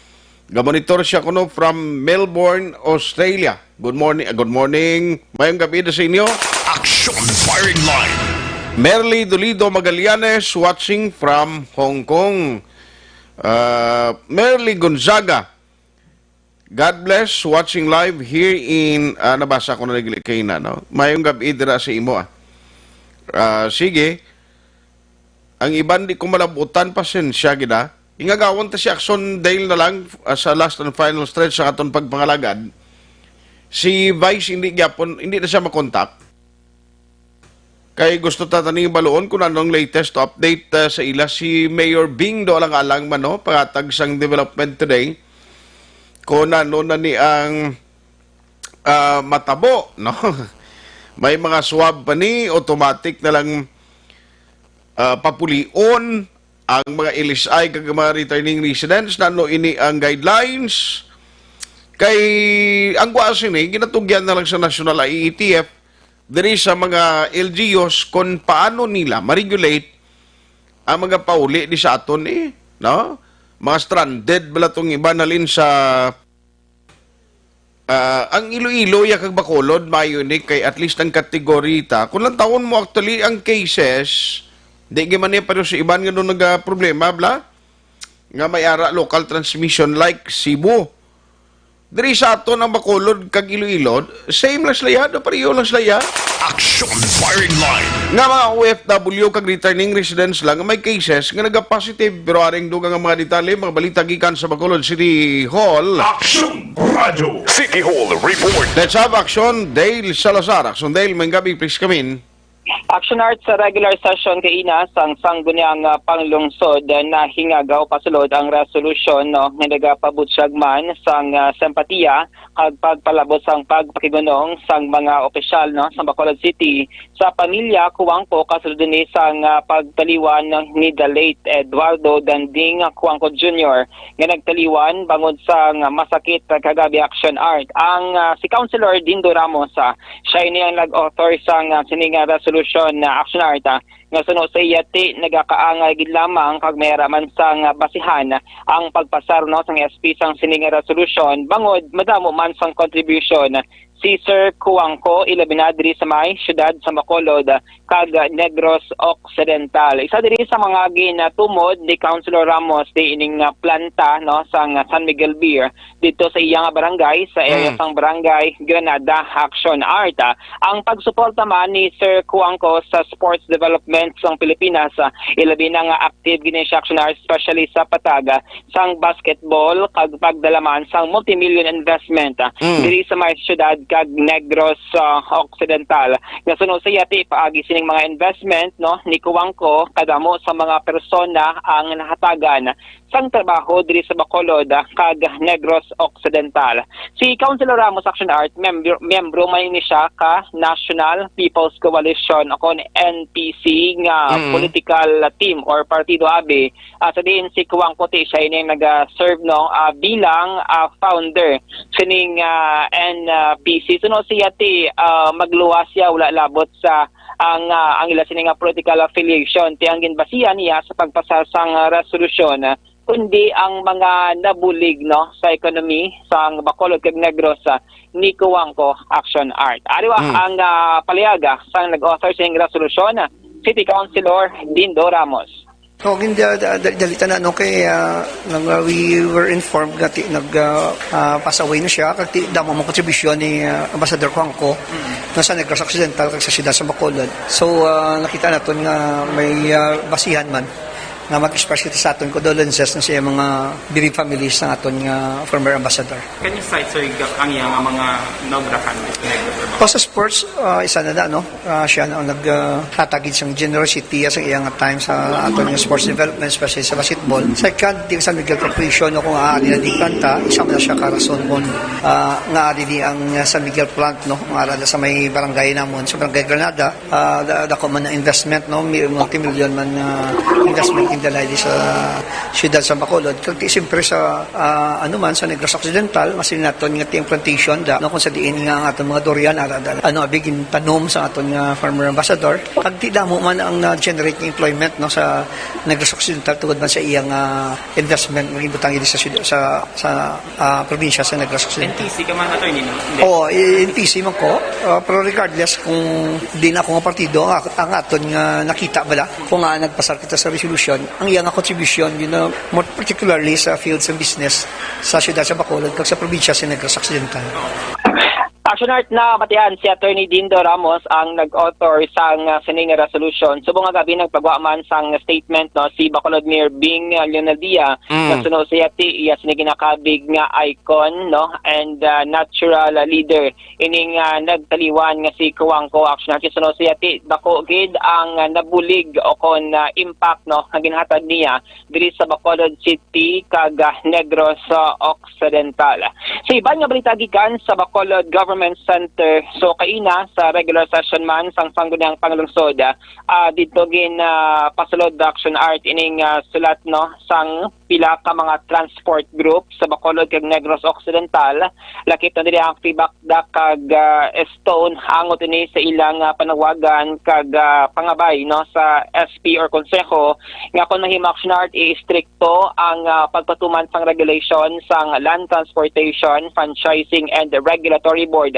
Gamonitor siya kuno from Melbourne, Australia. Good morning, ah, good morning. Mayong gabi na sa inyo. Action Firing Line. Merly Dolido Magallanes watching from Hong Kong. Ah, Merly Gonzaga, God bless, watching live here in, ah, nabasa ko na naglikay na, no? Mayong gabi dira sa imo, ah. Ah, sige. Ang iban di ko malabutan, pasensya gid, ah. Ingagawon ta si Action Dale na lang, ah, sa last and final stretch sa aton pagpangalagad. Si Vice hindi gyapon, hindi na siya makontak. Kay gusto ta tani baluon kung anong latest update, ah, sa ila si Mayor Bing do alang-alang man, no, pangatag sang development today. Kung ano na ni ang, ah, matabo, no? May mga swab pa ni, automatic na lang, ah, papulion ang mga L S I kag mga returning residents. Nano ini ang guidelines? Kay ang gwa sini, ginatugyan na lang sa National I E T F, diri sa mga L G Us kung paano nila ma-regulate ang mga pauli di sa aton, eh, no? Mga stranded bala tong iban halin sa, ah, ang Iloilo ya kag Bacolod, maayo ni kay at least ang kategorya ta. Kung lang taon mo actually ang cases, di gyud man ni pero sa iban nga doon nagaproblema, bla? Nga may ara local transmission like Cebu. Diri sa aton ang Bacolod kag Iloilo, same lang sila ya, do pareho lang sila ya. Action Firing Line. Nga mga O F W kag returning residents lang nga may cases nga nagapositive. Pero aring dugang ang mga detalye, mga balita gikan sa Bacolod City Hall. Action Radio. City Hall Report. Let's have Action Dale Salazar. Action Dale, may gabi, please come in. Action Art, sa regular session kaina sang Sangguniang, ah, Panglungsod, ah, nahingagaw pasulod ang resolusyon, no, nga nagapabutyag man sang, ah, simpatiya kag pagpalabot sang pagpakigunong sang mga opisyal, no, sa Bacolod City sa pamilya Cuangco kasulod ni sang, ah, pagtaliwan ni the late Eduardo Danding Cuangco Junior nga nagtaliwan bangod sang masakit kagabi, Action Art. Ang, ah, si Councilor Dindo Ramos, ah, siya ini ang nag-author sang, ah, sini nga resolusyon na Action Art, ah, nga suno sa iya ti nagakaangay gid lamang kag may ara man sang, ah, basihan ang pagpasar, no, sang S P sang sini nga resolusyon bangod madamo man sang contribution si Sir Cuangco, ilabi na diri sa may siyudad sa Bacolod, ah, kag, ah, Negros Occidental. Isa diri sa mga ginatumod ni Councilor Ramos di ining, ah, planta, no, sang, ah, San Miguel Beer dito sa iya nga barangay, sa area Mm. sang Barangay Granada. Action Art, ah. Ang pagsuporta man ni Sir Cuangco sa sports development sang Pilipinas, ah, ilabi na nga active gid ni siya, Action Art, especially sa patag, ah, sang basketball kag pagdala man sang multimillion investment, ah, Mm. diri sa may siyudad kag Negros, ah, Occidental. Nga suno sa iya ti paagi sining mga investment, no, ni Cuangco, kadamo sa mga persona ang nahatagan sang trabaho diri sa Bacolod, ah, kag Negros Occidental. Si Councilor Ramos, Action Art, membro, membro man ini siya ka National People's Coalition o kon N P C nga Mm. political team or partido abi, ah, sa diin si Cuangco ti siya ini naga-serve, no, ah, bilang, ah, founder sining, ah, N P C. Suno siya ti, ah, magluwas siya, wala labot sa ang, ah, ang ila sini nga political affiliation. Ti ang ginbasihan niya sa pagpasar sang, ah, resolusyon, ah, kundi ang mga nabulig, no, sa ekonomi sang Bacolod kag Negros, ah, ni Cuangco, Action Art. Ari wa Mm. ang, ah, paliyaga sang nag-author sing resolusyon, ah, City Councilor Dindo Ramos. O, hindi, ah, da-, da-, dali ta na, no, kay, ah, nag, ah, we were informed nga ti-, nag, ah, ah, pass away na siya, kag ti-, damo mo kontribusyon ni, ah, Ambassador Cuangco, Mm. no, sa Negros Occidental, kag sa siyudad sa Bacolod. So, ah, nakita naton nga may, ah, basihan man nga mag-express kita sa aton condolences na sa iyang mga bereaved families sa aton nga former ambassador. Can you cite, sir, ang iyang mga naobrahan dito sa Negros? O, sa sports, ah, isa na na, no? Ah, siya na ang nag, ah, hatag gid sang generosity sa iyang time sa aton nga sports development, especially sa basketball. Second, di San Miguel Corporation, no, kung aari na di planta, isa man na siya ka rason kung, ah, nga ari di ang, ah, San Miguel plant, no, nga ara sa may barangay namon, sa Barangay Granada, ah, da-, dako man na investment, no, mi-, multi-million man nga investment in the sa siyudad sa Bacolod. Kag ti, siyempre sa, ah, ano man, sa Negros Occidental, mas naton nga ti ang plantation da, no, kung sa diin nga ang aton mga durian, ara, da, ano, abi gintanom sa aton nga former ambassador. Kag ti damo man ang na-generate nga employment, no, sa Negros Occidental tungod man sa iyang, ah, investment nga gibutang ini sa siyud-, sa, sa, ah, probinsya sa Negros Occidental. N P C ka man, attorney, no? Hindi. Oo, i-, N P C man ko. Ah, pero regardless kung di na ako nga partido, ang, ang aton nga nakita bala, kung nga nagpasar kita sa resolution, ang iyang contribution, you know, more particularly sa field sa business, sa siyudad sa Bacolod, kag sa probinsya sa Negros Occidental. Action Art, na batian si Attorney Dindo Ramos ang nag-author sang, ah, sining resolution. Subong nga gab-i nagpagwa man sang statement, no, si Bacolod Mayor Bing, ah, Leonaldia, Mm. nga suno siya ti iya sini ginakabig nga icon, no, and, ah, natural, ah, leader ining, ah, nagtaliwan nga si Cojuangco. Action Art, suno siya ti dako gid ang, ah, nabulig o kon, ah, impact, no, nga ginhatag niya diri sa Bacolod City kag, ah, Negros, ah, Occidental. Sa iban nga balita gikan sa Bacolod Government Center, so kaina sa regular session man sang Sangguniang Panglungsod, ah, didto gin, ah, pasulod, Action Art, ining, ah, sulat, no, sang pila ka mga transport group sa Bacolod kag Negros Occidental. Lakip na diri ang Fibakda kag, ah, Stone, angot ini sa ilang, ah, panawagan kag, ah, pangabay, no, sa S P or Konseho nga kon mahimo, Action Art, i-istrikto ang, ah, pagpatuman sang regulation sang Land Transportation, Franchising and Regulatory Board.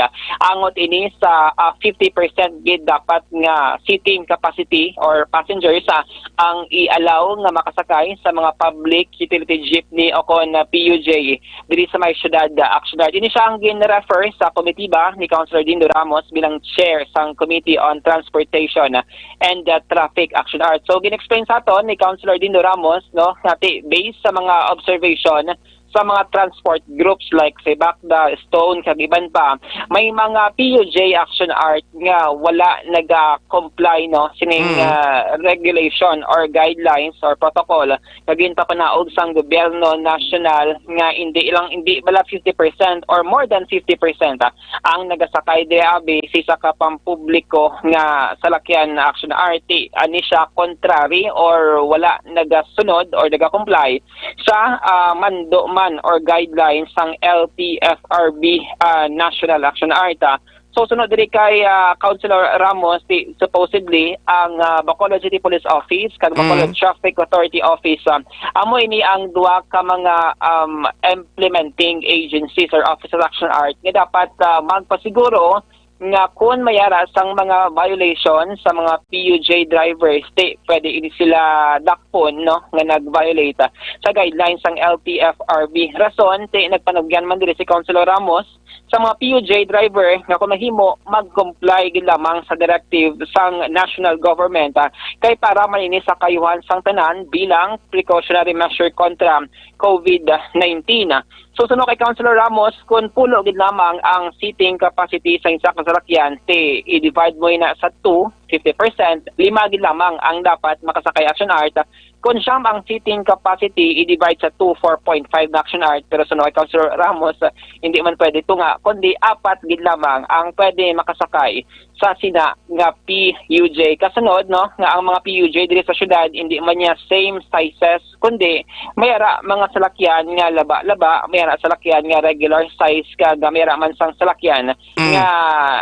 Angot ini sa, ah, fifty percent gid dapat nga seating capacity or passengers, ah, ang i-allow nga makasakay sa mga public utility jeepney o kon, ah, P U J diri sa may siyudad, ah, Action Art. Ini sia ang gin-refer sa komitiba ni Councilor Dindo Ramos bilang chair sang Committee on Transportation and, ah, Traffic, Action Art. So, gin-explain sa aton ni Councilor Dindo Ramos, no, nga ti-, based sa mga observation sa mga transport groups like Fibakda, Stone, kag iban pa, may mga P U J, Action Art, nga wala naga-comply, no, sining, Mm. ah, regulation or guidelines or protocol nga ginpapanaog sang gobyerno nasyonal, nga hindi lang, hindi bala fifty percent or more than fifty percent, ah, ang nagasakay diri abi sa isa ka pampubliko nga salakyan, Action Art. Ani siya contrary or wala nagasunod or nagakomply sa, ah, mando man or guidelines sang L T F R B, ah, National Action Art, ah. So, sunod diri kay, ah, Councilor Ramos, ti-, supposedly ang, ah, Bacolod City Police Office kag Bacolod Mm. Traffic Authority Office, ah, amo ini ang duha ka mga, um, implementing agencies or offices, Action Art, nga dapat, ah, magpasiguro nga kon may ara sang mga violation sa mga P U J drivers, ti pwede ini sila dakpon, no, nga nag-violate, ah, sa guidelines sang L T F R B. Rason, ti nagpanugyan man diri si Councilor Ramos sa mga P U J driver nga kung mahimo, mag-comply gid lamang sa directive sang national government, ah, kay para man ini sa kaayuhan sang tanan bilang precautionary measure kontra COVID nineteen. So, suno kay Councilor Ramos, kung pulo gid lamang ang seating capacity sa isa ka salakyan, ti i-divide mo ina sa two, fifty percent, lima gid lamang ang dapat makasakay, Action Art. Kung siyam ang seating capacity, i-divide sa two, four point five na, Action Art. Pero suno kay Councilor Ramos, hindi man pwede tunga, kundi apat gid lamang ang pwede makasakay sa sina nga P U J. Kasunod, no, nga ang mga P U J diri sa syudad, hindi man niya same sizes, kundi may ara mga salakyan nga laba-laba, may ara salakyan nga regular size, kag may ara man sang salakyan Mm. nga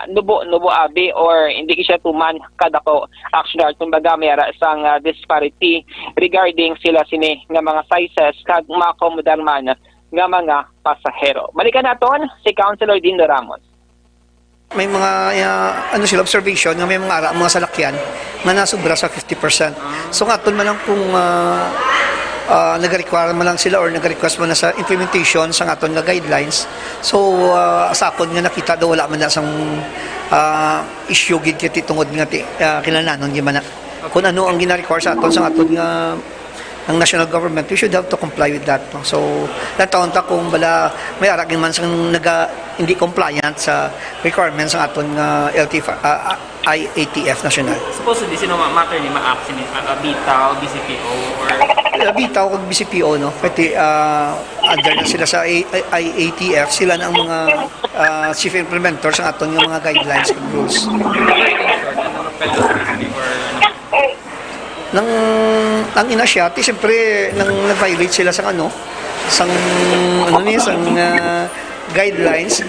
nubo-nubo abi or hindi siya tuman kadako. Actually, kumbaga, may ara sang, ah, disparity regarding sila sini nga mga sizes kag maakomodar man nga mga pasahero. Balikan naton si Councilor Dindo Ramos. May mga, ah, ano sila, observation nga may mga ara, mga salakyan nga nasobra sa fifty percent. So, nga aton man lang kung, ah, ah, nag-require man lang sila or nag-request man na sa implementation sa aton nga guidelines. So, ah, sa akon nga nakita daw, wala man na sang, ah, issue gid kay ti tungod nga ti, ah, kinahanglanon gid man na. Kung ano ang gina-require sa aton, sa aton nga ang national government, we should have to comply with that, no? So, natawon ta kung bala may ara gid man sang naga, hindi compliant sa requirements sa aton nga L T F, ah, ah, I A T F national. Supposedly, sino ma-, matter ni ma-act sini, ah, ah, BITAO, B C P O, or Ah, BITAO kag B C P O, no? Pati, ah, under na sila sa I-, I-, I A T F, sila na ang mga, ah, chief implementer sa aton nga mga guidelines and rules. Ano, ano, Nang, ang ina siya, ti siyempre, nang nag-violate sila sa ano, sang, ano ni, sang, ah, guidelines,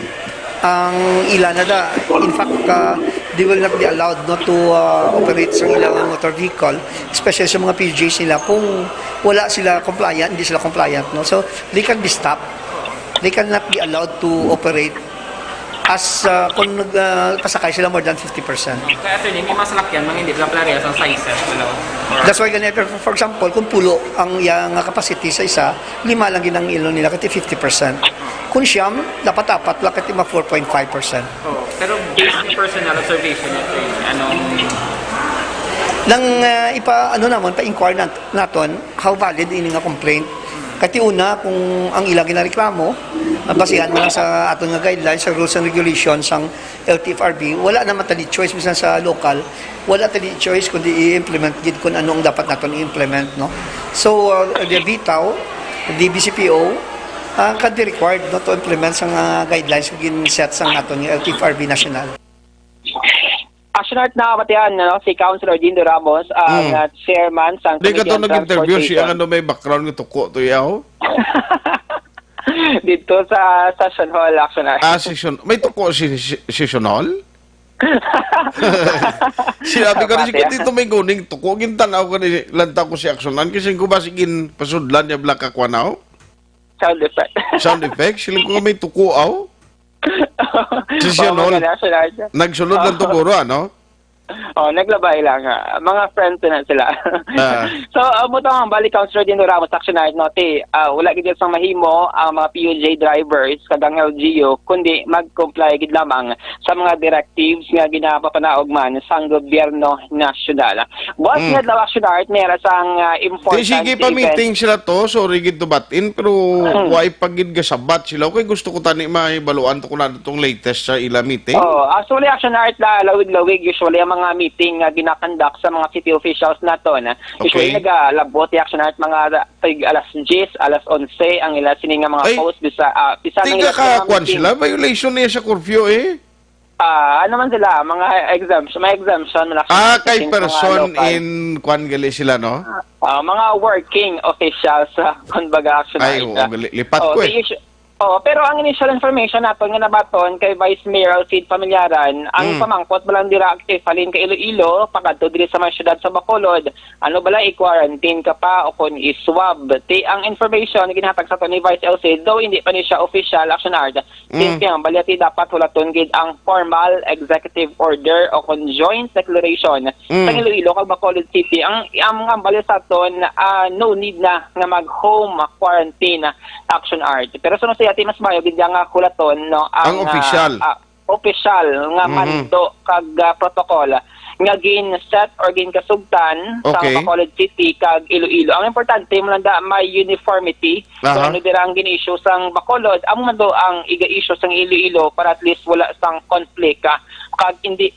ang ila na da, in fact, ah, they will not be allowed, no, to, ah, operate sa ilang motor vehicle, especially sa mga P U Js nila, kung wala sila compliant, hindi sila compliant, no? So, they can be stopped. They cannot be allowed to operate As uh, kung nagpasakay uh, sila more than fifty percent. Kaya attorney, may mga salakyan mga hindi pala parehas ang sizes. Ano? That's why ganito, for example, kung pulo ang iya nga capacity sa isa, lima lang ginang ilo nila kati fifty percent. Kung siyam, dapat apat lang kati ma four point five percent. Oh, pero based on personal observation, attorney, anong Nang uh, ipa ano naman pa inquire nat naton how valid ini nga complaint. Kati una kung ang ila ginareklamo, basihan mo lang sa aton nga guidelines, sa rules and regulations sang L T F R B, wala na matali choice bisan sa local, wala tali choice kundi i-implement gid kung ano ang dapat naton i-implement, no? So uh, the VTAW, the B C P O, uh, can be required no, to implement sang uh, guidelines nga gin-set sang aton nga L T F R B national. Action Art na matian, ano, si Councilor Dindo Ramos ang Mm. ah, chairman sang Di ka to Committee on nag-interview siya Transportation. nga no may background nga tuko to yaw? Dito sa Session Hall, Action Art. Ah, session. May tuko si, si session hall? Sinabi ko rin Pati, si ah. Katito may guning tuko. Gintanaw ko ni lantaw ko si Action Art. Kasi ko ba sigin pasudlan niya black kakwanaw? Sound effect. Sound effect? Siling ko nga may tuko aw? Session Oo, hall. Maganda, Action Art. Nagsulod lang to, Oo. guro, ano? Oh, naglabay lang. Ah, mga friends na sila. Ah. So, uh, mo to ang balik Councilor Dino Ramos, Action Art, no? Ti, ah, wala gid sang mahimo ang mga P U J drivers kag ang L G U, kundi mag-comply gid lamang sa mga directives nga ginapapanaog man sang gobyerno nasyonal. Boss, Mm. nga daw, Action Art, may ara sang ah, Di, importante sige pa event. meeting sila to, sorry gid to batin, pero Mm. why pa gid gasabat sila? Okay, gusto ko tani mahibaluan to kung ano tong latest sa ila meeting. Oh, actually, Action Art, la, lawig-lawig, usually ang mga meeting nga ginakandak sa mga city officials naton, ah, usually Okay. nagalabot yung Action Art mga tig alas diyes, alas onse ang ila sini nga mga Ay, post bisa ah, bisa ang Tiga ila ka, mga kwan meeting. sila, violation niya sa curfew eh. Ah, ano man sila, mga exemption, may exemption man Ah, actually kay sa mga person local. in kwan gali sila, no? Ah, mga working officials, ah, kumbaga, Action Ay, Art, oo, ah. gali- lipat Oh, ko eh. the issue, oh, pero ang initial information naton nga nabaton kay Vice Mayor Alcid Familiaran, ang Mm. pamangkot ba lang dira active halin kay Iloilo, pakadto diri sa mga syudad sa Bacolod, ano bala, i-quarantine ka pa o kung i-swab. Ti, ang information nga ginahatag sa aton ni Vice Alcid, though hindi pa ni siya official, Action Art, Mm. Kaya ang balya ti dapat hulaton gid ang formal executive order o kon joint declaration Mm. sa Iloilo kag Bacolod City. Ang ang, ang balya sa aton, ah, no need na nga mag home quarantine, Action Art. Pero sunod sa ati mas mayo gid nga hulaton, no, Ang ang, ah, opisyal. ah, opisyal nga Mhm. mando kag, ah, protocol nga gin-set or ginkasugtan sa Okay. Bacolod City kag Iloilo. Ang importante mo lang da may uniformity. Aha. So, ano dira ang gin-issue sang Bacolod, amo man daw ang iga-issue sang Iloilo para at least wala sang conflict, ah. Kag hindi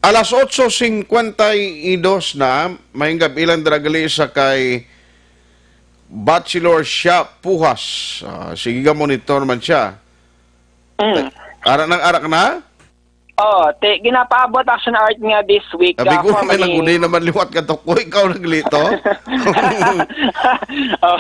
Alas otso cincuenta y dos na, may gab-i lang dira gali sa kay Bachelor siya Puhas. Ah, sige ka, monitor man siya. Mm. Ara nang arak na? Oh, te, ginapaabot, Action Art, nga this week, Abi ah, ko, may formally naguli naman liwat ka to. Ko, ikaw naglito? Oh,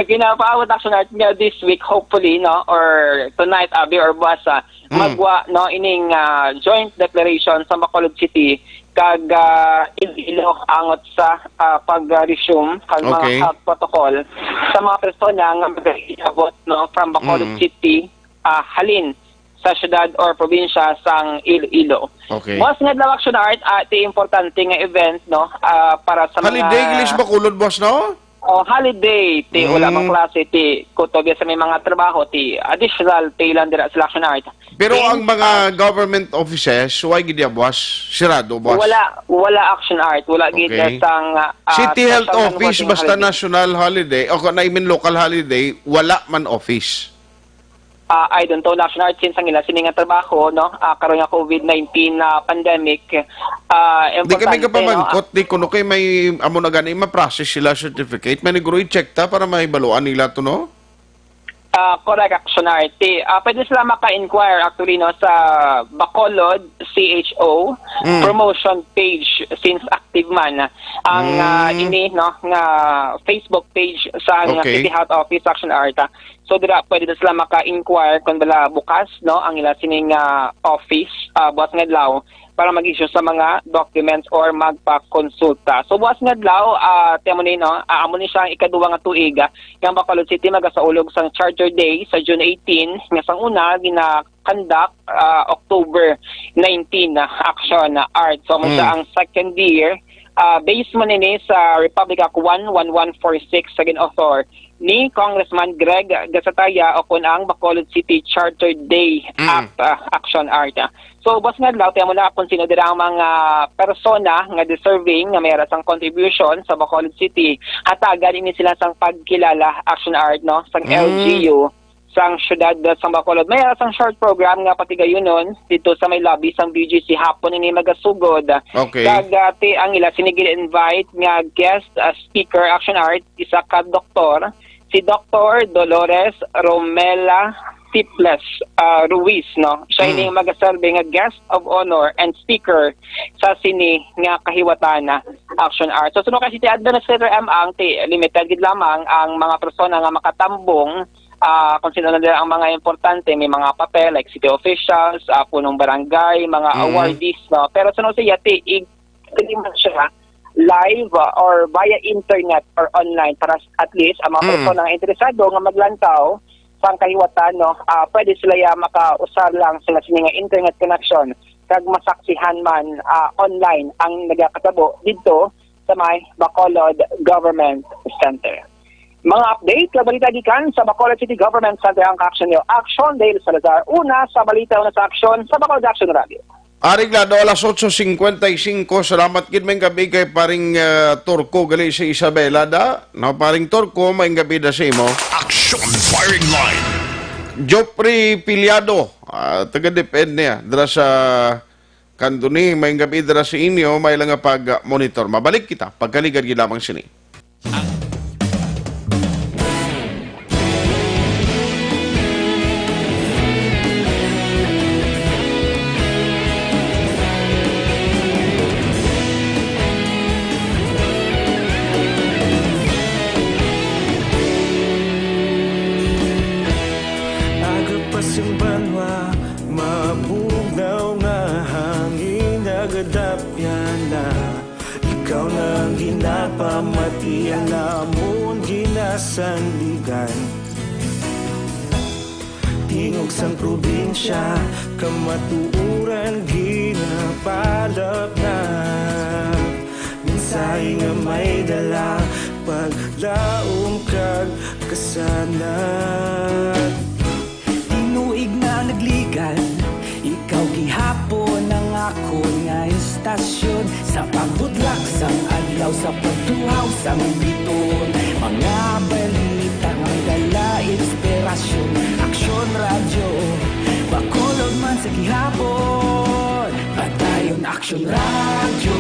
ginapaabot, Action Art, nga this week, hopefully, no, or tonight, abi, or buwas, ah, Mm. magwa, no, ining, ah, joint declaration sa Bacolod City kag, ah, Iloilo angot sa, ah, pag-resume kag mga Okay. health protocol sa mga persona nga mag-abot, no, from Bacolod Mm. City, ah, halin sa syudad or probinsya sang Iloilo. Okay. Mas nga daw, Action Art, ah, ti importante nga event, no, ah, para sa mga Holiday, English Bacolod, boss, no? Oh, holiday, ti wala Mm. mang klase, ti kutob sa may mga trabaho, ti additional, ti ilan dira sila, Action Art. Pero Since, ang mga ah, government offices, why gid ya, boss? Sirado, boss? Wala, wala, Action Art, wala gid Okay. sang, ah, City Health special nga Office, maging basta holiday. National holiday, o kung I mean local holiday, wala man office. Ah, I don't know, Action Art, since ang ila sini nga trabaho, no? Ah, karon nga COVID nineteen na pandemic, ah, Di kami importante, no? kapamangkot, di kuno kay may amo na gani ma-process sila certificate, may nagro i-check ta para mahibaluan nila to, no? Ah, correct, Action Art. Ti, ah, pwede sila maka-inquire actually, no, sa Bacolod C H O, Mm. promotion page, since active man ang, ah, Mm. ini, no, nga Facebook page sa, nga Okay. City Health Office, Action Art. So, dira pwede na sila maka-inquire kung bala bukas, no, ang ila sining, ah, office, ah, buwas nga adlaw para mag-issue sa mga documents or magpakonsulta. So, buwas nga adlaw, ah, temo ni, no, ah, amo ni siya ang ikaduwa nga tuig, ah, nga ang Bacolod City magasaulog sang Charter Day sa June eighteen, nga sang una gina-conduct, ah, October nineteen, ah, Action Art. So, amo siya Mm. ang second year. Ah, based man ini sa Republic Act one one one four six sa gin-author ni Congressman Greg Gasataya, o kun ang Bacolod City Charter Day Mm. Act, ah, Action Art. So, buwas nga adlaw, temo na kung sino dira ang mga persona nga deserving nga may ara sang contribution sa Bacolod City. Hatagan ini sila sang pagkilala, Action Art, no, sang Mm. L G U, sang siyudad sang Bacolod. May ara sang short program nga patigayunon dito sa may lobby sang B G C hapon ini magasugod. Okay. Kag, ah, ti ang ila sini gin-invite nga guest, ah, speaker, Action Art, isa ka doktor, si Doktor Dolores Romela Tiples, ah, Ruiz, no? Siya Mm. ini magaserve nga guest of honor and speaker sa sini nga kahiwatan na Action Art. So, suno kay City Administrator M ang ti, limited gid lamang ang mga persona nga makatambong, ah, kung sino na nila ang mga importante, may mga papel like city officials, ah, punong barangay, mga Mm. awardees, no? Pero suno siya ti, ig-, pwede man siya live, ah, or via internet or online para s-, at least ang mga Mm. persona nga interesado nga maglantaw sang kahiwatan, no, ah, pwede sila ya makausar lang sila sini nga internet connection kag masaksihan man, ah, online ang nagakatabo didto sa may Bacolod Government Center. Mga update kag balita gikan sa Bacolod City Government Center ang ka-action niyo. Action Dale Salazar, una sa balita, una sa aksyon sa Bacolod Action Radio. Ari, Glado, alas otso cincuenta y cinco. Salamat gid, maayong gabi kay paring, ah, Turco gali sa Isabela, da. No, paring Turco, maayong gabi da sa imo. Action Firing Line. Joffrey Piliado, ah, taga DepEd niya, dira sa kanto ni, maayong gabi dira sa inyo, may lang nga pag-monitor. Mabalik kita, pagkaligad gid lamang sini. Aga pa sing banwa, mabugnaw nga hangin, nagadapyan na. Ikaw na ang ginapamati, ang amon ginasandigan. Tingog sang probinsya, kamatuoran ginapalapnap. Mensahe nga may dala, paglaom kag kasanag. Tinuig na nagligan, ikaw gihapon ang akon nga istasyon. Sa pagbutlak sang adlaw, sa pagtuhaw sang bituon, mga balita nga may dala inspirasyon. Aksyon Radyo, Bacolod man sa gihapon. Padayon Aksyon Radyo,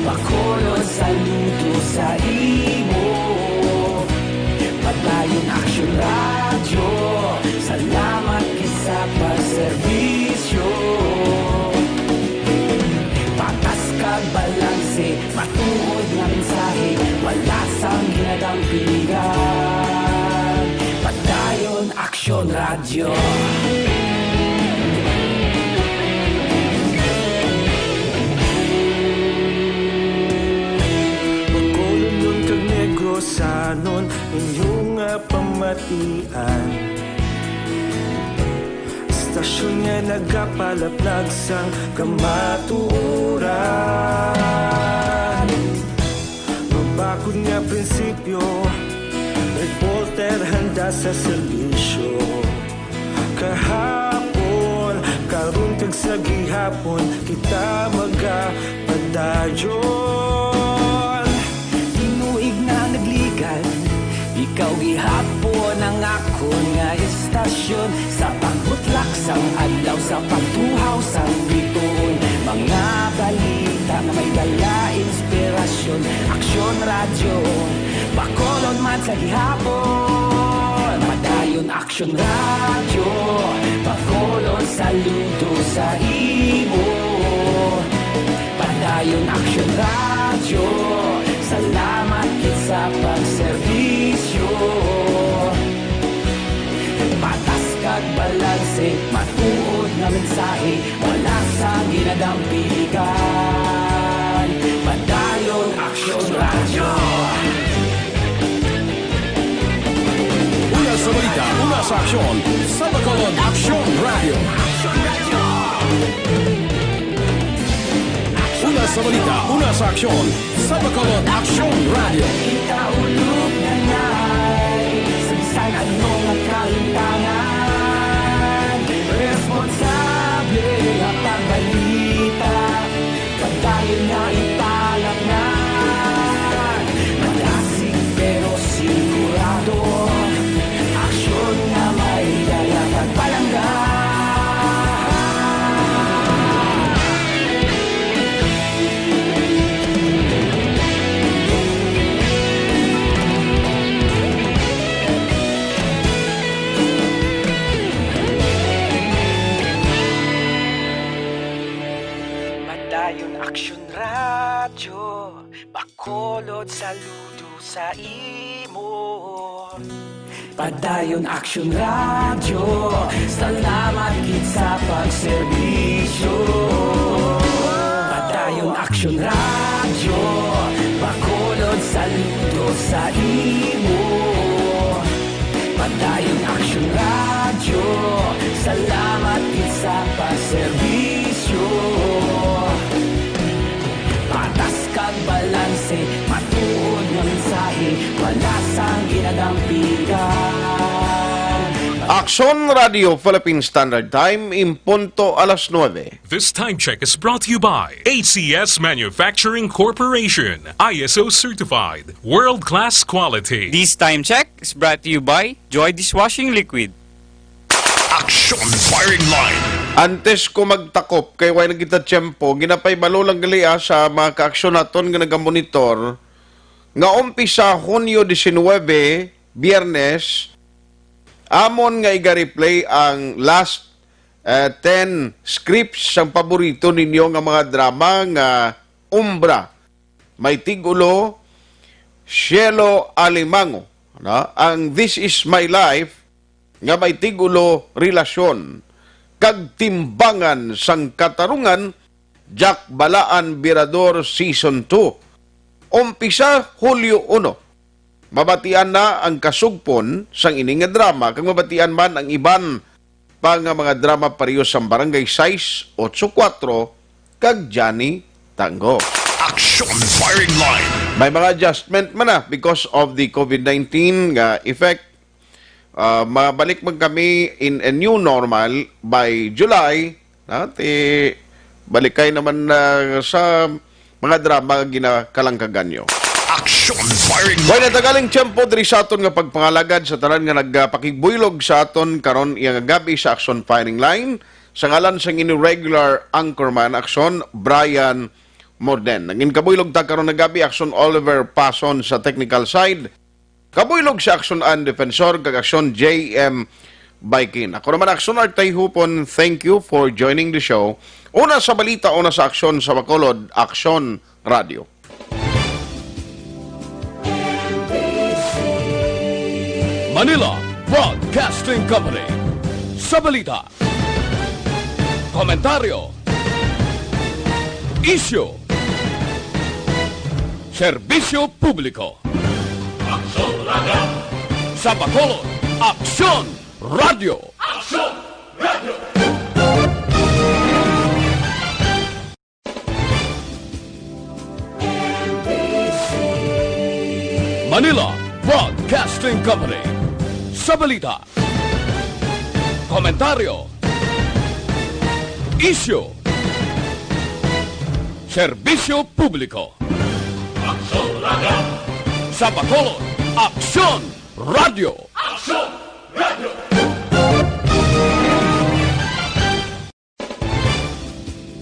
Bacolod, saludo sa imo. Padayon Aksyon Radyo, salamat gid sa pagserbisyo. Patas kag balanse, matuod nga mensahe, wala sang ginadampigan. Padayon Aksyon Radyo. Bacolodnon kag Negrosanon, inyo nga pamatian. Istasyon nga nagapalaplag sang kamatuoran. Mabakod nga prinsipyo, reporter handa sa serbisyo. Kahapon, karon kag sa gihapon, kita magapadayon. Tinuig na nagligan, ikaw gihapon ang akon nga istasyon. Sa pagbutlak sang adlaw, sa pagtuhaw sang bituon, mga balita nga may dala inspirasyon. Aksyon Radyo, Bacolod man sa gihapon. Padayon Aksyon Radyo, Bacolod, saludo sa imo. Aksyon Radyo, salamat gid sa pagserbisyo. Patas kag balanse, matuod nga mensahe, wala sang ginadampigan. Padayon Aksyon Radyo. Una sa balita, una sa aksyon, sa Bacolod Aksyon Radyo. Una sa balita, una sa aksyon, sa Bacolod Aksyon Radyo. Ikaulo na ngay, sa bisan ano nga kalintangan, responsable nga pagbalita, pagdayon nga italaknan. Malasig pero sigurado, aksyon nga may dala kag palangga. Padayon Aksyon Radyo, Bacolod, saludo sa imo. Padayon Aksyon Radyo, salamat gid sa pagserbisyo. Padayon Aksyon Radyo, Bacolod, saludo sa imo. Padayon Aksyon Radyo, salamat gid sa pagserbisyo. Patas kag balanse, matuod nga mensahe, wala sang ginadampigan. Aksyon Radio Philippine Standard Time, in punto alas nuebe. This time check is brought to you by A C S Manufacturing Corporation, I S O certified, world-class quality. This time check is brought to you by Joy Dishwashing Liquid. Aksyon Firing Line. Antes ko magtakop, kay way na kita tiyempo, ginapahibalo lang gali, ah, sa mga kaaksyon naton nga nagamonitor, nga umpisa Hunyo diecinuebe, Biyernes, amon nga iga-replay ang last, eh, ten scripts sang paborito ninyo nga mga drama nga umbra. May tig-ulo, Cielo Alimango, no? Ang This Is My Life, nga may tig-ulo, Relasyon, kag Timbangan sang Katarungan, Jack Balaan Birador Season two. Umpisa Hulyo uno. Mabatian na ang kasugpon sang ini nga drama, kag mabatian man ang iban pa nga mga drama pareho sang Barangay Sais, Otso Kuwatro, kag Johnny Tango. Action Firing Line. May mga adjustment man na because of the COVID nineteen nga effect. Ah, mabalik man kami in a new normal by July. Na, ti, balikay naman na sa mga drama nga ginakalangkagan nyo. Action Firing Line. Way natagaling tiyempo diri sa aton nga pagpangalagad sa tanan nga nagapakigbuylog sa aton karon iya nga gab-i sa Action Firing Line. Sa ngalan sang inyo regular anchorman, Action, Brian Morden. Nangin kabuylog ta karon nga gab-i, Action, Oliver Pason sa technical side. Kabuylog sa Action Ann Defensor kag Action J M Baikin. Ako naman, Action Artay Hupon, thank you for joining the show. Una sa balita, una sa aksyon sa Bacolod, Action Radio. Manila Broadcasting Company. Sa balita, komentaryo, isyu, serbisyo publiko. Aksyon Radio. Sa Bacolod, Aksyon Radio. Aksyon Radio. Manila Broadcasting Company. Sa balita, komentaryo, isyu, serbisyo publiko. Aksyon Radio. Sa Bacolod, Aksyon Radio. Aksyon Radio.